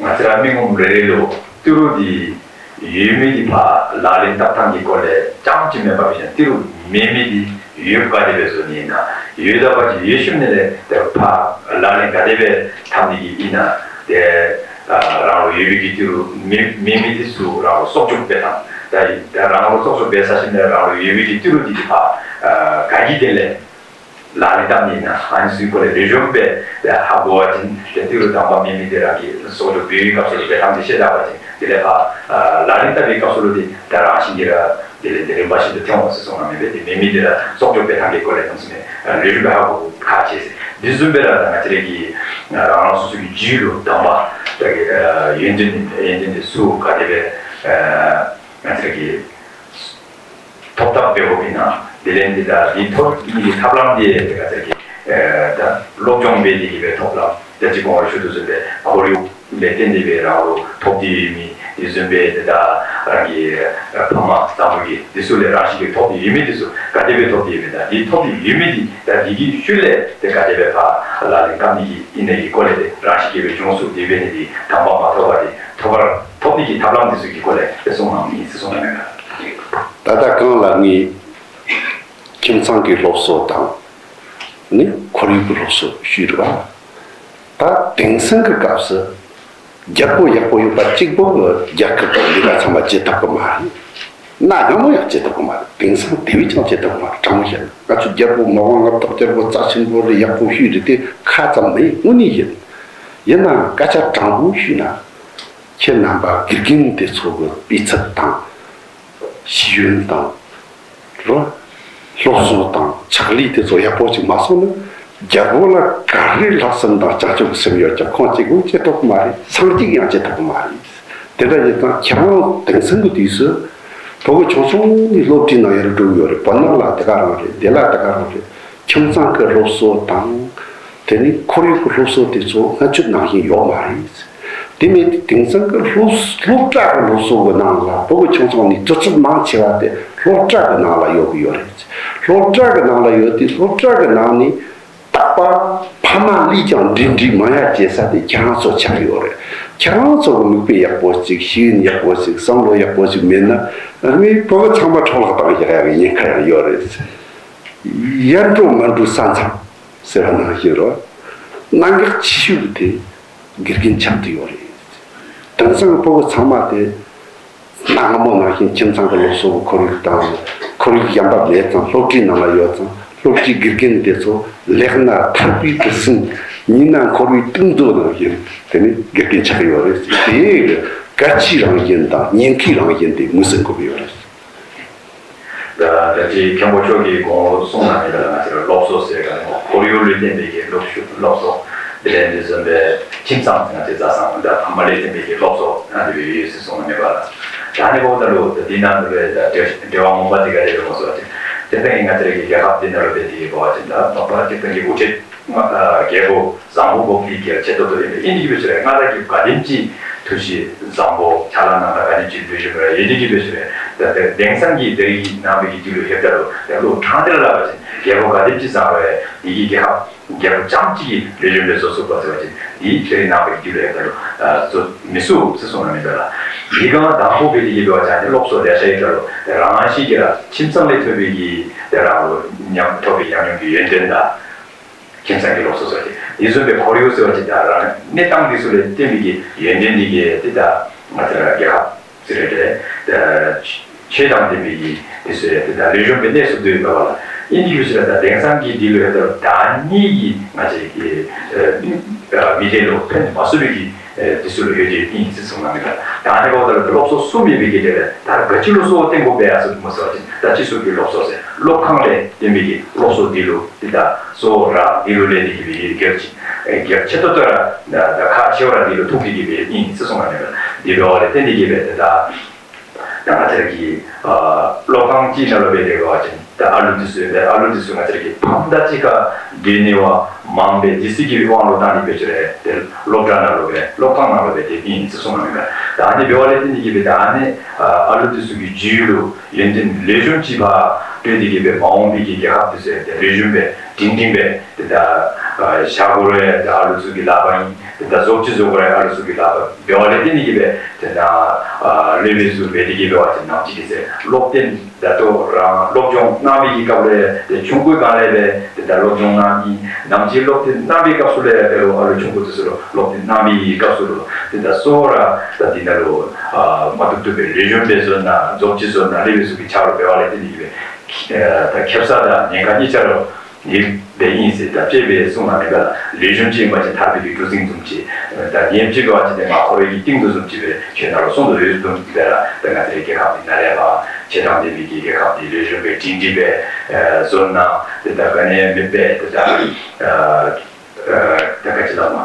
ང་ཚོ་ར་མི་ངོམ་རེ་རེ་ལོ་ཏི་རུ་དེ་ཡོད་མེད་ཀྱི་ཕ་ལག་ལེན་བསྟར་སྟངས་ཀྱི་སྐོར་ལས་ཅང་ཅི་མེད་པ་བཞིན་ཏི་རུ་མེད་མེད་དེ་ཡོད་ག་དེ་བས་བཟོ་ནི་ཡིན་ན་ཡོད་ད་པ་ཅི་ཡོད་ཤུམ་ནི་ལས་དེ་ཕ་ལག་ལེན་ག་དེ་བས་འཐབ་ནི་གི་ཡིན་ན་དེ་རང་ལོ་ཡོད་པའི་གི་ཏི་རུ་མེད་མེད་མེད་དེ་སུ་རང་ལོ་གསོག་འཇོག་སྤེལ་སྟངས་ད་ཡིན་ད་རང་ལོ་གསོག་འཇོག་སྤེལ་ས་ཞིག་ནས་རང་ལོ་ཡོད་པའི་གི་ཏི་རུ་དེ་གི་ཕ་ག་གི་དེ་ལས། ལག་ལེན་བསྟར་ནས་ན་ཨ་ནི་སུའི་སྐོར་ལས་ལས་བྱུང་བས་ལས་ཧ་གོ་བ་ཅིན་དེ་དུས་རུ་དམ་པ་མེད་མི་དེ་རང་གི་སོགས་ལུ་བོད་ཡིག་སྐབས་སུ་ལུ་བས་ཐམས་ཅད་ཤེས་བཞག་པ་ཅིན་དེ་ལས་ཕ་ལག་ལེན་བསྟར་བའི་སྐབས་སུ་ལུ་དེ་ད་རང་བཞིན་གྱིས་ར་དེ་ལས་དེ་རིམ་པ་ཞིག་ཏུ་ཐོན་འོང་ཟེར་གསུངས་ན་མེད་པས་དེ་མེད་མི་དེ་ར་སོགས་ལུ་བས་ཐམས་ཅད་སྐོར་ལས་ཐམས་ཅད་ནས་ལས་རིམ་པ་ཧ་གོ་ཁག་ཆེ་ཟེར་འདི་བཟུམ་སྦེ་ར་ད་ང་བཅས་རའི་གི་རང་རང་སོ་སོ་གི་རྒྱུད་ལུ་དམ་པ་ད་གི་ཡོན་ཏན་ཡོན་ཏན་དེ་སུ་ག་དེ་སྦེ་ང་བཅས་རའི་གི་ཐོབ་ཐབས་འབད་དགོ་པའི་ནང་དེ་ལས་འདི་དང་འདི་ཐོབ་ནི་གི་ཐབས་ལམ་དེ་དེ་ག་ཚད་ཀྱི་ད་སློབ་སྦྱོང་འབད་དེ་གི་བའི་ཐོབ་ལམ་དེ་ཅི་གོང་བ་ཞུ་དུ་བཟོད་པའི་ཁོར་ཡུག་ལས་བརྟེན་ཏེ་བའི་རང་ལུ་ཐོབ་དེ་ཡོད་མི་དེ་བཟོད་པའི་དེ་དག་རང་གི་ཕ་མ་བཟང་པོ་གི་དེ་ཚུ་ལས་རང་ཞིག་གི་ཐོབ་དེ་ཡོད་མི་དེ་ཚུ་ག་དེ་བའི་ཐོབ་དེ་ཡོད་མི་དང་དེ་ཐོབ་དེ་ཡོད་མི་དེ་ད་དེ་གི་ཤུལ་ལས་དེ་ག་དེ་བའི་ཕ་ལ་ལས་ཀ་མི་གི་ཨི་ནས་ཀྱི་སྐོར་ལས་དེ་རང་ཞིག་གི་བའི་བྱུང་སུ་དེ་བའི་ནི་དེ་དམ་པ་མ་ཐོབ་པ་དེ་ཐོབ་པར་ཐོབ་ནི་གི་ཐབས་ལམ་དེ་ཚུ་གི་སྐོར་ལས་དེ་གསུངས་གནང་མི་ཡིན་ཟེར་གསུངས་གནང་མེད་ན། ད་ལྟ་གང་ལ་ངས་ཁྱིམ་ཚང་གི་སློབ་གསོ་དང་ནི་ཁོར་ཡུག་གི་སློབ་གསོ་ཞུས་རེད་བ། ད་དེང་སང་གི་སྐབས་སུ་རྒྱལ་པོ་ཡག་པོ་ཡོད་པ་གཅིག་པོ་གི་རྒྱལ་ཁབ་དང་ལས་ཀ་ཚང་མ་བྱེད་ཐུབ་ཀྱི་མ་རེད། གནའ་སྔ་མོ་ཡང་བྱེད་ཐུབ་ཀྱི་མ་རེད། དེང་སང་དེ་བས་ཀྱང་བྱེད་ཐུབ་ཀྱི་མ་རེད། དྲང་མོ་བཤད་ན་ང་ཚོ་རྒྱལ་པོ་མི་དབང་མངའ་བདག་རྒྱལ་པོ་རྩ་ཆེན་པོ་རེད་ཡག་པོ་ཞུས་རེད་དེ་ཁ་ཙམ་མིན་དངོས་གནས་ཡིན། ཡིན་ནའང་སྐད་ཆ་དྲང་པོ་ཞུས་ན། ཁྱེད་རྣམ་པ་དགེ་རྒན་དེ་ཚོ་གི་སྤུས་ཚད་དང་། ཤེས་ཡོན་དང་། རོ། སློབ་གསོ་དང་ཕྱག་ལས་དེ་ཚོ་ཡག་པོ་ཅིག་མ་སོང་ན། རྒྱལ་པོ་ལ་ག་རེ་ལྷག་བསམ་དང་བྱང་ཆུབ་སེམས་ཡོད་ཀྱང་ཁོང་གཅིག་པུ་བྱེད་ཐུབ་ཀྱི་མ་རེད། སངས་རྒྱས་ཀྱང་བྱེད་ཐུབ་ཀྱི་མ་རེད། དེ་འདྲ་ཡིན་ཙང་ཁྱེད་རང་དེང་སང་གི་དུས་སུ་ཕྲུ་གུ་ཆུང་ཆུང་ནས་སློབ་གྲྭའི་ནང་ཡར་འགྲོ་གི་ཡོད་རེད། བོད་ནང་ལ་དེ་ག་རང་རེད། དེ་ལ་དེ་ག་རང་རེད། ཁྱིམ་ཚང་གི་སློབ་གསོ་དང་། དེ་ནི་ཁོར་ཡུག་གི་སློབ་གསོ་དེ་ཚོ་སྔ་ཕྱི་ནང་བཞིན་ཡོད་མ་རེད། དེ་མིན་དེང་སང་གི་སློབ་སློབ་གྲྭ་གི་སློབ་གསོ་གི་ནང་ལ་ཕྲུ་གུ་ཆུང་ཆུང་ནས་དུས་ཚོད་མང་ཆེ་བ་དེ་སློབ་གྲྭ་གི་ནང་ལ་ཡོད་གི་ཡོད་རེད། སློབ་གྲྭ་གི་ནང་ལ་ཡོད་དུས་སློབ་གྲྭ་གི་ནང་ནས་རྟག་པར་ཕ་མ་ལས་ཀྱང་འབྲེལ་འདྲིས་མང་ཡ་བྱེད་ས་དེ་ཁྱེད་རང་ཚོ་ཆགས་ཡོད་རེད། ཁྱེད་རང་ཚོ་གི་མིག་དཔེ་ཡག་པོ་ཅིག་ཤེས་ཡོན་ཡག་པོ་ཅིག་བསམ་བློ་ཡག་པོ་ཅིག་མེད་ན་ཨ་ནི་ཕྲུ་གུ་ཚང་མ་འཕྲོ་བརླག་བཏང་ཡག་ཡག་གི་ཉེན་ཁ་ཡང་ཡོད་རེད། ཡར་འགྲོ་མར་འགྲོ་ས་མཚམས་ཟེར་བ་ནང་བཞིན་རོ། གནད་འགག་ཆེ་ཤོས་དེ་དགེ་རྒན་ཆགས་ཀྱི་ཡོད་རེད། དེང་སང་ཕྲུ་གུ་ཚང་མ་དེ་གནའ་སྔ་མོ་ནང་བཞིན་ཁྱིམ་ཚང་གི་སློབ་གསོ་གི་ཁོར་ཡུག་དང་ཁོར་ཡུག་གཞན་པ་མེད་ཙང་སློབ་གྲྭའི་ནང་ལ་ཡོད་ཙང་སློབ་གྲྭའི་དགེ་རྒན་དེ་ཚོ་ལེགས་ན་ཐར་པའི་གྲུ་གཟིངས། ཉེས་ན་འཁོར་བའི་གཏིང་རྡོ་ནང་བཞིན་དེ་ནི་དགེ་རྒན་ཆགས་ཀྱི་ཡོད་རེད། དེ་གི་གལ་ཆེའི་རང་བཞིན་དང་ཉེན་ཁའི་རང་བཞིན་དེ་ངོས་ཟིན་དགོས་ཀྱི་ཡོད་རེད། ད་ད་ཅི་མཁན་པོ་མཆོག་གིས་གོང་ལ་གསུངས་གནང་མེད་ལ། ང་ཚོར་སློབ་གསོ་ཟེར་ག་ནི་ཁོར་ཡུག་ལས་བརྟེན་པའི་གི་སློབ་ཞུ་སློབ་གསོ། དེ་ལས་འདི་བཟོ་འདྲ་ཁྱིམ་ཚང་ང་ཚོའི་བཟའ་ཚང་འདྲ་ཕ་མ་ལས་བརྟེན་པའི་གི་སློབ་གསོ་ང་ཚོའི་ཡོད་ཡོད་ཟེར་གསུངས་གནང་མེད་པ་ལ། ད་ནི་གོ་ད་ལོ་ད་འདི་ནང་དུ་བས་ད་འབྲེལ་འབྲེལ་བ་ངོ་མ་དེ་ག་རེ་རེད་མ་གསུངས་ཏེ། དེ་ཕན་ང་ཚོའི་གི་རྒྱལ་ཁབ་འདི་ནང་ལ་བས་དེ་གི་གོ་བ་ཅན་ད་མ་པ་དེ་ཕན་གི་དབུ་ཁྲིད་ང་རྒྱལ་པོ། བཟང་པོ་འགོག་པའི་གལ་ཆེ་ཏོག་ཏོ་ཡིན་པས་ཨིན་དེ་གི་བེད་སྤྱོད་རེད། སྔར་ལ་གི་ག་དེམ་ཅིག་ཐུགས་རྗེ་བཟང་པོ་ཕྱག་ལ་ནང་ལ་ག་དེམ་ཅིག་ལུས་ཞུ་བར་ཡོད་དེ་གི་བེད་སྤྱོད་རེད། ད་དེང་སང་གི་དེ་རིང་ནང་པའི་གི་དུས་ལུ་ཧེབ་ད་ལོ་དེ་ལོ་གྲངས་དེ་ལ་ལབ་པ་ཅིན་རྒྱལ་པོ་ག་དེམ་ཅིག་བཟང་བས་དེ་གི་རྒྱལ་ཁབ་རྒྱལ་པོ་རྐྱང་གཅིག་གི་ལུས་ཞུ་བར་བཟོ་ཚུགས་པ་ཟེར་བ་ཅིན་དེ་དེ་རིང་ནང་པའི་གི་དུས་ལུ་ཧེབ་ད་ལོ་བཟོ་མི་ཚུགས་ཟེར་གསུངས་ན་མིན་པ་ལ། དེ་གང་དང་པོ་གི་དེ་གི་འབད་བ་ཅིན་དེ་སློབ་གསོ་ལེ་ཤ་ཡོད་ད་ལོ་དེ་རང་ཤི་གི་ལ་ཁྱིམ་ཚང་ལས་ཐོབ་པའི་གི་དེ་རང་ལོ་ཉམས་ཐོབ་པའི་ཉམས་མྱོང་གི་ཡོན་ཏན་དང་། ཁྱིམ་ཚང་གི་སློབ་གསོ་སོགས་ཀྱི་འདི་བཟོ་བའི་ཁོར་ཡུག་ཟེར་བ་ཅིག་དང་རང་གནས་སྟངས་འདི་ཚོ་ལས་བརྟེན་པའི་གི་ཡོན་ཏན་འདི་གི་དེ་ད་ང་ཚོ་རྒྱལ་ཁབ་ཟེར་རེད་དེ། ཆོས་དང་ལྡན་པའི་གི་དེ་ཚོ་རེད་དེ་ད་ལུས་ཞུགས་པའི་གནས་སུ་སྡོད་པ་ལ་ཨིན་དེ་གི་ཕྱིར་ད་དེང་སང་གི་འདི་ལོ་ཡོད་ད་ད་ནི་གི་ང་ཚོའི་གི་མི་སྡེ་ལོ་ཕན་མ་སུ་བའི་གི་དེ་ཚོ་ལོ་ཡོད་དེ་ཨིན་ཟེར་གསུངས་ན་མི་ད་ད་ནི་གོ་ད་ལོ་སློབ་གསོ་གསུམ་ཡོད་པའི་གི་དེ་ལས་ད་ག་ཅི་ལོ་གསོ་བ་བསྟན་དགོས་པའི་ཨ་སུ་མ་ཟེར་བ་ཅིག་ད་ཅི་སུ་གི་སློབ་གསོ་ཟེར་སློབ་ཁང་ལས་བསྟན་པའི་གི་སློབ་གསོ་འདི་ལོ། དེ་ལྟར་གཙོ་བོ་ར་འདི་ལོ་ལས་འདི་གི་བའི་སྒེར་གྱི་སྒེར་ཆེ་ཏོ་ཏོ་ར་ད་ཁ་ཆེ་བ་ར་འདི་ལོ་ཐུག་གི་གི་བའི་ཨིན་ཚེ་སོང་བ་ནས་འདི་བའི་བ་ལས་བརྟེན་འདི་གི་བའི་དེ་ལྟར་ད་ང་ཚར་གི་སློབ་ཁང་གཅིག་ནང་ལ་བའི་དེ་ག་བ་ཅན་ད་ཨ་ལུ་འདི་ཚོའི་བའི་ཨ་ལུ་འདི་ཚོ་ང་ཚར་གི་ཕམ་ད་གཅིག་ཁ་འདི་ནི་བ་མང་བའི་འདི་སྲིད་ཀྱི་དབང་ལོ་བཏང་འདི་བེད་སྤྱོད་རེད་དེ་སློབ་གྲྭ་ནང་ལོ་བའི་སློབ་ཁང་ནང་ལོ་བའི་དེ་ཨིན་ཚེ་སོང་བ་ནས་ད་ནི་བའི་བ་ལས་བརྟེན་འདི་གི་བའི་ད་ནི་ཨ་ལུ་འདི་ཚོ་གི་རྒྱུད་ལུ། ཡོན་ཏན་ལེགས་ཤོམ་གྱིས་ཕར་སྤྲོད་དེ་གི་བའི་མ་འོངས་པའི་གི་རྒྱལ་ཁབ་དེ་ཚོའི་དེ་ལེགས་ཤོམ་སྦེ་སྒྲིང་སྒྲིང་སྦེ་དེ་ད་བཞག་དགོས་རེད། དེ་ཨ་ལུ་ཚུ་གི་ལག་པར་ཨིན། དེ་ད་བཟོ་བཅོས་བཟོ་དགོས་རེད། ཨ་ལུ་ཚུ་གི་ལག་པར་འབད་བ་ལས་བརྟེན་ནས་གི་བའི་དེ་ད་སློབ་དཔོན་ཚུ་འབད་དེ་གི་འབད་བ་ཅིན་ནམ་ཅིག་གི་ཚེ་སློབ་སྟོན་ད་ལྟོ་རང་སློབ་སྦྱོང་གནང་བའི་གི་སྐབས་ལས་དེ་ཆུང་ཀུའི་སྒང་ལས་སྦེ་དེ་ད་སློབ་སྦྱོང་གནང་ཨིན། ནམ་ཅིག་སློབ་སྟོན་གནང་བའི་སྐབས་སུ་ལས་དེ་ལོ་ཨ་ལུ་ཆུང་ཀུ་དེ་ཚུ་ལུ་སློབ་སྟོན་གནང་བའི་གི་སྐབས་སུ་ལུ་དེ་ད་གཙོ་བོ་ར་ད་འདི་ནང་ལུ། མ་ཐུབ་ཐུབ་པའི་ལེགས་ཤོམ་སྦེ་བཟོ་ན་རྫོབ་ཅིག་བཟོ་ན་ལེགས་པའི་གཟུགས་ཀྱི་ཆ་ལུ་འབད་བ་ལས་བརྟེན་ནས་ཡོད་པའི་ད་ཁེབ་ས་དང་ཉེན་ཁ་གཉིས་ཆ་རུ་ཡོད་པའི་ཨིན་ཟེར་ད་དཔྱད་པའི་གསུང་ལ་མེད་པ་ལ་ལེགས་ཤོམ་ཅིག་ཡིན་པ་ཅིན་ཐར་པའི་གི་གྲུ་གཟིངས་བཟུམ་ཅིག་ད་ཉེན་ཅིག་འབད་བ་ཅིན་དེ་མ་འཁོར་བའི་གི་གཏིང་རྡོ་བཟུམ་ཅིག་སྦེ་ཁྱོད་ནང་ལུ་གསུང་དུ་ཡོད་བཟུམ་ཅིག་སྦེ་ར་ད་ང་ཚོའི་རྒྱལ་ཁབ་འདི་ནང་ལས་ཕར་ཆེ་དྲང་ལྡན་པའི་གི་རྒྱལ་ཁབ་འདི་ལེགས་ཤོམ་སྦེ་སྒྲིང་སྒྲིང་སྦེ་བཟོ་ན་དེ་ད་ག་ནི་མེད་པའི་དེ་ད། ད་ག་ཅི་ལ་མ།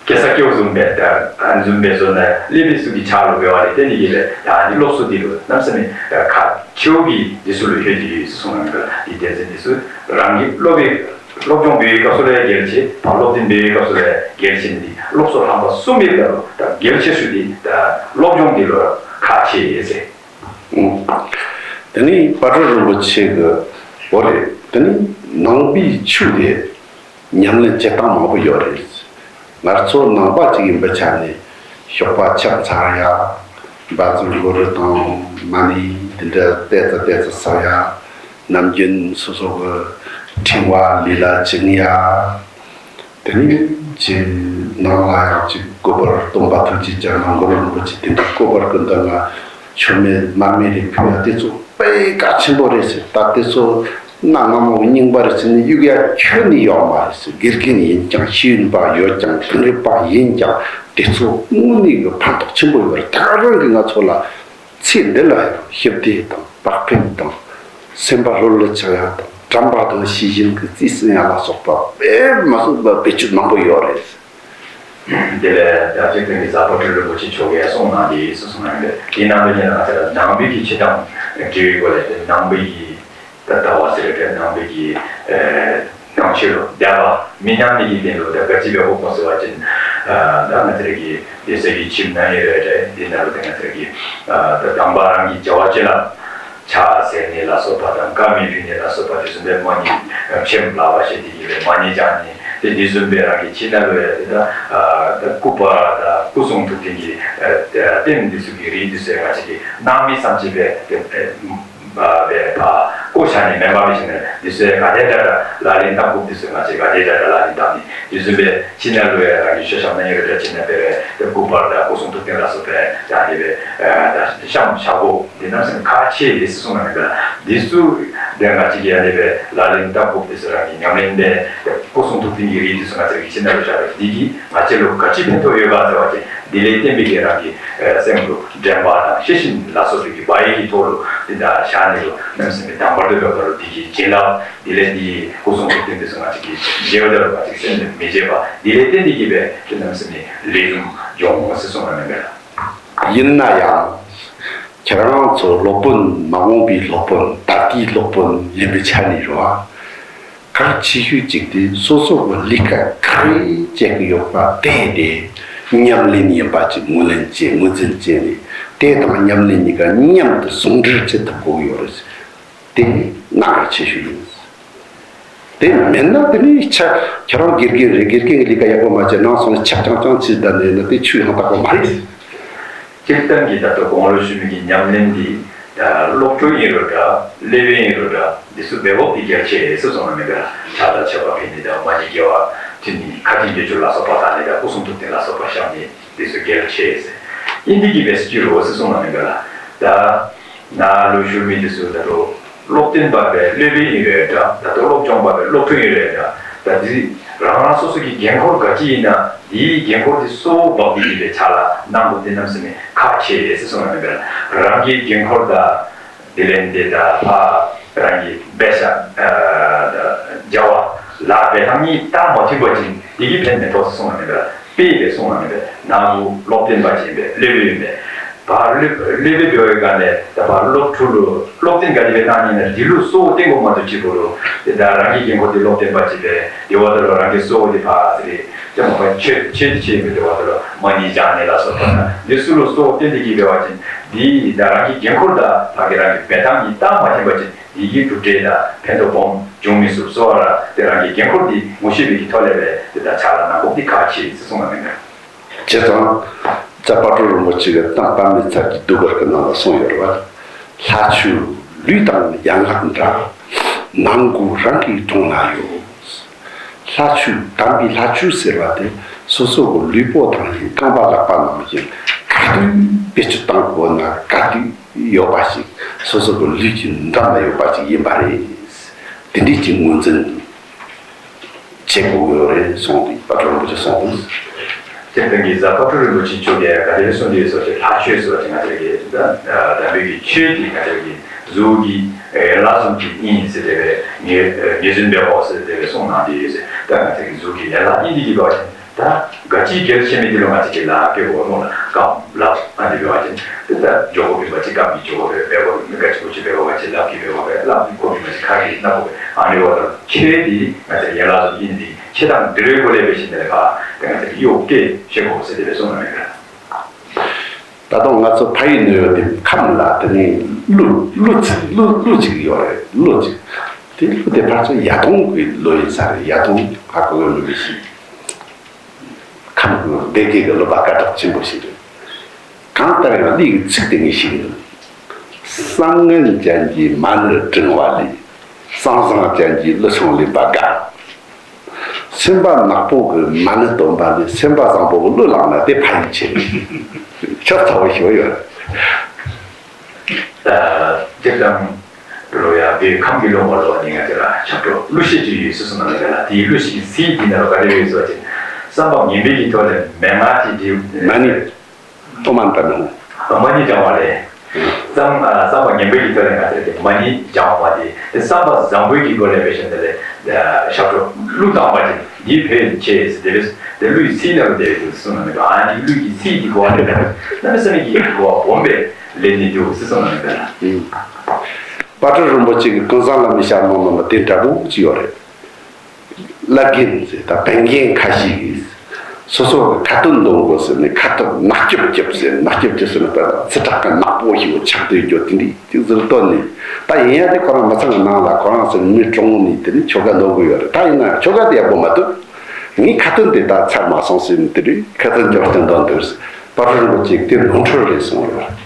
སྐྱེ་ས་སྐྱེ་བོ་བཟུམ་སྦེ་ད་ཨ་ནི་བཟུམ་སྦེ་བཟོ་ན་སློབ་དཔོན་ཚུ་གི་ཕྱག་ལུ་འབད་བ་ལས་བརྟེན་ནས་ཡོད་པའི་ད་ཨ་ནི་སློབ་གསོ་འདི་ལུ་གནམ་མེད་ས་མེད་ཁག་ཆེ་བོ་གི་འདི་ཚུ་ལུ་ལྷོད་དེ་ཡོད་ཟེར་གསུངས་གནང་གི་འདུག་འདི་དེ་ཚེ་འདི་ཚུ་རང་གི་སློབ་དཔོན་སློབ་སྦྱོང་འབད་བའི་སྐབས་སུ་ལས་གལ་ཆེ་བ་སློབ་སྟོན་འབད་བའི་སྐབས་སུ་ལས་གལ་ཆེ་ནི་འདི་སློབ་གསོ་རྣམ་པ་གསུམ་ཡོད་པ་ལུ་ད་གལ་ཆེ་ཤོས་འདི་ད་སློབ་སྦྱོང་འདི་ལུ་ཁག་ཆེ་ཡོད་ཟེར། དེ་ནི་དཔལ་སྤྲུལ་རིན་པོ་ཆེ་གི་འོ་རེད། དེ་ནི་ནང་པའི་ཆོས་དེ་ཉམས་ལེན་བྱེད་སྟངས་མང་པོ་ཡོད་རེད། ང་ཚོ་ནང་པ་ཅིག་ཡིན་པའི་ཆ་ནས་ཞོགས་པ་ཕྱག་འཚལ་ཡ། བཛྲ་གུ་རུ་དང་མ་ཎི་དེ་འདྲ་ཏོག་ཙམ་ཏོག་ཙམ་བསག་ཡ། ནམ་རྒྱུན་སོ་སོ་གི་ཕྲེང་བ་ལུས་ལ་བྱིན་ཡ། དེ་ནས་ཅིག་ནང་ལ་ཡང་ཅིག་བཀོད་པར་སྟོན་པ་ཐུགས་རྗེ་ཅན་དང་གུ་རུ་རིན་པོ་ཆེ་དེ་འདྲ་བཀོད་པར་ཀུན་ཏུ་ང་མཆོད་མེ་མར་མེ་རེ་ཕུལ་ཡ་དེ་ཚོ་དཔེ་གལ་ཆེན་པོ་རེད་ཟེར། ད་དེ་ཚོ་གནའ་སྔ་མོ་གི་རྙིང་པ་རེད་ཟེར་ནས་གཡུག་ཡ་ཁྱོན་ནས་ཡོད་མ་རེད་ཟེར། དགེ་རྒན་ཡིན་ཀྱང་ཤེས་ཡོན་པ་ཡོད་ཀྱང་དེང་རབས་པ་ཡིན་ཀྱང་དེ་ཚོ་དངོས་གནས་ཀྱི་ཕན་ཐོགས་ཆེན་པོ་ཡོད་རེད། ད་ག་རང་གིས་ང་ཚོ་ལ། ཚེ་འདི་ལ་ཡང་ཞི་བདེ་དང་བག་ཕེབས་དང་སེམས་པ་ལྷོད་ལྷོད་ཆགས་ཡག་དང་ དམ་པ་དང་ཤེས་བཞིན་གྱི་རྩིས་ཟིན་ཡ་ལ་སོགས་པ་དཔེ་མ་སྲིད་པ་བེད་སྤྱོད་མང་པོ་ཡོད་རེད། དེ་ལས་ད་ཅིག་དེང་གི་གཟའ་པ་ཀྲུ་རིན་པོ་ཆེ་མཆོག་གིས་གསུངས་གནང་དེ་སུ་གསུངས་གནང་རེད། དེ་ནང་དུ་ཉིད་ལ་ང་ཚོ་ལ་ནང་པའི་གི་ཕྱི་དང་འབྲེལ་བའི་སྒོ་ལས་དེ་ནང་པའི་གི་ད་ལྟ་བ་ཟེར་རེད། ནང་པའི་གི་ནང་ཆོས་ལ་དད་པ་མི་ཉམས་ནི་གི་དོན་ལ་ད་ག་ཅི་བས་ཧོ་གོ་ཟེར་བ་ཅན་ད་ང་ཚོ་གི་སྡེ་སྲིད་ཀྱི་ཁྱིམ་ན་ཡོད་རེད། དེ་ནང་ལ་དེ་ང་ཚོ་གི་ད་དམ་པ་རང་གི་བྱ་བ་ཅི་ལ། ཕྱག་འཚལ་ནས་ལ་སོགས་པ་དང་བཀའ་མོལ་ཕུལ་ནས་ལ་སོགས་པ་དེ་བཟུམ་པའི་མ་ཎི་ཕྱེད་ལ་བ་ཞེས་དེ་ཡིན་པའི་མ་ཎི་བགྱང་ནས་དེ་དེ་བཟུམ་པའི་རང་གི་ཕྱི་ནང་ལ་ཡ་དེ་ད་ད་སྐུ་པར་དང་སྐུ་གསུང་ཐུགས་རྟེན་གྱི་རྟེན་འདི་ཚོ་གི་རིགས་འདི་ཚོ་ང་ཅག་གི་སྣང་མེད་བསམ་བྱེད་པའི་དེ་བས་ཕ་བཀོ་བཞག་ནས་མེ་འབར་བའི་ཞིང་ནས་འདི་ཚོའི་ག་དེ་འདྲ་འདྲ་ལག་ལེན་བསྟར་དགོས་འདི་ཚོ་ང་ཅག་ག་དེ་འདྲ་འདྲ་ལག་ལེན་བསྟར་ནས་དེ་བཟུམ་པའི་ཕྱི་ནང་ལ་ཡ་རང་གི་ཤོ་ཤམ་ན་ཡོད་རེད། ཕྱི་ནང་དཔེ་བའི་དེ་སྐུ་པར་དང་སྐུ་གསུང་ཐུགས་རྟེན་ལ་སོགས་པའི་ཡ་དེ་བས་ད་ཤམ་བཞག་དགོས། འདི་རྣམས་སེམས་ཁ་ཆེ་ཡིས་གསུངས་ལ་མེད་པ། འདི་ཚུ་དེ་ང་ཅག་གི་ཡ་ལེ་བའི་ལ་ལེན་ལྟ་ཕོབ་དེ་ཚོ་རང་གི་ཉམས་ལེན་པའི་སྐུ་གསུང་ཐུགས་རྟེན་གྱི་རིགས་དེ་ཚོ་ང་ཚོ་གི་ཕྱི་ནང་ལ་བཞག་པའི་འདི་གིས་ང་ཅག་ལུ་ག་ཅི་ཕན་ཐོགས་ཡོད་ག་ཟེར་བ་ཅིན་འདི་ལས་བརྟེན་པའི་གི་རང་གི་སེམས་ལུ་དྲན་པ་དང་ཤེས་བཞིན་ལ་སོགས་པའི་གི་བ་ཡི་གི་ཐོག་ལུ་འདི་ད་བཞག་ནི་ལུ་རྣམ་སེམས་པའི་དང་བར་དུ་འབད་པ་ལུ་འདི་གི་བྱིན་རླབས་འདི་ལས་འདི་སྐུ་གསུང་ཐུགས་རྟེན་དེ་ཚོ་ང་ཅག་གི་བརྗེད་པ་ལ་ང་ཅག་སེམས་ལུ་མི་བརྗེད་པ་འདི་ལས་བརྟེན་འདི་གི་བས་དེ་རྣམ་སེམས་ནི་ལས་རུང་འབྱུང་ངོ་ཟེར་གསུངས་ལ་མེད་པ། ཡིན་ན་ཡང་། ཁྱེད་རང་ཚོ་སློབ་དཔོན་མ་འོངས་པའི་སློབ་དཔོན་ད་ལྟའི་སློབ་དཔོན་ཡིན་པའི་ཆ་ནས་རེད་བ། གལ་ཆེ་ཤོས་གཅིག་དེ་སོ་སོ་གི་ལས་ཀ་ག་རེ་བྱེད་ཀྱི་ཡོད་པ་དེ་དེ་ཉམས་ལེན་ཡིན་པ་ཅིག་ངོས་ལེན་བྱས་ངོས་འཛིན་བྱས་ནས་དེ་དང་ཉམས་ལེན་གཉིས་ཀ་མཉམ་དུ་ཟུང་འབྲེལ་བྱེད་ཐུབ་དགོས་ཡོད་རེད། དེ་གནད་འགག་ཆེ་ཤོས་ཡིན། དེ་མིན་ན་དེ་ནི་ཆ་ཁྱེད་རང་དགེ་རྒན་རེད། དགེ་རྒན་གྱི་ལས་ཀ་ཡག་པོ་མ་བྱས་ནང་སོང་ནས་ཆབ་ཅང་ཅང་བྱས་བསྡད་ནས་ན་དེ་ཆོས་ཡང་དག་པོ་མ་རེད། སྤྱིར་བཏང་གི་ད་ལྟ་དགུང་ལོ་གཞོན་མི་གི་ཉམས་ལེན་འདི་ད་སློབ་ཕྲུག་ཡིན་རུང་འདྲ་སློབ་དཔོན་ཡིན་རུང་འདྲ་འདི་ཚོ་འབད་འབབ་འདི་གལ་ཆེ་ཟེར་གསུངས་ལ་མེད་པས། ཕྱག་དང་མཆོད་པ་ཕུལ་ནི་དང་མ་ཎི་དགེ་བ་ཕུལ་ནི་ཁ་ཆེམས་དགེ་སྦྱོར་ལ་སོགས་པ་དང་ནི་ད་སྐུ་གསུང་ཐུགས་རྟེན་ལ་སོགས་པ་བཤམས་ནི་འདི་ཚོ་གལ་ཆེ་ཟེར། ཡིན་འདི་གི་བས་སུ་གྱུར་རོ་ཟེར་གསུངས་ལ་མེད་པས་ལ། ད་ན་ལོ་ཞུ་མི་འདི་ཚོ་ད་ལོ་སློབ་སྟོན་པ་བས་སློབ་དཔོན་ཡིན་རེད་འདྲ། ད་ལྟ་སློབ་སྦྱོང་པ་བས་སློབ་ཕྲུག་ཡིན་རེད་འདྲ། ད་འདི་རང་རང་སོ་སོ་གི་འགན་ཁུར་ག་ཅི་ཡིན་ན་འདིའི་འགན་ཁུར་འདི་གཙོ་བོ་འབབ་འདི་ཡིན་པའི་ཆ་ལ་གནང་དགོས་འདི་རྣམ་སེམས་ནི་ཁག་ཆེ་ཡོད་ཟེར་གསུངས་ལ་མེད་པས་ལ། རང་གི་འགན་ཁུར་དང་དེ་ལས་འདི་ད་ཕ་རང་གི་དཔེ་ཆ་ཨ་ད་བྱ་བ་ལ་འབད་ཐབས་གཉིས་ལྟར་མ་མཐུན་པ་ཅིག་འདི་གི་ཕན་མི་ཐོགས་ཟེར་གསུངས་ལ་མེད་པས་ལ། དཔེ་ཡི་གསུང་བ་མེད་པས་ནང་དུ་སློབ་སྟོན་པ་ཅན་པས་སློབ་དཔོན་ཡིན་པས། བར་སློབ་སློབ་དཔོན་པའི་སྒང་ནས་ད་བར་སློབ་ཕྲུག་ལུ་སློབ་སྟོན་ག་དེ་བས་གནང་ཉིན་ན་འདི་ལུ་གཙོ་བོ་བསྟན་དགོས་མ་གཏོགས་ཅི་དགོས་རུང་དེ་ད་རང་གི་འགན་ཁུར་དེ་སློབ་སྟོན་པ་ཅན་པས་དེ་བ་ད་ལོ་རང་གི་གཙོ་བོ་དེ་ཕ་ཟེར་རེད་ཅེས་མ་པ་ཆོས་ཆོས་དེ་ཆོས་ཡིན་པས་དེ་བ་ད་ལོ་མ་ཎི་བགྱང་ནས་ལ་སོགས་པ་ན་འདི་ཚུ་ལུ་གཙོ་བོ་བསྟན་དེ་གི་འབད་བ་ཅིན་འདི་ད་རང་གི་འགན་ཁུར་དང་ཕ་གི་རང་གི་འབད་ཐབས་གཉིས་ལྟར་མ་མཐུན་པ་ཅིན། ཡི་གེ་གྲུབ་འབྲས་དང་ཕན་ཐོགས་སྦོམ་འབྱུང་མི་ཚུགས་སོ་བ་ར་དེ་རང་གི་འགན་ཁུར་འདི་ངོ་ཤེས་པའི་གི་ཐོག་ལས་པས་དེ་དག་ཆ་ལ་ནང་ཁོག་འདི་ཁག་ཆེ་ཟེར་གསུངས་པ་མིན་ན། བྱས་ཙང་། རྩ་བ་ཀྲུ་རིན་པོ་ཆེ་གི་གཏམ་དཔག་མེད་ཚར་གྱི་ཟློས་གར་གྱི་ནང་ལ་གསུངས་ཡོད་རེད་བ། ལྷ་ཆོས་ལུས་དང་ཡན་ལག་འདྲ། ནང་ཁོག་རང་གི་དྲུང་ན་ཡོད། ལྷ་ཆོས་དམ་པའི་ལྷ་ཆོས་ཟེར་བ་དེ་སོ་སོ་གི་ལུས་པོ་དང་ཡང་རྐང་པ་ལག་པ་ནང་བཞིན་ག་དུས་བེད་སྤྱོད་བཏང་དགོས་ན་ག་དུས། ཡོད་པ་ཞིག་སོ་སོ་གི་ལུས་ཀྱི་འགྲམ་ན་ཡོད་པ་ཞིག་ཡིན་པ་རེད། དེ་འདྲའི་ཅིག་ངོས་འཛིན་བྱེད་དགོས་ཡོད་རེད་གསུངས་ཏེ་དཔལ་སྤྲུལ་རིན་པོ་ཆེ་གསུངས་འདུག་དེར་བརྟེན་གྱི་གཟའ་དཔལ་སྤྲུལ་རིན་པོ་ཆེ་མཆོག་གིས་ག་དེ་རེད་གསུངས་དུས་སོ་ཞིག་ལྷ་ཆོས་སོ་ཞིག་ང་ཚོ་གི་ད་དམ་པའི་གི་ཆོས་ཀྱི་ང་ཚོ་གི་གཟུགས་ཀྱི་ཡན་ལག་གསུམ་གྱི་དབྱིངས་ཟེར་དེ་བས་ངེས་ངེས་འཛིན་པའི་འོག་ཟེར་དེ་བས་གསུངས་གནང་དེ་ཡོད་ཟེར། ད་ང་ཚོ་གི་གཟུགས་ཀྱི་ཡན་ལག་དབྱིངས་དེ་གི་བར་ད་ག་ཅིའི་གལ་ཆེ་མེད་དེ་ལོ་ང་ཅིག་གི་ལ་སྐྱེ་བོ་རྨོ་ལ་རྐང་ལག་ཨ་འདི་བེ་བ་ཅན་དེ་ལྟར་འཇོག་གོ་བི་མ་ཅིག་རྐང་གི་འཇོག་གོ་བེ་བེ་བ་མི་ག་ཅིག་གོ་ཅིག་བེ་བ་ཅིག་ལག་གི་བེ་བ་བེ་ལག་གི་གོ་བི་མ་ཅིག་ཁ་གི་སྣ་གོ་བེ་ཨ་ནི་བ་དང་ཆེ་དེ་ང་ཅིག་ཡན་ལག་སོ་ཡིན་དེ་ཆེ་དང་འདི་རེ་གོ་ལེ་བེ་ཤིན་དེ་ལ་ཁ་དེ་ང་ཅིག་གི་གཡོ་སྐད་ཤེས་གོ་ཟེར་དེ་བེ་སོང་ན་མེད་ག་ད་དུང་ང་ཚོ་ཕ་ཡུལ་ནས་ཡོད་དེ་ཁམས་ལ་དེ་ནས་གླུ་གླུ་ཚིག་གླུ་གླུ་ཅིག་ཡོད་རེད། གླུ་ཅིག་དེ་གླུ་དེ་ཕར་ཚུར་ཡ་དོང་གི་གླུ་ཡིན་ས་རེད། ཡ་དོང་ཧ་གོ་གི་མི་མི་ཤེས། ཁམས་ཀྱི་སྡེ་དགེ་གི་གླུ་པ་སྐད་གྲགས་ཆེན་པོ་ཞིག་རེད། གང་ལྟར་ཡང་གླུ་ཡི་ཚིག་དེ་ངས་ཤེས་ཀྱི་འདུག་བསམ་ངན་ཅན་གྱི་མ་ཎི་བསྲིང་བ་ལས། བསམ་བཟང་ཅན་གྱི་གླུ་ཆུང་ལེན་པ་དགའ། སེམས་པ་ནག་པོ་གི་མ་ཎི་འདོན་པ་ལས་སེམས་པ་བཟང་པོ་གི་གླུ་བླངས་ན་དེ་ཕན་ཆེ། ཁྱབ་ཚ་བོ་ཞིག་ཡོད། སྤྱིར་བཏང་ལོ་ཡ་བོད་ཁམས་ཀྱི་ལོ་མ་ལོ་ནི་ང་ཚོ་ལ་ཆབ་འགྲོ་གླུ་གཞས་ཅིག་ཡོད་ཟེར་སོང་ན་ལ་ལ་དེའི་གླུ་གཞས་ཀྱི་ཚིག་འདི་ན་ལ་ག་རེ་ཡོད་ཟེར་བ་ཅིན་བསམ་པ་ངན་པའི་གི་ཐོག་ལས་མན་ངག་ཅིག་འདི་མ་ཎི། ཨོཾ་མ་ཎི་པདྨེ་ཧཱུྃ། མ་ཎི་བགྲང་བ་ལས། བསམ་བསམ་པ་ངན་པའི་གི་ཐོག་ནས་ང་ཚོས་དེ་མ་ཎི་བགྱང་བ་དེ་དེ་བསམ་པ་བཟང་པོའི་གི་སྒོ་ནས་འབད་བཞིན་དེ་ལས་ཞབས་བྲོ་གླུ་བཏང་བ་དེ་འདིའི་བོད་ཆེ་ཟེར་དེ་བས་དེ་གླུའི་ཚིག་ནང་ལ་དེ་བས་དེ་གསུངས་ན་མི་འགྲོ། ཨ་ནི་གླུ་གི་ཚིག་གི་གོ་བ་ལས་གནམ་མེད་ས་མེད་ཀྱི་གོ་བ་སྦོམ་པས་ལེན་ནས་འདུག་ཟེར་གསུངས་ན་མི་འགྲོ་ལ། པ་ཊ་རིན་པོ་ཆེ་གི་ཀུན་བཟང་བླ་མའི་ཞལ་ནང་ནང་ལ་དེ་འདྲ་པོ་ཅིག་ཡོད་རེད། བླ་རྒན་ཟེར་ད་བན་རྒན་ཁ་ཤས་ཀྱིས་སོ་སོ་གི་ཁ་ཏོན་འདོན་དགོས་ཟེར་ནས་ཁ་ཏོན་ནག་སྐྱོབ་སྐྱོབ་ཟེར་ནག་སྐྱོབ་སྐྱོབ་ཟེར་ནས་པ་ཚི་དྲག་གི་ནག་པོ་ཞིག་ཆགས་བསྡད་རྒྱུ་དེ་འདྲས་ཅིག་ཟུར་བཏོན་ནས། ད་ཡིན་ཡང་དེ་ཁོ་རང་མི་ཚང་གི་ནང་ལ་ཁོ་རང་ཚོ་མི་གྲོངས་ནས་དེ་ནས་ཆོ་ག་འདོན་གི་ཡོད་རེད། ད་ཡིན་ན་ཆོ་ག་དེ་ཡག་པོ་མ་འདུག་ངའི་ཁ་ཏོན་དེ་ད་ཚར་མ་སོང་ཟེར་ནས་དེ་རིང་ཁ་ཏོན་རྒྱབ་སྟེ་འདོན་འདུག་པ་ཊ་རིན་པོ་ཆེ་དེ་ནོར་འཁྲུལ་རེད་གསུངས་ཡོད་རེད།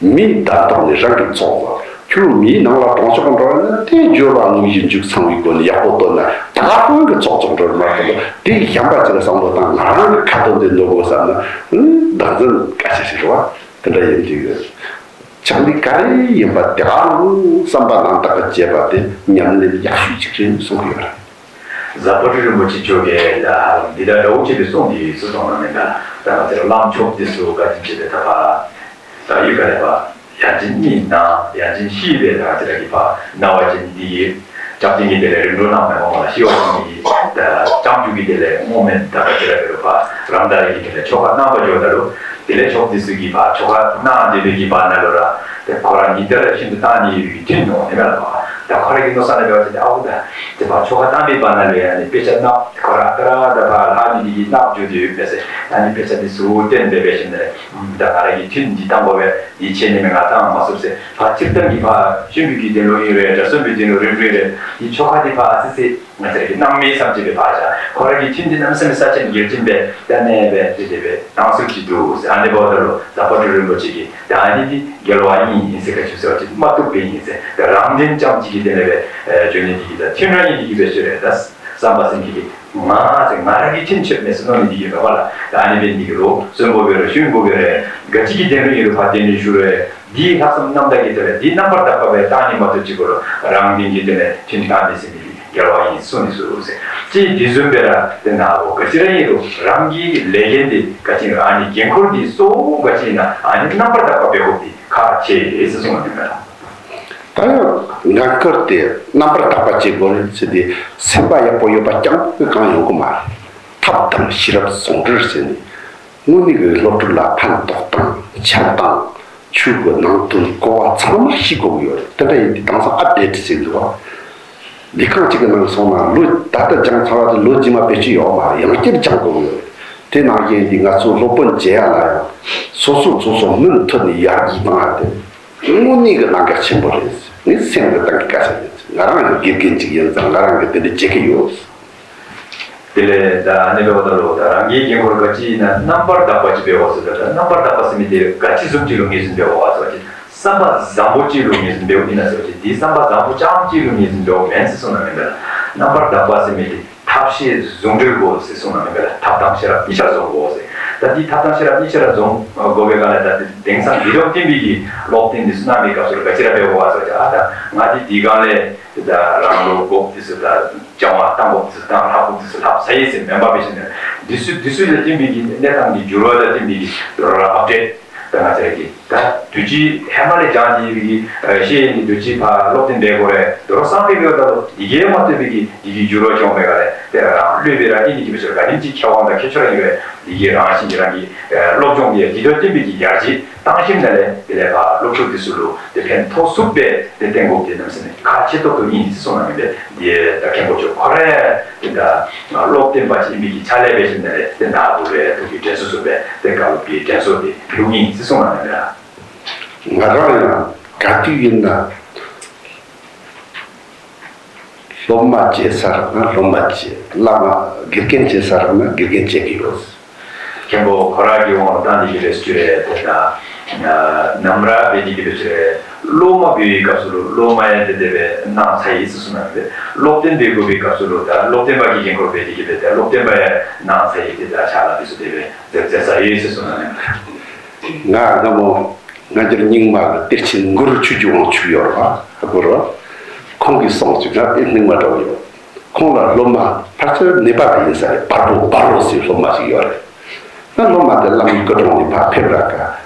མིའི་བརྡ་དག་ནི་རང་གི་ཚོགས་ལ། ཁྱོད་མིའི་ནང་ལ་གྲོང་ཆོག་འགྲོ་ཡ་ན་དེ་འབྱོར་བ་དངོས་གཞི་མཇུག་ཚང་བའི་སྒོ་ནས་ཡག་པོ་བཏོན་ན་ད་ག་ཀུན་གྱི་ཚོགས་ཚོགས་འགྲོ་མ་གཏོགས་དེ་གཞན་པ་ཅིག་ལ་བསམ་བློ་བཏང་ང་རང་གི་ཁ་ཏོན་དེ་འདོན་དགོས་བསམ་ན་བདག་འཛིན་སྐད་ཆ་ཞིག་རེད་བ། དེ་འདྲ་ཡིན་དུས་ཕྱག་ལས་ག་རེ་ཡིན་པ་དེ་ག་རང་བསམ་པ་ནང་དག་གི་བྱས་པ་དེ་ཉམས་ལེན་ཡག་ཤོས་ཅིག་རེད་གསུང་གི་ཡོད་རེད། གཟའ་པ་ཊ་རིན་པོ་ཆེ་མཆོག་གིས་ད་འདི་ལྟར་འདྲ་བོ་ཅིག་ཏུ་གསུངས་ཏེ་སུ་གསུངས་ན་མིན་ད་ད་ང་ཚོའི་བླ་མཆོག་འདི་ཚོ་བཀའ་དྲིན་ཆེ་བའི་ད་བར་ད་ཡུལ་ག་ལས་པ་ཡང་ཅིན་གཉིས་ན་ཡང་ཅིན་ཤིས་པའི་ད་ང་ཚོ་ར་གི་བ་སྣང་བ་ཅན་འདི་ཡི་ལྕགས་ཅན་གྱི་དེ་ལས་རིམ་གྲོ་གནང་བའི་འོག་ལ་ཤི་བ་ཅན་གྱི་ད་ལྕགས་འཇུག་གི་དེ་ལས་རྨོངས་མེད་ད་ང་ཚོ་ར་གི་རུ་བ་རང་ད་རེ་གི་དེ་ལས་ཆོ་ག་གནང་བ་འཇོག་ད་རུ་དེ་ལས་ཆོག་འདི་ཚོ་གི་བ་ཆོ་ག་གནང་བསྡད་པའི་གི་བ་ན་ལོ་ར་དེ་ཁོ་རང་ཉིན་ལྟར་ཤིན་ཏུ་བཏང་ནས་ཡོད་ཀྱི་ཐུན་མོང་ནས་མེད་ལ་བ་ད་ཁོ་ར་གི་མནོ་ས་ན་བེ་བ་ཅན་དེ་ཨ་བུ་ད། དེ་བ་ཆོ་ག་བཏང་པའི་བར་ན་ལས་ཡང་ནི་དཔེ་ཆ་སྣབས་ཁོ་ར་ཏ་ར་ད་བ་ལྷ་མི་འདི་གི་སྣབས་བརྗོད་དུ་ཡོད་པས་ཟེར། ཨ་ནི་དཔེ་ཆ་འདི་ཟུར་བསྟན་པའི་བས་ཤིན་ནས་ད་ང་རང་གི་ཐུན་འདི་བཏང་དགོས་པས་འདི་ཆེ་ནི་མི་ང་བཏང་མ་སུབ་ཟེར། བ་སྤྱིར་བཏང་གི་བ་ཤུན་པའི་གི་དེ་ལོ་ཡིན་རེད་དྲ་གསོན་པའི་དེ་ལོ་རིམ་རིམ་རེད། འདི་ཆོ་ག་འདི་བ་སི་སི་ང་ཚོ་གི་སྣང་མེད་བསམ་བྱེད་པའི་བ་བྱ་ཁོ་ར་གི་ཐུན་འདི་གནམ་ས་མི་ས་ཆེན་རྒྱལ་ཆེན་པས་ད་ནས་པས་དེ་དེ་བས་སྣང་སུབ་ཀྱི་འདུག་ཟེར། ཨ་ནི་བ་ད་ལོ་ད་པ་ཊ་རིན་པོ་ཆེ་གི་ད་ཨ་ནི་འདི་རྒྱལ་བ་ཡིན་ཟེར་ག་ཆུ་ཟེར་བ་ཅིག་མ་གཏུགས་པའི་ཡིན་ཟེར། རང་དོན་ཅམ་གཅིག་གི་དེ་ལས་པས་བརྗོད་ནི་འདི་གི་ད་ཐུན་རང་ཡིན་འདི་གི་པས་ཤོད་རེད་ད། བསམ་པ་སེམས་ཀྱི་ང་ཚེ་ང་རང་གི་ཐུན་ཆོད་མེད་སུ་ནོ་ནི་འདི་གི་མེད་པ་ལ་ད་ཨ་ནི་པས་འདི་གི་རོ་གསོན་པོ་བེ་རོ་ཤུན་པོ་བེ་རེ་ག་ཅིག་གི་དེ་རུ་ཡིན་རུ་ཕ་དེ་ནི་ཞུ་རེ། འདིའི་ལྷག་བསམ་རྣམ་དག་གི་དེ་ལས་འདི་རྣམ་པར་དག་པ་བས་བཏང་ནི་མ་གཏོགས་གཅིག་གོ་རོ་རང་དོན་གྱི་དེ་ལས་ཐུན་བཏང་ནི་སེམས་ཀྱི་རྒྱལ་བ་ཡིན་གསུངས་ནས་སུ་ཟེར། ཅེས་དེ་བཟུམ་སྦེ་ར་དེ་ན་འོ་ག་ཅི་ར་ཡིན་རུང་རང་གི་ལས་འགན་དེ་ག་ཅི་ཨ་ནི་འགན་ཁུར་དེ་གཙོ་བོ་ག་ཅི་ཡིན་ན་ཨ་ནི་རྣམ་པར་དག་པ་སྦེ་དགོས་དེ་ཁག་ཆེ་ཟེར་གསུངས་པ་མེད་པ་ལ། ད་ཡང་ངན་ཁུར་དེ་རྣམ་པར་དག་པ་བྱེད་དགོས་རེད་ཟེར་ཏེ་སེམས་པ་ཡག་པོ་ཡོད་པ་རྐྱང་པོས་གང་ཡོང་གི་མ་རེད། ཐབས་དང་ཤེས་རབ་ཟུང་འབྲེལ་ཟེར་ནས། དངོས་གནས་ཀྱི་སློབ་ཕྲུག་ལ་ཕན་ཐོགས་དང་ཆད་དང་ཆོས་ཀྱི་ནང་དོན་གོ་བ་ཚང་མ་ཤེས་དགོས་ཀྱི་ཡོད་རེད། དེ་འདྲ་ཡིན་དུས་དེང་སང་ཨ་བདེ་འདྲི་ཟེར་འདུག་བ། ལས་ཁང་གཅིག་གི་ནང་སོང་ན་ལོ་ད་ལྟ་སྦྱངས་ཚར་བ་དེ་ལོ་རྗེས་མ་བེད་སྤྱོད་ཡོད་མ་རེད། ཡང་བསྐྱར་སྦྱང་དགོས་ཀྱི་ཡོད་རེད། དེ་ནང་བཞིན་དེ་ང་ཚོ་སློབ་དཔོན་བྱེད་ཡ་ལ་ཡང་སོ་སོ་སོ་སོ་མུ་མཐུད་ནས་ཡར་རྒྱས་བཏང་ཡ་དེ་དངོས་གནས་ཀྱི་གནད་འགག་ཆེན་པོ་རེད། ངས་སེམས་ཀྱི་གཏིང་གི་སྐད་ཆ་ཡིན། ང་རང་ཡང་དགེ་རྒན་གཅིག་ཡིན་ཙང་ང་རང་གིས་དེ་འདྲ་བྱེད་ཀྱི་ཡོད། དེ་ལས་ད་ཨ་ནི་ལོ་ད་ལོ་ད་རང་གི་འགན་ཁུར་ག་ཅི་ཡིན་ན་རྣམ་པར་དག་པ་ཅིག་འབད་དགོས་ཟེར། ད་རྣམ་པར་དག་པ་ཟེར་མི་དེ་ག་ཅི་བཟུམ་ཅིག་ལུ་ངོས་འཛིན་འབད་དགོས་པ་ཟེར་བ་ཅིག་བསམ་པ་བཟང་པོ་ཅིག་ལུ་ངོས་འཛིན་འབདཝ་ཡིན་ན་ཟེར་བ་ཅིག་འདི་བསམ་པ་བཟང་པོ་རྐྱང་གཅིག་ལུ་ངོས་འཛིན་འབདཝ་མེན་ཟེར་གསུངས་ན་མེན་པས་ལ། རྣམ་པར་དག་པ་ཟེར་མི་དེ་ཐབས་ཤེས་ཟུང་འབྲེལ་དགོས་ཟེར་གསུངས་ན་མེན་པས་ལ། ཐབས་དང་ཤེས་རབ་གཉིས་ཆར་འཛོམས་དགོས་ཟེར། ད་འདི་ཐབས་དང་ཤེས་རབ་གཉིས་ཆར་འཛོམས་དགོས་པའི་སྒང་ལ་ད་དེང་སང་འདི་ལོག་བསྟན་པའི་གི་སློབ་སྟོན་འདི་ཚོ་གནང་བའི་སྐབས་སུ་ག་ཅི་ར་འབད་དགོས་པ་ཟེར་བ་ཅིག་ཨ་ད་ང་འདི་འདི་སྒང་ལས། དེ་ལྟར་རང་ལུགས་སྒོ་དེ་ཚོ་དང་སྦྱང་བ་བཏང་སྒོ་དེ་ཚོ་དང་ལྷག་སྒོ་དེ་ཚོ་ལྷག་ས་ཡིན་ཟེར་མེན་པ་བེ་ཤིན་ནས་འདི་ཚོ་འདི་ཚོ་ལ་བསྟུན་པའི་གི་གནས་སྟངས་ཀྱི་འགྱུར་བ་ལ་བསྟུན་པའི་གི་རོ་ལ་ཨབ་ཌེཊ་ད་ང་ཚོ་གི་ད་དུས་ཅི་ཧེ་མ་ལས་སྦྱང་བྱེད་པའི་གི་ཤེས་ཡོན་གྱི་དུས་ཅི་ཕ་སློབ་སྟོན་འབད་དགོས་རེད། དོ་རོ་སང་ཕེ་གི་ད་ལོ་འདི་གའི་མ་ཐུབ་པའི་གི་འདི་གི་འགྱུར་བ་བྱུང་བའི་ག་རེ་དེ་རང་བློས་པའི་རང་ཨིན་གྱི་བེ་ཤོར་ག་རིམ་གྱི་ཁེ་དབང་དང་ཁེ་ཆོར་ཡིན་པའི་འདི་གའི་རང་བཞིན་གྱི་རང་གི་སློབ་སྦྱོང་གི་འདི་དོ་བསྟུན་པའི་གི་ཡར་རྒྱས། བཏང་ཞིབ་ནས་ལས་དེ་ལས་ཕར་སློབ་ཕྲུག་དེ་ཚོ་ལུ་དེ་ཕན་ཐོགས་ཚུགས་པའི་དེ་བསྟན་དགོས་དེ་རྣམ་སེམས་ཁག་ཆེ་ཏོག་ཏོ་ཡིན་ཟེར་གསུངས་ན་མི་འདུག་དེ་ད་མཁན་པོ་ཚོ་ཁོ་རེ་དེ་ད་སློབ་སྟོན་པ་ཅིག་ཡིན་པའི་གི་ཆ་ལས་འབད་ཞིབ་ནས་ལས་དེ་ནག་པོ་རེ་ཐུགས་ཀྱི་དྲན་གསོ་ཚུགས་པའི་དེ་བཀའ་སློབ་ཀྱི་དྲན་གསོ་དེ་ཕུལ་ཡིན་ཟེར་གསུངས་ན་མི་འདུག་ང་རང་ཡང་ག་དུས་ཡིན་ན། སློབ་མ་བྱེད་ས་རག་ན་སློབ་མ་བྱེད། བླ་མ་དགེ་རྒན་བྱེད་ས་རག་ན་དགེ་རྒན་བྱེད་ཀྱི་ཡོད། མཁན་པོ་ཁོ་ར་གི་དབང་དུ་བཏང་འདི་གི་རེ་སྐྱུ་རེ་དེ་དང་། ནམ་ར་བེ་འདི་གི་རེ་སྐྱུ་རེ། སློབ་མ་བེ་བའི་སྐབས་སུ་ལུ་སློབ་མ་ཡང་དེ་དེ་བེ་གནང་ཚར་ཡི་ཟེར་གསུངས་ན་མི་འདུག་སློབ་སྟོན་བེ་དགོས་པའི་སྐབས་སུ་ལུ་ད་སློབ་སྟོན་པ་གི་འགན་ཁུར་བེ་འདི་གི་བེ་དེ་སློབ་སྟོན་པ་ཡང་གནང་ཚར་ཡི་དེ་ད་ཆ་ལ་དེ་ཚོ་དེ་བེ་མཛད་མཛད་ཚར་ཡི་ཟེར་གསུངས་ན་མི་འདུག་ང་སྔ་མོ། སྔ་འགྱུར་རྙིང་མ་གི་གཏེར་ཆེན་གུ་རུ་ཆོས་ཀྱི་དབང་ཕྱུག་ཡོད་རེད་པ། གུ་རུ། ཁོང་གིས་གསུངས་ཅིག་ང་དཔེ་རྙིང་མ་འདྲ་བོ་ཡོད། ཁོང་ལ་སློབ་མ་ཕལ་ཆེར་ནེ་པ་ལ་ཡིན་ས་རེད། བར་པོ་བར་རོ་ཟེར་སློབ་མ་ཞིག་ཡོད་རེད། ད་སློབ་མ་དེ་བླ་མའི་སྐུ་དྲུང་ནས་ཕར་ཕེབས་ར་ཀ་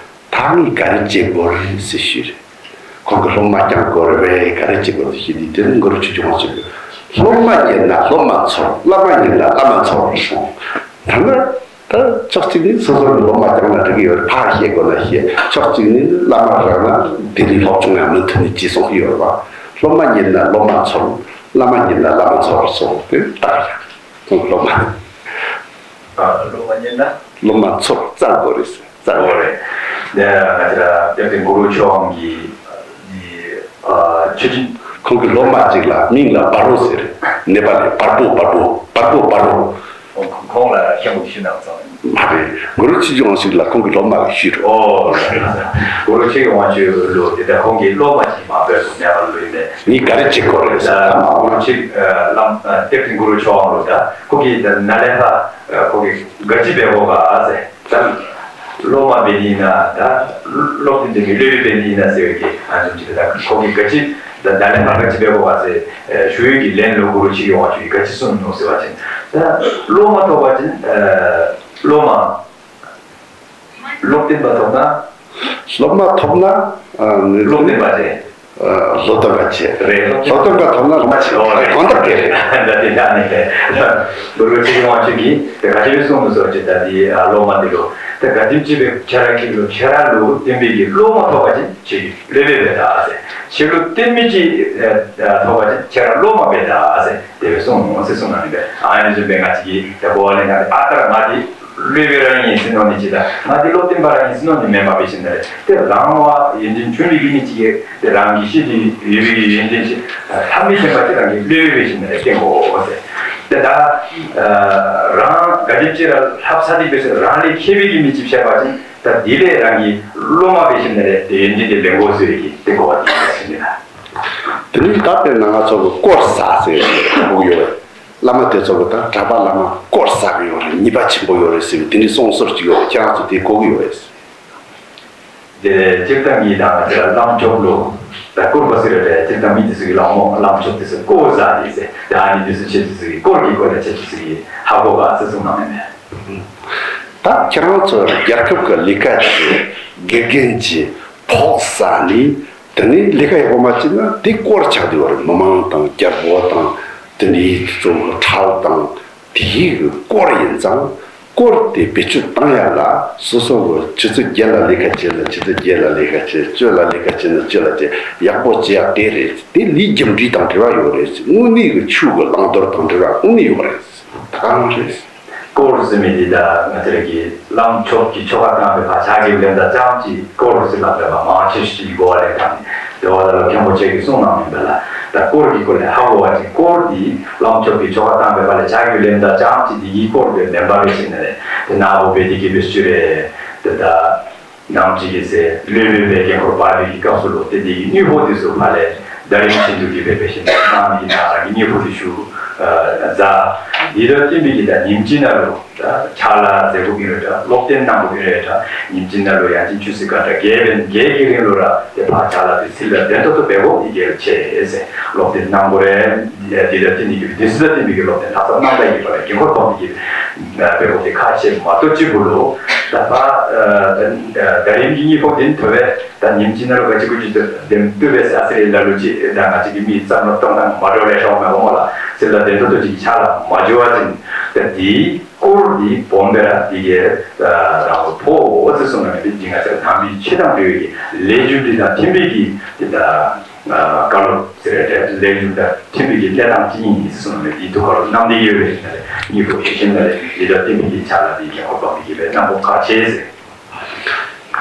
ད་ངས་ག་རེ་བྱེད་དགོས་རེད་ཟེར་ཞུས་རེད། ཁོང་གིས་སློབ་མ་བསྐྱང་དགོས་རེད་པས། ག་རེ་བྱེད་དགོས་རེད་ཞུས་དུས། དེ་ནི་གུ་རུ་ཆོས་སྐྱོང་ཞིག་གིས། སློབ་མ་ཉན་ན་སློབ་མ་འཚོལ། བླ་མ་ཉན་ན་བླ་མ་འཚོལ་གསུངས། ཐ་ན་ད་ཕྱོགས་གཅིག་ནས་སོ་སོ་ནས་སློབ་མ་བསྐྱངས་ན་འགྲིག་གི་ཡོད་རེད། ཕར་བཤད་དགོས་ན་བཤད། ཕྱོགས་གཅིག་ནས་བླ་མ་རག་ན་དེ་རིང་སློབ་སྦྱོང་ཡང་མུ་མཐུད་ནས་བྱེད་གསུངས་ཀྱི་ཡོད་རེད་པ། སློབ་མ་ཉན་ན་སློབ་མ་འཚོལ། བླ་མ་ཉན་ན་བླ་མ་འཚོལ་གསུངས། དེ་ལྟར་ཡང་ཁོང་སློབ་མ། ཨ། སློབ་མ་ཉན་ན། སློབ་མ་འཚོལ་བཙལ་དགོས་རེད་ཟེར། བཙལ་དགོས་རེད། ནས་ང་ཚོ་ལ་སྐྱབས་རྗེ་གུ་རུ་མཆོག་གིས། ཨ། ཆོས་ཅན། ཁོང་གི་སློབ་མ་ཅིག་ལ་མིང་ལ་བར་རོ་ཟེར། ནེ་པ་ལི་བར་པོ་བར་པོ་བར་པོ་བར་རོ། ཁོང་ལ་མཁན་པོ་ཞུ་གནང་སོང་། མ་རེད། གུ་རུ་ཆོས་ཀྱི་དབང་ཕྱུག་ལ་ཁོང་གི་སློབ་མ་ཞུས་རོ། ཨོ། གུ་རུ་ཆོས་ཀྱི་དབང་ཕྱུག་ལོ་དེ་ལྟར་ཁོང་གི་སློབ་མ་ཞིག་མ་བོས་སུ་ནེ་པ་ལི་ལོ་ཡིན་ནས། ངས་ག་རེ་བྱེད་དགོས་རེད་ཟེར། ཨ། གུ་རུ་ཆོས། ཨ། བླམ། ཨ། སྐྱབས་རྗེ་གུ་རུ་མཆོག་ལོ་ད་ཁོ་གི་ནཱ་ལེནྡྲ། ཨ། ཁོ་གི་ག་ཅི་བས་གོ་ག་ཨ་ཟེར། ད་སློབ་མ་བས་ནི་ན་ད་སློབ་དེ་འདི་མི་སློབ་དཔོན་བས་ནི་ན་ཟེར་བའི་གི་ཨ་ཙུམ་ཅིག་ད་ཁོ་གི་ག་ཅི་ད་ད་ལེ་ཧ་ག་ཅི་བས་གོ་ག་ཟེར་ཞུ་ཡི་གི་ལན་ལོ་གུ་རུ་ཆོས་ཀྱི་དབང་ཕྱུག་གིས་ག་ཅི་གསུངས་ནོ་ཟེར་བ་ཅིན། ད་སློབ་མ་ཐོབ་པ་ཅིན། ཨ། སློབ་མ། སློབ་སྟོན་པ་ཐོབ་ན། སློབ་མ་ཐོབ་ན། ཨ། ནི་སློབ་སྟོན་པ་རེད། ཨ། སློབ་སྟོན་པ་བྱེད། རེད། སློབ་སྟོན་པ་ཐོབ་ན་སློབ་མ་བྱེད། ཨོ། རེད། དོན་དག་དེ་རེད། ད་དེ་ད་ནི་རེད། གུ་རུ་ཆོས་ཀྱི་དབང་ཕྱུག་གིས་དེ་ག་དེ་སྦེ་གསུངས་ནུག་ཟེར་བ་ཅིན། ད་དེ། ཨ། སློབ་མ་དེ་ལུ་དེ་ག་དེམ་ཅིག་སྦེ་ཁྱེད་རང་གི་ལུ་ཁྱེད་རང་ལུ་བསྟན་པའི་གི་སློབ་མ་ཐོབ་པ་ཅིན་ཁྱེད་ཀྱི་སློབ་དཔོན་འབད་ད་ཟེར། ཁྱེད་ལུ་བསྟན་མི་ཅིག། ཨ། ཐོབ་པ་ཅིན་ཁྱེད་རང་སློབ་མ་འབད་ད་ཟེར། དེ་སྦེ་གསུངས་ནུག་ཟེར་གསུངས་ནུག་ཨིན་པས། ཨ་ནི་བཟུམ་སྦེ་ང་བཅས་ཀྱིས་དེ་གོ་བ་ལེན་ན་ཨ་ཏར་ང་དེ་སློབ་དཔོན་རང་ཨིན་ཟེར་མནོ་ནི་ཅིག་དང་། ང་དེ་སློབ་སྟོན་པ་རང་ཨིན་ཟེར་མནོ་ནི་མེན་པར་འབད་ཞིནམ་ལས་དེ་རང་བ་ཡོན་ཏན་ཆུང་བའི་གི་མི་ཅིག་གིས་དེ་རང་གི་ཤེས་ཏེ་ཡོད་པའི་གི་ཡོན་ཏན་ཅིག་ཐ་མི་དད་པ་ཅིག་རང་གི་སློབ་དཔོན་འབད་ཞིནམ་ལས་བསྟེན་དགོ་ཟེར། དེ་ད་རང་ག་དེམ་ཅིག་ར་ལྷབ་ཚ་དེ་འབད་ཟེར་རང་ལས་མཁས་པའི་གི་མི་ཅིག་ཕྱད་པ་ཅིན་ད་དེ་ལས་རང་གི་སློབ་མ་འབད་ཞིནམ་ལས་དེ་ཡོན་ཏན་དེ་ལེན་དགོ་ཟེར་བའི་གི་དེ་གོ་བ་དེ་ཟེར་ནི་ལགས། དེ་ནི་ད་དཔེར་ན་ང་ཚོ་གི་དཀོར་ཟ་ཟེར་གོ་གི་ཡོད་རེད། བླ་མ་དེ་ཚོ་གི་ད་གྲྭ་པ་བླ་མ་དཀོར་ཟ་གི་ཡོད་རེད། ཉེས་པ་ཆེན་པོ་ཡོད་རེད་ཟེར་བའི་དེ་འདྲའི་གསུང་ཟུར་ཅིག་ཡོད་རེད། ཁྱེད་རང་ཚོ་དེ་གོ་གི་ཡོད་རེད། དེ་སྤྱིར་བཏང་གི་ད་ང་ཚོ་བླམ་ཆོསཔ་ལུ་ད་དཀོར་པ་ཟེར་རེད། སྤྱིར་བཏང་མི་དེ་ཚོ་གི་ལག་མོ་བླམ་ཆོསཔ་དེ་ཚོ་དཀོར་ཟ་དེ་ཟེར། ད་ཨ་ནི་དེ་ཚོ་ཁྱེད་ཚོ་གི་དཀོར་གྱི་སྐོར་ལས་ཁྱེད་ཚོ་གི་ཧ་གོ་ག་ཟེར་གསུངས་གནང་མེད་མེད། ད་ཁྱེད་རང་ཚོ་རྒྱལ་ཁབ་ཀྱི་ལས་ཀ་བྱེད། དགེ་རྒན་བྱེད། ཕོགས་ཟ་ནི། དེ་ནས་ལས་ཀ་ཡག་པོ་མ་བྱས་ན་དེ་དཀོར་ཆགས་བསྡད་ཡོད་རེད། མི་མང་དང་རྒྱལ་པོ་དང་དེ་འདྲའི་གཙོ་བོ་ཁྲལ་དང་དེའི་དཀོར་ཡིན་ཙང་། དཀོར་དེ་བེད་སྤྱོད་བཏང་ཡ་ལ་སོ་སོ་གི་ཆུ་ཚོད་བརྒྱད་ལ་ལས་ཀ་བྱས་ན་ཆུ་ཚོད་བརྒྱད་ལ་ལས་ཀ་བྱེད། བཅུ་ལ་ལས་ཀ་བྱས་ན་བཅུ་ལ་བྱེད། ཡག་པོ་བྱེད་ཡ་དེ་རེད། དེ་ལས་རྒྱུ་འབྲས་དང་འབྲེལ་བ་ཡོད་རེད། དངོས་གནས་ཀྱི་ཆོས་ཀྱི་བླང་དོར་དང་འབྲེལ་བ་དངོས་གནས་ཡོད་རེད། ད་གང་རེད། དཀོར་ཟེར་མི་འདི་ད་ང་ཚོ་རང་གི་བླམ་ཆོསཔ་ཀྱིས་ཆོ་ག་བཏང་བའི་བར་ཕྱག་གི་ལེན་ད་ཙམ་གྱིས་དཀོར་ཟེར་ལབ་པའི་བར་མང་ཆེ་ཤོས་ཀྱིས་གོ་བ་ལེན་ཐལ་ནི། དེ་བ་ད་ལོ་མཁན་པོ་ཆོས་ཀྱིས་གསུངས་གནང་མིན་པ་ལ། ད་དཀོར་གྱི་སྐོར་ལས་ཧ་གོ་བ་ཅིག། དཀོར་འདི་བླམ་ཆོསཔ་ཀྱིས་ཆོ་ག་བཏང་བའི་བར་ལ་ཕྱག་གི་ལེན་ད་ཙམ་གྱིས་འདི་གི་དཀོར་དེ་མེན་པ་རེད་ཟེར་ནི་རེད། དེ་ནག་པོ་བེ་དེ་གི་བེ་སྤྱོད་རེད། དེ་ད། ནམ་ཅིག་གི་ཚེ་སློབ་དཔོན་པའི་དཀྱིལ་འཁོར་བབས་པའི་གི་སྐབས་སུ་ལུ་དེ་འདི་གི་དངོས་པོ་དེ་ཚུ་ཕར་ལས་ཟླ་རིམ་བཞིན་དུ་གི་སྦེ་འབད་ཞིནམ་ལས་ནང་གི་ནང་རང་གི་དངོས་པོ་དེ་ཞུ་ཨ་ཟ། འདི་ལ་བརྟེན་པའི་གི་ད་ཉིནམ་གཅིག་ནང་ལུ་ད་ཕྱག་ལཱ་མཛད་དགོ་གི་རེད་ད། སློབ་སྟོན་གནང་དགོ་གི་རེད་ད། ཉིནམ་གཅིག་ནང་ལུ་ཡང་ཅིན་ཆུ་ཚོད་ག་འདྲ་བརྒྱད་བརྒྱད་ཀྱི་རིང་ལུ་ར་དེ་ཕར་ཕྱག་ལཱ་དེ་ཚུ་ལ་དོན་ཐོག་ཏུ་འབད་དགོ་ཡི་གེ་ཆེ་ཟེར། སློབ་སྟོན་གནང་དགོ་རེད། འདི་ལ་བརྟེན་ནས་ཀྱི་དེ་ཚུ་ལ་བརྟེན་པའི་གི་སློབ་སྟོན་ལྷག་བསམ་རྣམ་དག་གིས་ཕར་ལས་དཀྱིལ་འཁོར་སྤངས་ཏེ་གི་འབད་དགོ་དེ་ཁག་ཆེ་མ་གཏོགས་གཅིག་པུ་ལུ་ད་ཕར་ཨ་ད་རིམ་གྱི་དངོས་པོ་དེ་ཐོབ་པས། ད་ཉིནམ་གཅིག་ནང་ལུ་ག་ཅི་གུ་ཅི་དེ་དེམ་བཏུབ་པས་ཟེར་ཨ་ཙི་རེ་ལ་ལུ་ཅིག་ད་ང་བཅས་ཀྱི་མི་བསམ་བློ་གཏོང་སྟངས་མ་འདྲཝ་ལས་ཤོར་མེད་པ་སྨོ་ལགས། ཟེར་ལ་དོན་ཐོག་ཏུ་ཅིག་ཕྱག་ལཱ་མ་འབྱོར་བ་ཅིན་ད་དེའི་དཀོར་དེ་སྦོམ་སྦེ་ར་དེ་གིས་རང་ལུ་ཕོག་འོང་ཟེར་གསུངས་ནི་མེད་པས། ཅིག་ང་བཅས་ར་ནང་པའི་ཆོས་དང་འབྲེལ་བའི་གི་ལས་རྒྱུ་འབྲས་དང་མཐུན་པའི་གི་དེ་ད་ཨ་བཀའ་སློབ་ཟེར་རེད། ལས་རྒྱུ་དང་མཐུན་པའི་གི་གནས་སྟངས་ཅིག་ཨིན་ཟེར་གསུངས་ནི་མེད་པས། དེའི་ཐུགས་ཁར་རྣམ་བདེན་ཡོད་པས་ཟེར་ནི་རེད། དངོས་པོ་ཞུ་ཞིནམ་ལས་འདི་ལ་བརྟེན་པའི་གི་ཕྱག་ལཱ་དེ་དཀྱིལ་འཁོར་སྤངས་པའི་གི་སྦེ་གནང་དགོཔ་ཁག་ཆེ་ཟེར།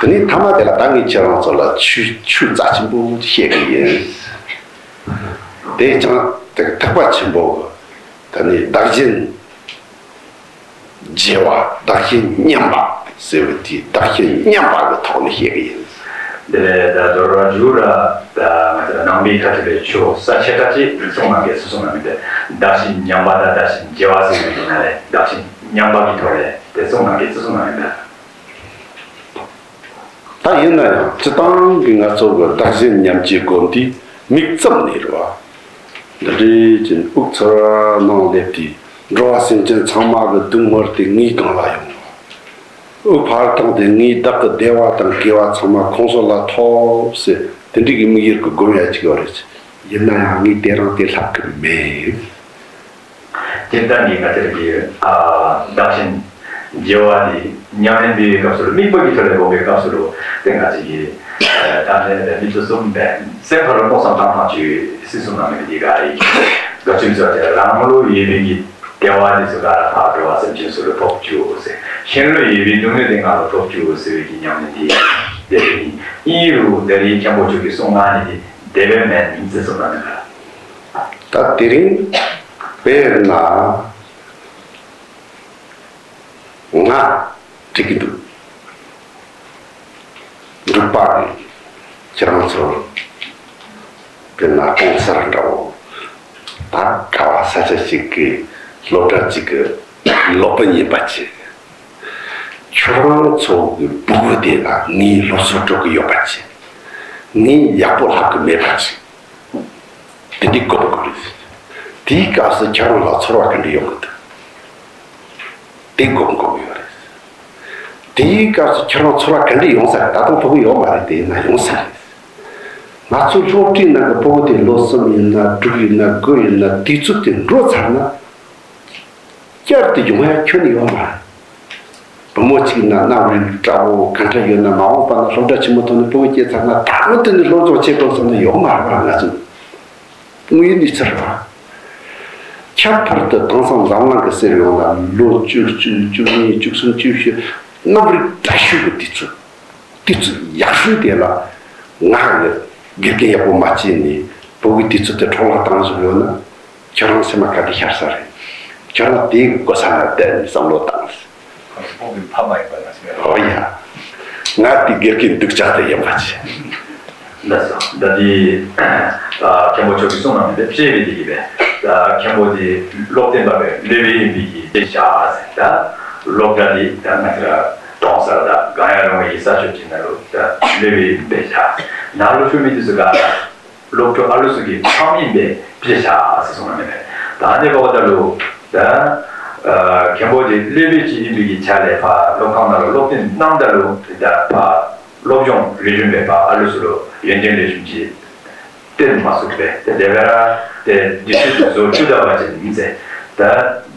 དེ་ནས་ཐ་མ་དེ་ལ་ད་ངས་ཁྱེད་རང་ཚོ་ལ་ཆོས་ཆོས་རྩ་ཆེན་པོ་བཤད་གི་ཡིན། དེ་ཀྱང་དེ་ཐེག་པ་ཆེན་པོ་གི་ད་ནི་བདག་གཞན་བརྗེ་བ། བདག་གཞན་མཉམ་པ་ཟེར་བའི་དེའི་བདག་གཞན་མཉམ་པ་གི་ཐོག་ནས་བཤད་གི་ཡིན། དེ་ལས་ད་མདོར་བསྡུ་ར་ད་ང་ཚོ་ནང་པའི་ཁ་ཐུག་ལས་ཆོས་ས་ཆེ་ཕྲ་ཅིག་གསུངས་གནང་གི་ཚུལ་གསུངས་གནང་མི་འདི་བདག་གཞན་མཉམ་པ་དང་བདག་གཞན་བརྗེ་བ་ཟེར་བའི་ནང་ལས་བདག་གཞན་མཉམ་པ་གི་ཐོག་ལས་དེ་གསུངས་གནང་གི་ཚུལ་གསུངས་གནང་མི་འདི། ད་ཡིན་ན་ཡང་སྤྱིར་བཏང་གི་ང་ཚོ་གི་བདག་གཞན་མཉམ་བརྗེའི་སྒོ་འདི་མིག་བཙུམ་ནས་རེད་བ། འདི་འདྲའི་ཅིག་དབུགས་ཚུར་ནང་སླེབས་དུས་འགྲོ་བ་སེམས་ཅན་ཚང་མ་གི་སྡུག་བསྔལ་དེ་ངའི་སྒང་ལ་ཡོང་བ། དབུགས་ཕར་བཏང་སྟེ་ངའི་བདག་གི་བདེ་བ་དང་དགེ་བ་ཚང་མ་ཁོང་ཚོ་ལ་ཐོབ་ཟེར། དེ་འདྲའི་གི་དམིགས་ཡུལ་གི་སྒོམ་ཡ་ཅིག་ཡོད་རེད། ཡིན་ན་ཡང་ངས་དེ་རིང་དེ་ལྷབ་གི་མེད། སྤྱིར་བཏང་གི་ང་ཚོའི་གི་ཨ་བདག་གཞན་བརྗེ་བ་དེ་ཉམས་ལེན་འདིའི་སྐབས་སུ་དམིགས་པ་གི་ཐོག་ལ་སྒོམ་པའི་སྐབས་སུ་དེ་ང་ཚོའི་གི་ཨ་བདག་གཞན་དེ་མི་ཚོ་གསུམ་པས་སེམས་ཁ་ལ་མནོ་བསམ་བཏང་ཐང་ཆུ་སྲིད་གསུམ་ན་མེད་པའི་ག་རེ་ག་ཚོད་ཚོད་དེ་རང་ལུགས་ཡོད་པའི་གི་བདེ་བ་དེ་ཚོ་ག་ལ་ཕར་འགྲོ་བ་སེམས་ཅན་སུ་ལ་ཐོབ་བཅུག་ཟེར། གཞན་ལུ་ཡོད་པའི་སྡུག་བསྔལ་དེ་ང་ལ་ཐོབ་བཅུག་ཟེར་བའི་གི་ཉམས་ལེན་དེ་དེ་རེད། ཨིན་རུང་དེ་རིང་མཁན་པོ་མཆོག་གིས་གསུངས་གནང་ནི་དེ་དེ་བས་མེད་མིན་ཟེར་གསུངས་གནང་ནི་ལ། ད་དེ་རིང་དཔེར་ན་ང་འགྲིག་གི་འདུག་འབྲུག་པ་རེད། ཁྱེད་རང་ཚོ་དཔེར་ན་གོང་གསར་འདྲ་བོ་ད་ག་བ་ས་ཆ་ཞིག་གི་སློབ་གྲྭ་གཅིག་གི་སློབ་དཔོན་ཡིན་པ་བྱས། ཁྱོད་རང་ཚོ་གི་ཕྲུ་གུ་དེ་ལ་ངའི་སློབ་གསོ་སྤྲོད་གི་ཡོད་པ་བྱས། ངས་ཡག་པོ་ལབ་གི་མེད་པ་བྱས། དེ་འདྲའི་སྒོམ་དགོས་རེད། དེའི་སྐབས་སུ་ཁྱོད་རང་ལ་ཚོར་བ་ག་འདྲ་ཡོང་གི་འདུག་དེ་སྒོམ་དགོས་ཀྱི་ཡོད་རེད། དེའི་སྐབས་སུ་ཁྱོད་རང་ཚོར་བ་ག་འདྲ་ཡོང་ས་རེད། ད་དུང་ཕྲུ་གུ་ཡོད་མ་རེད། དེ་ཡིན་ན་ཡོང་ས་རེད། ང་ཚོ་སློབ་གྲྭའི་ནང་གི་ཕྲུ་གུ་དེ་ལོ་གསུམ་ཡིན་ན་དྲུག་ཡིན་ན་དགུ་ཡིན་ན་དུས་ཚོད་དེ་འགྲོ་ཚར་ན། བསྐྱར་དུ་ཡོང་ཡ་ཁྱོན་ནས་ཡོད་མ་རེད། བུ་མོ་གཅིག་ན་རྣམ་རིག་འདྲ་བོ་ག་འདྲ་ཡོད་ན་མ་འོངས་པ་ན་སློབ་གྲྭ་ཆེན་མོ་ཐོན་ནས་ཕྲུ་གུ་སྐྱེས་ཚར་ན་ད་མུ་མཐུད་ནས་སློབ་སྦྱོང་བྱེད་དགོས་བསམ་ན་ཡོད་མ་རེད་པ། ང་ཚོ་དངོས་ཡོད་གནས་ཚུལ་རེད་པ། ཁྱད་པར་དུ་དེང་སང་འཛམ་གླིང་གི་གསེར་ཡོངས་ལ་ལོ་བཅུ་གཅིག་བཅུ་གཉིས་བཅུ་གསུམ་བཅུ་བཞི་རྣམ་རིག་འདྲ་ཤོས་ཀྱི་དུས་ཚོད། དུས་ཚོད་ཡག་ཤོས་དེ་ལ་ང་གི་དགེ་རྒན་ཡག་པོ་མ་བྱས་ནས་ཕྲུ་གུའི་དུས་ཚོད་དེ་འཕྲོ་བརླག་བཏང་བཞིན་ཡོད་ན། ཁྱོད་རང་སེམས་ལ་ག་འདྲ་ཤར་ས་རེད། ཁྱོད་རང་དེའི་གོ་ས་ལ་བསྡད་ནས་བསམ་བློ་བཏང་། ཁོང་ཚོ་ཕོ་གི་ཕ་མ་ཡིན་པ་ན་ཟེར། ཨོ་ཡ། ང་དེ་དགེ་རྒན་སྡུག་ཅག་དེ་ཡིན་པ་བྱས། ལགས་སོ། ད་དེ་ཨ་མཁན་པོ་མཆོག་གིས་གསུངས་གནང་བའི་དཔྱད་པའི་དེ་གི་བས། ད་མཁན་པོ་དེ་སློབ་སྟོན་པ་བས་སློབ་དཔོན་ཡིན་པའི་གི་དཔེ་བཞག་ཟེར། ད་སློབ་གྲྭ་དེ་ད་ང་ཚོ་ར་གྲོང་གསར་ད་གང་ཡང་རུང་བའི་ས་ཕྱོགས་ཅིག་ན་ལོ་ད་སློབ་དཔོན་ཡིན་པའི་བཞག་ཟེར། ནང་ལོ་ཆུ་མི་དེ་ཚོ་ག་ལ་སློབ་ཕྲུག་ཨ་ལུ་ཚོ་གི་ཕམ་ཡིན་པའི་དཔེ་བཞག་ཟེར་གསུངས་གནང་མེད་པས། ད་ནི་འོ་ད་ལོ་ད་ཨ་མཁན་པོ་དེ་སློབ་དཔོན་ཅིག་ཡིན་པའི་གི་ཆ་ལས་ཕ་སློབ་ཁང་ནང་ལ་སློབ་སྟོན་གནང་ད་ལོ་ད་ཕ། སློབ་སྦྱོང་ལེགས་ཤོམ་སྦེ་ཕར་ཨ་ལུ་ཚུ་ལུ་ཡོན་ཏན་ལེགས་ཤོམ་ཅིག་སྟོན་མ་ཚུགས་པས། ཏེ་དེ་སྦེ་ར་ཏེ་དུས་ཚོད་དུ་བཟོ་བཅུག་ད་པ་ཅིན་ཨིན་ཟེར། ད་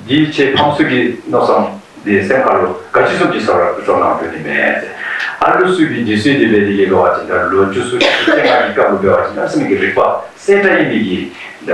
འདི་ཁྱེད་ཕམ་ཚུ་གི་མནོ་བསམ་འདི་སེམས་ཁ་ལུ་ག་ཅི་བཟུམ་ཅིག་བཟོ་བཟོ་གནང་དོ་ནི་མེད་ཟེར། ཨ་ལུ་ཚུ་གི་དུས་ཚོད་འདི་སྦེ་འདི་གི་འགྲོ་བ་ཅིན་ད་ལོ་བཅུ་གསུམ་བཅོ་ལྔ་གི་སྐབས་ལུ་འབད་བ་ཅིན་གནམ་མེད་ས་མེད་ཀྱི་རིག་པ་གསལ་དྲགས་ཨིན་མི་གི་ད་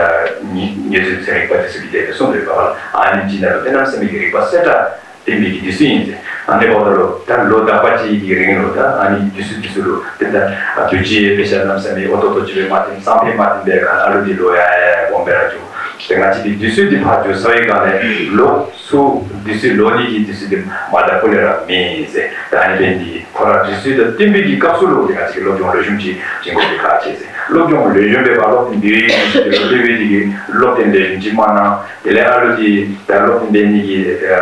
ངེ་ངེ་ཚོའི་ཚན་རིག་པ་འདི་ཚུ་གིས་དེ་སྦེ་གསུངས་ཡོདཔ་ལགས། ཨ་ནི་ཅིག་ནང་ལུ་ཏེ་གནམ་མེད་ས་མེད་ཀྱི་རིག་པ་གསལ་དྲགས་སྟོན་པའི་གི་དུས་ཚོད་ཨིན་ཟེར། ཨ་ནི་འབདཝ་ད་ལུ་ད་ལོ་དག་པ་ཅིག་གི་རིང་ལུ་ད་ཨ་ནི་དུས་ཚོད་དུས་ཚོད་ལུ་ཏེ་ད་ཨ་དུས་ཅི་དཔེ་ཆ་གནམ་མེད་ས་མེད་འོ་ཏོག་ཏོ་ཅིག་སྦེ་མ་བསྟན་བསམ་འཕེལ་མ་བསྟན་པའི་སྒང་ཨ་ལུ་འདི་ལོ་ཡར་ཡར་ཡར་གོང་འཕེལ་ར་འགྱོ། ཏེ་ང་བཅས་ཀྱི་དུས་ཚོད་འདི་ཕར་འགྱོ་ཚར་བའི་སྒང་ལས་ལོ་ཚུ་དུས་ཚོད་ལོ་གཉིས་ཀྱི་དུས་ཚོད་འདི་མ་དག་པོ་ལས་ར་མེད་ཟེར། ད་ཨ་ནི་འབད་ནི་འདི་ཁོ་ར་དུས་ཚོད་དང་བསྟུན་པའི་གི་སྐབས་སུ་ལུ་ཏེ་ང་བཅས་ཀྱི་སློབ་སྦྱོང་ལེགས་ཤོམ་ཅིག་བྱིན་དགོ་པའི་ཁག་ཆེ་ཟེར། སློབ་སྦྱོང་ལེགས་ཤོམ་སྦེ་ཕར་སློབ་སྟོན་འདི་ཡོད་ཡོད་ཀྱི་དུས་ཚོད་འདི་ལུ་སློབ་དཔོན་ལེགས་ཤོམ་ཅིག་མ་གནང་། དེ་ལས་ཨ་ལུ་འདི་ད་སློབ་སྟོན་འབད་ནི་གི་ཨ་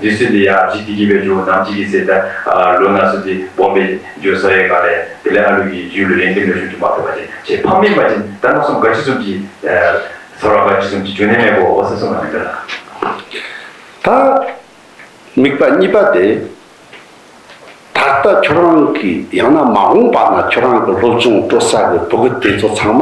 དུས་ཚོད་འདི་ཡར་ཅིག་འདི་གིས་སྦེ་འགྱོ་ནམ་ཅིག་གི་ཚེ་ད་ཨ་ལོ་ན་སོ་འདི་སྦོམ་སྦེ་འགྱོ་ཚར་བའི་སྒང་ལས་དེ་ལས་ཨ་ལུ་གི་རྒྱུད་ལུ་ཡོན་ཏན་ལེགས་ཤོམ་ཅིག་མ་ཐོབ་པ་ཅིན་ཁྱེད་ཕམ་ཨིན་པ་ཅིན་ད་མནོ་བསམ་ག་ཅི་བཟུམ་ཅིག་ཨ་ཚོར་བ་ག་ཅི་བཟུམ་ཅིག་འགྱོ་ནི་མས་གོ་ཟེར་གསུངས་གནང་མི་འདི་ལགས། ད་དམིགས་པ་གཉིས་པ་དེ། ད་ལྟ་ཁྱོད་རང་གི་ཡང་ན་མ་འོངས་པ་ན་ཁྱོད་རང་གི་སློབ་སྦྱོང་སྤྲོད་ས་གི་ཕྲུ་གུ་དེ་ཚོ་ཚང་མ།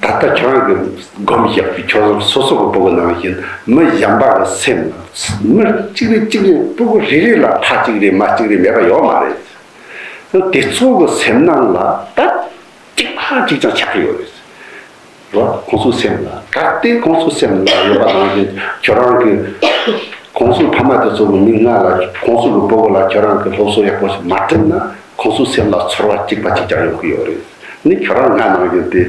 ད་ལྟ་ཁྱོད་རང་གི་སྒོམ་བཞག་པའི་ཁྱོད་རང་སོ་སོ་གི་ཕྲུ་གུ་ནང་བཞིན་མི་གཞན་པ་གི་སེམས་ལ་མི་གཅིག་རེ་གཅིག་རེ་ཕྲུ་གུ་རེ་རེ་ལ་ཕ་གཅིག་རེ་མ་གཅིག་རེ་མེད་པ་ཡོད་མ་རེད། དེ་ཚོ་གི་སེམས་ནང་ལ་ད་གཅིག་ཕ་གཅིག་ཀྱང་ཆགས་ཀྱི་ཡོད་རེད། རོ། ཁོང་ཚོའི་སེམས་ལ་གལ་ཏེ་ཁོང་ཚོའི་སེམས་ལ་ཡོད་པ་ནང་བཞིན་ཁྱོད་རང་གི་ཁོང་ཚོའི་ཕ་མ་དེ་ཚོ་གི་མིག་སྔ་ལ་ཁོང་ཚོ་གི་ཕྲུ་གུ་ལ་ཁྱོད་རང་གི་སློབ་གསོ་ཡག་པོ་ཞིག་མ་སྤྲད་ན་ཁོང་ཚོའི་སེམས་ལ་ཚོར་བ་གཅིག་པ་གཅིག་ཀྱང་ཡོང་གི་ཡོད་རེད། ནི་ཁྱོད་རང་སྔ་ནང་བཞིན་དེ་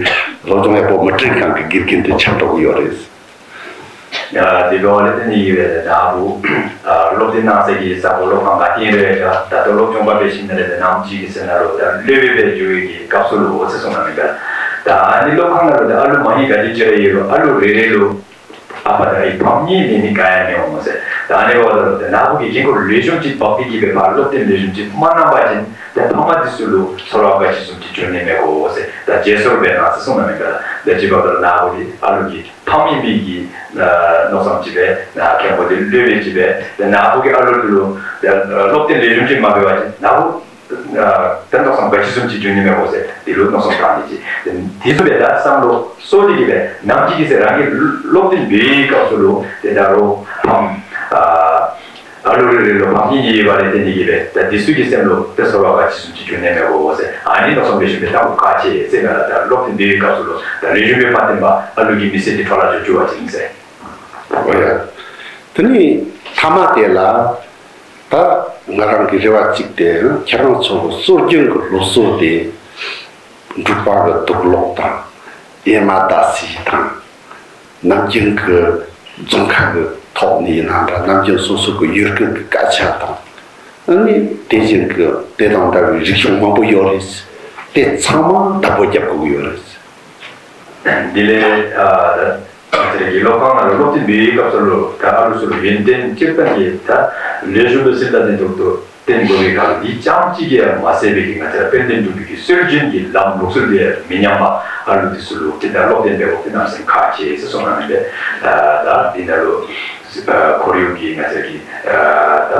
སློབ་སྦྱོང་ཡག་པོ་མི་སྤྲད་མཁན་གྱི་དགེ་རྒན་དེ་ཆགས་འགྲོ་གི་ཡོད་རེད། ཡ་དེ་འགྲོ་བ་ལས་དེ་ནི་ཡི་བས་ནག་པོ། སློབ་དེབ་ནང་གསེས་ཀྱི་ས་གོ་སློབ་ཁང་ག་སྟེང་རེད་ཀྱང་ད་ལྟ་སློབ་སྦྱོང་པ་པའི་ཤིང་ནང་རེད་དེ་ནམ་གཅིག་གི་ཟེར་ན་ལོ་ད་སློབ་དཔོན་པའི་འཇུག་ཡིག་གི་སྐབས་སུ་ལོ་འོ་ཟེར་གསུངས་ན་མི་འདྲ། ད་ཨ་ནི་སློབ་ཁང་ནང་ལོ་ད་ཨ་ལུ་མ་ཡིན་ག་དེ་ཅི་རེ་ཡོད་ལོ་ཨ་ལུ་རེ་རེ་ལོ་ཨ་ཕ་དང་ཨའི་ཕམ་གཉིས་མེད་ནི་ག་ཡང་མི་འོང་ཟེར། ད་ཨ་ནི་འོ་ད་ལོ་ད་ནག་པོ་གི་རྒན་ཁོ་ལས་ཤོམ་ཅིག་བག་ཕེབས་ཀྱི་བས་ཕར་སློབ་དེབ་ལས་ཤོམ་ཅིག་མ་གནང་པ་ཅིན་ད་ཕ་མ་དེ་ཚོ་ལོ་ཚོར་བ་ག་ཅི་བཟུམ་ཅིག་འབྱུང་ནི་མེད་གོ་ཟེར། ད་རྗེས་སོར་བས་ན་ཟེར་གསུངས་ན་མི་འདྲ། ད་ཅི་བ་ད་ལོ་ནག་པོ་དེ་ཨ་ལུ་གི་ཕམ་ཡིན་པའི་གི་མནོ་བསམ་ཅིག་སྦེ་ནག་མཁན་པོ་དེ་སློབ་དཔོན་ཅིག་སྦེ་ནག་པོ་གི་ཨ་ལུ་དེ་ལུ་སློབ་དེབ་ལས་རིམ་ཅིག་མ་འབད་བ་ཅིན་ནག་པོ་ དེ་མནོ་བསམ་ག་ཅི་བཟུམ་ཅིག་འབྱུང་ནི་མེད་འོ་ཟེར་དེ་ལུ་མནོ་བསམ་བཏང་ནི་ཅིག་དེ་ཚོ་བས་ད་བསམ་བློ་གསོ་དེ་གི་བས་ནམ་ཅིག་གི་ཟེར་རང་གི་སློབ་དེབ་འབད་བའི་སྐབས་སུ་ལུ་དེ་ད་རུང་ཕམ་ཨ་ལུ་རེ་རེ་ལུ་ཕམ་གྱི་ཡོད་པ་ལས་བརྟེན་ནི་གི་བས་ད་དེ་ཚོ་གི་སེམས་ལུ་དེ་ཚོར་བ་ག་ཅི་བཟུམ་ཅིག་འབྱུང་ནི་མེད་འོ་ཟེར། ཨ་ནི་མནོ་བསམ་འབད་ཞིན་པས་ད་འུ་ག་ཅི་ཟེར་ན་ད་སློབ་དེབ་འབད་བའི་སྐབས་སུ་ལུ་ད་ལེགས་ཤོམ་སྦེ་མ་བསྟེན་པར་ཨ་ལུ་གི་མི་ཚེ་དེ་འཕྲོ་བརླག་འགྱོ་འགྱོ་བ་ཅིག་ཨིན་ཟེར། འོ་ཡ། དེ་ནི་མཐའ་མ་དེ་ལ་ད་ང་རང་གི་རེ་བ་གཅིག་དེ་ཁྱེད་རང་ཚོ་གི་སྲོལ་རྒྱུན་གྱི་སློབ་གསོ་དེ་འབྲུག་པ་གི་དུག་ལོག་དང་ཨེ་མ་ད་སི་དང་ནམ་རྒྱུན་གྱི་རྫོང་ཁ་གི་ཐོག་ནས་ཡིན་ན་འདྲ་ནམ་རྒྱུན་སོ་སོ་གི་ཡུལ་སྐད་ཀྱི་སྐད་ཆ་དང་ཨ་ནི་དེ་བཞིན་གྱི་དེ་དང་འདྲ་བའི་རིག་གཞུང་མང་པོ་ཡོད་རེད། དེ་ཚང་མ་བདག་པོ་རྒྱབ་དགོས་ཀྱི་ཡོད་རེད། འདི་ལས་ཨ་ད་དེ་རེད་ཀྱི་སློབ་ཁང་ནང་ལ་སློབ་དེབ་འབད་བའི་སྐབས་སུ་ལུ་ད་ཨ་ལུ་ཚུ་ལུ་ཡོན་ཏན་སྤྱིར་བཏང་གི་ད་ལེགས་ཤོམ་སྦེ་སྲིད་ལ་ནི་ཐོག་ཏུ་བསྟེན་དགོས་པའི་སྐབས་འདི་ཙམ་ཅིག་གིས་མ་ཟད་པའི་གི་ང་བཅས་དཔལ་ལྡན་འབྲུག་པའི་གི་སྲོལ་རྒྱུན་གྱི་ལམ་ལུགས་སྲོལ་དེ་མི་ཉམས་པ་ཨ་ལུ་དེ་ཚུ་ལུ་དེ་ལྟར་སློབ་སྟོན་འབད་དགོཔ་དེ་གནམ་མེད་ས་མེད་ཁག་ཆེ་ཟེར་གསུངས་གནང་ནི་འདི་ད་འདི་ནང་ལུ་ཁོར་ཡུག་གི་ང་བཅས་ཀྱི་ད་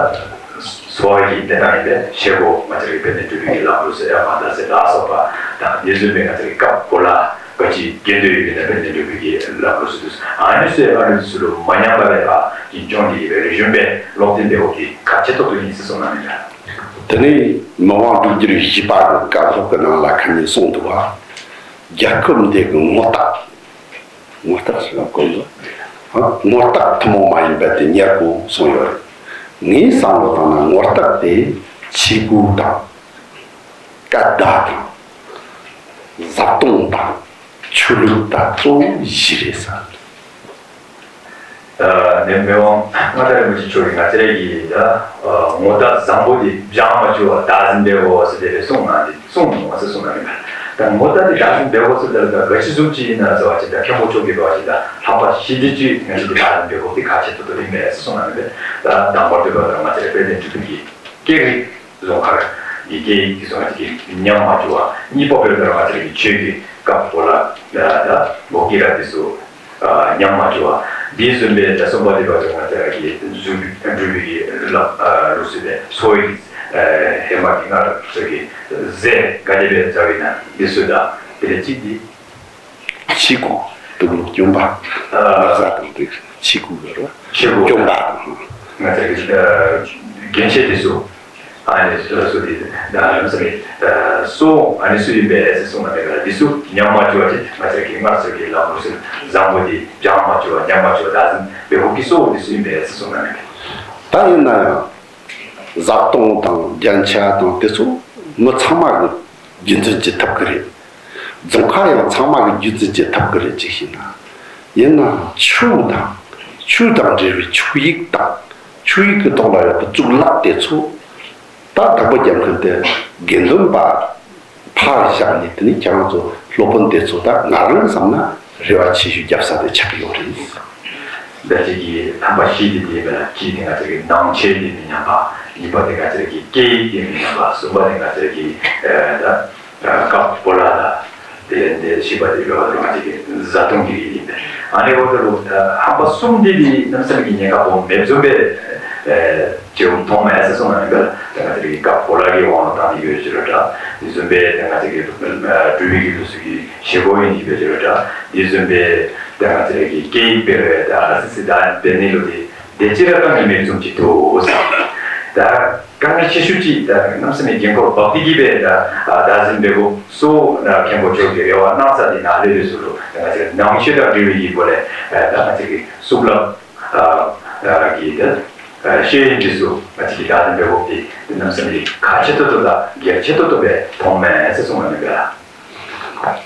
འཚོ་བ་གི་གནས་སྟངས་ཡིན་པས་བྱེད་སྒོ་ང་བཅས་ཀྱི་དཔལ་ལྡན་འབྲུག་པའི་གི་ལམ་ལུགས་སྲོལ་ཨེ་མ་ད་ཟེར་ལ་སོགས་པ་དང་དེ་བཟུམ་སྦེ་ང་བཅས་ཀྱི་སྐབས་གོ་ལ་ག་ཅི་དགེ་འདུན་ཡོད་པའི་ནང་དཔལ་ལྡན་འབྲུག་པའི་གི་ལམ་ལུགས་སྲོལ་དུ་ཨ་ནི་ཚུ་ཨ་ནི་ཚུ་ལུ་མ་ཉམས་པ་རེ་བ་ཡིན་སྐྱོང་དེ་ཡིན་པའི་རིག་གཞུང་པའི་སློབ་སྟོན་འབད་དགོཔ་དེ་ཁག་ཆེ་ཏོག་ཏོ་ཡིན་ཟེར་གསུངས་གནང་ནི་འདི། དེ་ནས་མི་དབང་འབྲུག་རྒྱལ་བཞི་པ་གི་བཀའ་སློབ་ཀྱི་ནང་ལ་ཁ་ཉིན་གསུངས་འདུག་བ། རྒྱལ་ཁབ་འདི་གི་ངོ་རྟགས། ངོ་རྟགས་ཟེར་བ་གོ་འདུག་ཨ། ངོ་རྟགས་ཐུན་མོང་མ་ཡིན་པ་དེ་ཉེར་དགུ་གསུངས་ཡོད་རེད། ངས་བསམ་བློ་བཏང་ན་ངོ་རྟགས་དེ་ཆས་གོས་དང་། སྐད་བརྡ་དང་། བཟའ་བཏུང་དང་། ཆོས་ལུགས་དང་གཙོ་བོ་བཞི་རེད་ཟེར། ཨ་ནི་མི་དབང་མངའ་བདག་རིན་པོ་ཆེ་མཆོག་གིས་ང་བཅས་རའི་གི་ད་ཨ་ངོ་རྟགས་བཟང་པོ་དེ་སྦྱང་མ་བཅུག་པར་བདག་འཛིན་འབད་དགོ་ཟེར་དེ་སྦེ་གསུངས་གནང་སྟེ་གསུངས་མྱོང་ཟེར་གསུངས་གནང་གི་འདུག་ད་ངོ་རྟགས་དེ་བདག་འཛིན་འབད་དགོ་ཟེར་ད་ལྟ་ག་ཅི་བཟུམ་ཅིག་ཡིན་ན་ཟེར་བ་ཅིན་ད་མཁན་པོ་མཆོག་གིས་འབད་བ་ཅིན་ད་ལྷག་པ་བཞི་དེ་ཅིག་ང་བཅས་ཀྱིས་བདག་འཛིན་འབད་དགོཔ་དེ་ཁག་ཆེ་ཏོག་ཏོ་ཨིན་པས་ཟེར་གསུངས་གནང་གི་འདུག་ད་དང་པོར་འདོད་པ་ད་ང་བཅས་རའི་དཔལ་ལྡན་འབྲུག་པའི་གི་སྐད་རིགས་རྫོང་ཁ་གི་སྐད་ཡིག་དེ་ཚུ་ང་བཅས་ཀྱིས་ཉམས་མ་བཅུག་པ། གཉིས་པ་འབདཝ་ད་ང་བཅས་ཀྱི་ཆོས་ཀྱི་སྐབས་གོ་ལ་ད་ད་འགོག་གི་ར་དེ་ཚུ་ཨ་ཉམས་མ་བཅུག་པ། དེ་བཟུམ་སྦེ་ད་གསུམ་པ་འདོད་པ་ད་ང་བཅས་ཀྱི་འབྲུག་འབྲུག་པའི་གི་ལམ་ཨ་ལུགས་སྲོལ་སྦེ་འཚོ་བའི་ཨ་ཧེ་མ་གི་སྔར་ཚུ་གི་རྫས་ག་དེ་སྦེ་བཟའ་བའི་ན་དེ་ཚུ་དང་དེ་ལས་གཅིག་དེ། ཆས་གོས། དུག་ལོག་གྱོན་པ། ཨ་ན་ཚ་དང་དེ་ཆས་གོས་ཡོད་རེད་བ། ཆས་གོས་གྱོན་པ་དང་། ང་བཅས་ཀྱི་ཨ་རྒྱན་ཆས་དེ་ཚུ་ཨ་ནི་སོ་སོ་དེ་ད་ལམ་སེང་གི་ཨ་སོ་ཨ་ནི་ཚུ་ཨིན་པས་ཟེར་གསུངས་གནང་མེད་ག་ལ། དེ་ཚུ་ཉམས་མ་བཅུག་པ་ཅིན་ང་བཅས་ཀྱི་སྔར་ཚུ་གི་ལམ་ལུགས་སྲོལ་བཟང་པོ་དེ་སྦྱང་མ་བཅུག་པ་ཉམས་མ་བཅུག་པ་བདག་འཛིན་འབད་དགོཔ་གི་སོ་དེ་ཚུ་ཨིན་པས་ཟེར་གསུངས་གནང་མེད་ག་ལ། ད་ཡིན་ན་ཡང་བཟའ་བཏུང་དང་རྒྱན་ཆ་དང་དེ་ཚོ་མི་ཚང་མ་གི་རྒྱུན་འཛིན་བྱེད་ཐུབ་ཀྱི་རེད། རྫོང་ཁ་ཡང་ཚང་མ་གི་རྒྱུན་འཛིན་བྱེད་ཐུབ་ཀྱི་རེད་ཅིག་ཤེས་ན། ཡིན་ནའང་ཆོས་དང་ཆོས་དང་འབྲེལ་བའི་ཆོས་ཡིག་དང་ཆོས་ཡིག་གི་ཐོག་ལ་ཡོད་པའི་གཙུག་ལག་དེ་ཚོ་ད་བདག་པོ་རྒྱབ་མཁན་དེ་དགེ་འདུན་པ་ཕར་བཞག་ནས་དེ་ནས་ཁྱེད་རང་ཚོ་སློབ་དཔོན་དེ་ཚོ་ད་ང་རང་བསམ་ན་རེ་བ་ཆེ་ཤོས་རྒྱབ་ས་དེ་ཆགས་ཀྱི་ཡོད་རེད། ད་ཅིག་གི་ཐམ་པ་བཞི་དེ་དེ་ཡིན་པ་ལ་གཅིག་དེ་ང་ཚོ་གི་ནང་ཆོས་དེ་མི་ཉམས་པ། གཉིས་པ་དེ་ང་ཚོ་གི་སྐད་ཡིག་དེ་མི་ཉམས་པ། གསུམ་པ་དེ་ང་ཚོ་གི་ཨ་ད་ཨ་སྐབས་གོ་ལ་ད། དེ་ལས་འདས་ཤིས་པ་དེ་འགྲོ་བ་དང་ང་ཚོ་གི་བཟའ་བཏུང་དེ་ཡིན་པས། ཨ་ནི་འོ་ད་ལུ་ད་ཧམ་པ་གསུམ་དེ་དེ་གནམ་ས་གི་ཉེན་ཁ་སྦོམ་མེད་བཟུམ་པའི་ཨ་བྱེད་འོང་མཐོང་མེད་ཟེར་གསུངས་གནང་ཡོད་པས། ད་ང་ཚོ་གི་སྐབས་གོ་ལ་གི་དབང་ལ་བཏང་ནས་ཡོད་ཅེས་ར་འདྲ། དེ་བཟུམ་པའི་ད་ང་ཚོ་གི་ཨ་འབྲུག་པའི་གི་ལུགས་སྲོལ་གི་བཞེས་སྒོ་ཡིན་གྱི་བས་ཅེས་ར་འདྲ། དེ་བཟུམ་པའི་ད་ང་ཚོ་གི་སྐད་ཡིག་སྤེལ་བའི་ད་ཨ་སི་སི་ད་འབད་ནི་ལུ་དེ་དེ་ཅི་ར་དཀའ་ངལ་མེད་བཟུམ་ཅིག་འདུག་ཟེར། ད་དཀའ་ངལ་ཆེ་ཤོས་ཅིག་ད་གནམ་ས་ནས་འགན་ཁུར་འབག་སྟེ་གི་བས་ད་བདག་འཛིན་འབད་དགོ་སོ་ན་མཁན་པོ་མཆོག་གིས་རེ་བ་གནང་ས་དེ་ནང་ལས་པའི་ཟུར་དུ་ད་ང་ཚོ་ནང་ཆོས་དང་འབྲེལ་བའི་ཡིག་པོ་ལས་ད་ང་ཚོ་གི་གཙུག་ལག་གི་ད་ཤེས་ཡོན་འདི་ཚུ་ང་ཚོ་གི་བདག་འཛིན་འབད་དགོ་དེ་གནམ་ས་ནས་ཁག་ཆེ་ཏོག་ཏོ་དང་གལ་ཆེ་ཏོག་ཏོ་སྦེ་མཐོང་མས་ཟེར་གསུངས་པ་མེན་པས།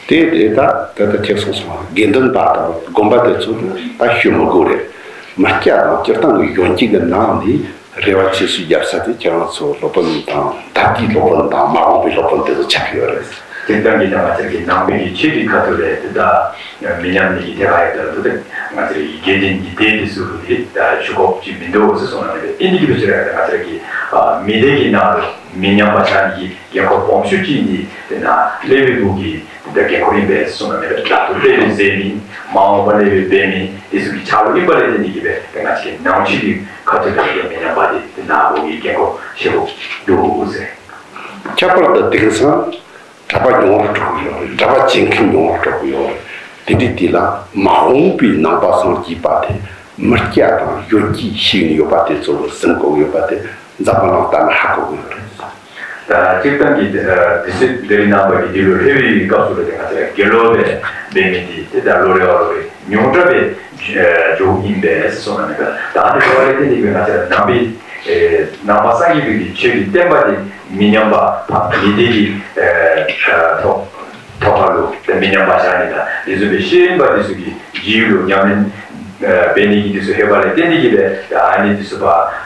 དེ་དེ་ད་ད་ལྟ་ཁྱེད་གསུངས་སོང་བ། དགེ་འདུན་པ་དང་དགོན་པ་དེ་ཚོ་ད་ཞུ་མི་དགོས་རེད། མི་སྐྱ་དང་སྤྱིར་བཏང་གི་གཞོན་སྐྱེས་ཀྱི་ནང་ནས་རེ་བ་ཆེ་ཤོས་རྒྱབ་ས་དེ་ཁྱེད་རང་ཚོ་སློབ་དཔོན་དང་དར་རྒྱས་སློབ་དཔོན་དང་མ་འོངས་པའི་སློབ་དཔོན་དེ་ཚོ་ཆགས་ཀྱི་ཡོད་རེད། དེ་ལྟར་གྱི་ད་ང་ཚོ་གི་ནང་པའི་གི་ཆོས་ཀྱི་ཁ་ཐུག་ལས་དེ་ད་མི་ཉམས་ནི་གི་ཐད་ཀ་ཡོད་ད་དེ་ད་ང་ཚོ་གི་དགེ་འདུན་གྱི་སྡེ་དེ་ཚོ་ལུ་དེ་ད་ཞུ་དགོཔ་ཅིག་མི་འདུག་ཟེར་གསུངས་གནང་ཡོད་པས། ཨིན་དེ་གི་བས་ཅི་རེད་ད་ང་ཚོ་གི་མི་སྡེ་གི་ནང་ལུ་མི་ཉམས་པ་ཆགས་ནི་གི་འགན་ཁུར་སྦོམ་ཤོས་ཅིག་འདི་དེ་ན་སློབ་དཔོན་པོ་གི་དེ་འདྲ་འགན་ཁུར་ཨིན་པས་གསུངས་གནང་མེད་པས། བདག་ཏུ་སློབ་དཔོན་མཛད་མི་མ་འོངས་པ་སློབ་དཔོན་འབད་མི་དེ་ཚུ་གི་ཆ་ལུགས་ཨིན་པ་ལས་བརྟེན་ནི་གི་བས་དེ་ང་ཚོ་གི་ནང་ཆོས་ཀྱི་ཁ་ཐུག་ལས་མི་ཉམས་པ་དེ་དེ་ན་བོ་གི་འགན་ཁུར་ཆེ་པོ་འདུག་ཟེར། ཁྱད་པར་དུ་དེང་སང་གྲྭ་པ་ཉུང་རུ་འགྲོ་གི་ཡོད་རེད། གྲྭ་པ་བྱེད་མཁན་ཉུང་རུ་འགྲོ་གི་ཡོད་རེད། དེ་འདྲའི་དུས་ལ་མ་འོངས་པའི་ནང་པ་སངས་རྒྱས་པ་དེ་མི་སྐྱ་དང་གཡོ་སྒྱུ་ཤེས་ནས་ཡོད་པ་དེ་ཚོ་ལ་གཟིམ་དགོས་ཡོད་པ་དེ་འཛམ་བུ་གླིང་ལྟ་ན་ཧ་གོ་གི་ཡོད་རེད། ད་སྤྱིར་བཏང་གི་དེ་སྲིད་འདིའི་ནང་པ་གི་འདི་ལོ་ལྷེ་བའི་སྐབས་སུ་ལ་དེ་ང་ཚོས་དགེ་སློབ་པའི་འབད་མི་འདི་དེ་ད་ལོ་རེ་བ་ལོ་རེ་ཉུང་དྲགས་པའི་འཇོག་ཡིན་པས་གསུངས་ན་མེད་པ། ད་འདི་ལོ་རེ་དེ་འདི་གི་ང་ཚོས་ནང་པའི་ནང་པ་སངས་རྒྱས་པའི་གི་ཆོས་ཀྱི་བསྟན་པ་དེ་མི་ཉམས་པ་མི་བདེ་གི་ཐོག་ཐོག་ཁ་ལུ་དེ་མི་ཉམས་པ་བཞག་ནས། ད་དེ་ཚོ་པའི་ཤེས་ཡོན་པ་དེ་ཚོ་གི་རྗེས་ལུ་ཉམས་ལེན་འབད་ནི་གི་དེ་ཚོ་ཧེ་བ་ལས་བརྟེན་ནི་གི་ལས་ཨ་ནི་དེ་ཚོ་པ་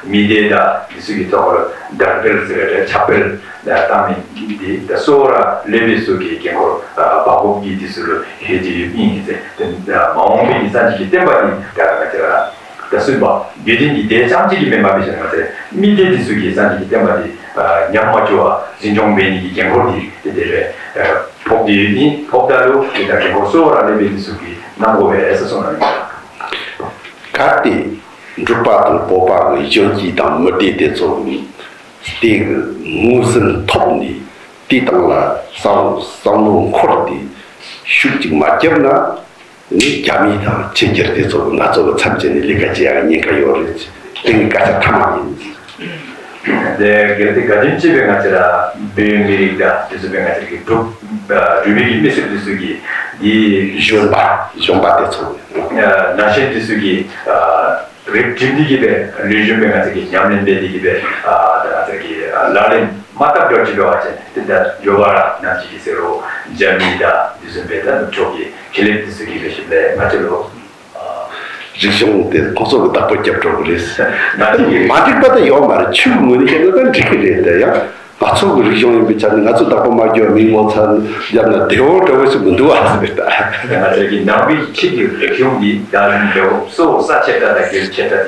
མི་བདེ་ད་དེ་ཚོ་གི་ཐོག་ལུ་དར་སྤེལ་ཟེར་རེད། ཁྱབ་སྤེལ་བཏང་མི་འདི་ད་གཙོ་བོ་ར་སློབ་དཔོན་ཚོ་གི་འགན་ཁུར་བག་ཕེབས་ཀྱི་དེ་ཚོ་ལུ་ཧེ་དེ་ཡོད་ཨིན་གི་ཚེ། དེ་མ་འོངས་པའི་གི་སངས་རྒྱས་ཀྱི་བསྟན་པ་འདི་ད་ག་ཅི་ར། ད་གསུམ་པ་དགེ་ལྡན་གྱི་སྡེ་རྐྱང་གཅིག་གིས་མེན་པ་མི་ཤེས་ན་ཚེ་མི་སྡེ་འདི་ཚོ་གིས་སངས་རྒྱས་ཀྱི་བསྟན་པ་འདི་ཉམས་མ་བཅུག་པ་འཛིན་སྐྱོང་འབད་ནི་གི་འགན་ཁུར་འདི་དེ་དེ་རེད། ཕོག་དེ་ཡོད་ནི་ཕོག་ད་ལུ་དེ་ད་འགན་ཁུར་གཙོ་བོ་ར་སློབ་དཔོན་འདི་ཚོ་གིས་གནང་དགོས་པས་ཟེར་གསུངས་ན་མི་འདུག་གལ་ཏེ་འབྲུག་པ་དང་བོད་པ་གི་གཞོན་སྐྱེས་དང་མི་སྡེ་དེ་ཚོ་གིས་དེ་གི་ངོས་ཟིན་ཐོབ་ནས་དེའི་སྟེང་ལ་བསམ་བསམ་བློ་འཁོར་ཏེ་ཤུགས་ཅིག་མ་བརྒྱབ་ན། ནི་རྒྱ་མི་དང་ཕྱི་རྒྱལ་དེ་ཚོ་ང་ཚོ་གི་མཚམས་བཅད་ནས་ལས་ཀ་བྱེད་ཡག་ཉེན་ཁ་ཡོད་རེད། དེ་ནི་སྐད་ཆ་ཐ་མ་ཡིན། དེ་གལ་ཏེ་བཀའ་དྲིན་ཆེ་བའི་ང་ཚོ་ར་བོད་མི་རིགས་དང་དེ་ཚོ་བའི་ང་ཚོ་གི་འབྲུག་འབྲུག་མི་གི་མི་སེར་དེ་ཚོ་གི་འདི་གཞོན་པ་གཞོན་པ་དེ་ཚོ་ནང་བཞིན་དེ་ཚོ་གི་རིགས་འབྲིང་འདི་གི་པའི་ལུས་སྦྱོང་པའི་ང་ཚོ་གི་ཉམས་ལེན་པའི་འདི་གི་པའི་ད་ང་ཚོ་གི་ལག་ལེན་མ་བསྟར་འགྲོ་ཅི་འགྲོ་བ་ཅན་དེ་ད་འགྱོ་བ་ར་ནམ་ཞིག་གི་ཟེར་རོ། རྒྱ་མི་དང་དེ་ཚོ་བའི་ད་ནུབ་ཕྱོགས་ཀྱི་ཆེད་ལས་དེ་ཚོ་གི་ལས་ཞིབ་ལས་ང་ཚོ་ལོ། རིག་གཞུང་དེ་ཁོང་ཚོ་གི་བདག་པོ་རྒྱབ་འགྲོ་གི་རེད། ང་ཚོ་གི་མ་འགྲིག་པ་ད་ཡོད་མ་རེད། ཆོས་ཀྱི་ངོས་ནས་བཤད་ན་ད་འགྲིག་གི་རེད། ད་ཡང་ང་ཚོ་གི་རིག་གཞུང་ཡིན་པའི་ཆ་ནས་ང་ཚོ་བདག་པོ་མ་རྒྱབ་མི་ངོ་ཚ་རྒྱབ་ན་བདེ་བོ་འདྲ་བོ་ཞིག་མི་འདུག་ཨ་ཟེར་ད། ང་ཚོ་གི་ནང་པའི་ཆོས་ཀྱི་རིག་གཞུང་འདི་ད་རིང་འདྲ་བོ་གཙོ་བོ་ས་ཆེ་ད་ད་རྒྱུ་ཆེ་ད་དེ་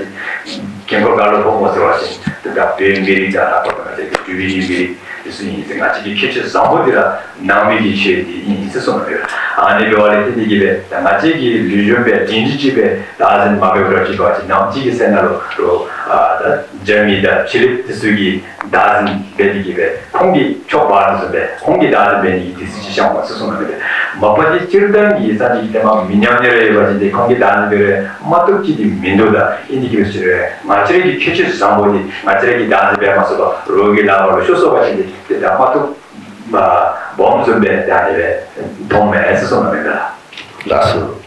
རྒན་པོ་དགའ་ལོ་ཕོ་མོ་ཟེར་བ་ཞིག་ད་ད་བོད་མི་རིགས་ད་ལྷག་པར་དུ་ང་ཚོ་གི་འབྲུག་པའི་མི་རིགས། དེ་ཚོ་ཡིན་ཟེར། ང་ཅག་གི་ཁྱད་ཆོས་བཟང་པོ་འདི་ལ་ནང་པའི་གི་ཆོས་འདི་ཡིན་ཟེར་གསུངས་པ་རེད། ཨ་ནི་འབད་བ་ལས་དེ་འདི་གི་བས་ད་ང་ཅག་གི་ལུས་སྦྱོང་པའི་དྲིན་གྱིས་ཅི་བས་བདག་འཛིན་མ་འབད་བར་ཅི་བ་ཅི་ནང་ཅིག་གི་སེམས་ན་ལོ་རོ། ཨ་ད་རྒྱ་མི་དང་ཕྱི་གླིང་དེ་ཚོ་གི་བདག་འཛིན་འབད་དེ་གི་བས་ཁོང་གི་ཕྱོགས་བར་དུ་སོང་བས་ཁོང་གི་བདག་འཛིན་འབད་ནི་གི་དེ་ཚོ་ཅི་བྱང་བ་ཟེར་གསུངས་པ་རེད། མ་པ་དེ་སྤྱིར་བཏང་གི་ས་ཅིག་གི་དེ་མ་མི་ཉམས་ཉེ་རེ་ཡོད་པ་ཅི་འདི་ཁོང་གི་བདག་འཛིན་འབད་རེ་མ་གཏོགས་ཅི་དེ་མི་འདུག་ད་ཨིན་དེ་གི་བས་ཟེར་བས་ང་ཅག་གི་ཁྱད་ཆོས་བཟང་པོ་འདི་ང་ཅག་གི་བདག་འཛིན་འབད་མ་སོང་བ་རོགས་ཀྱི་ལག་པ་ལ་ཤོར་སོང་བ་ཅི་འདི། དེ་ལྟར་མ་ཐུབ་སྦོམ་བཟུམ་པའི་དེ་ནི་བས་མཐོང་མེད་ཟེར་གསུངས་པ་མེད་ལ། ལགས་སོ།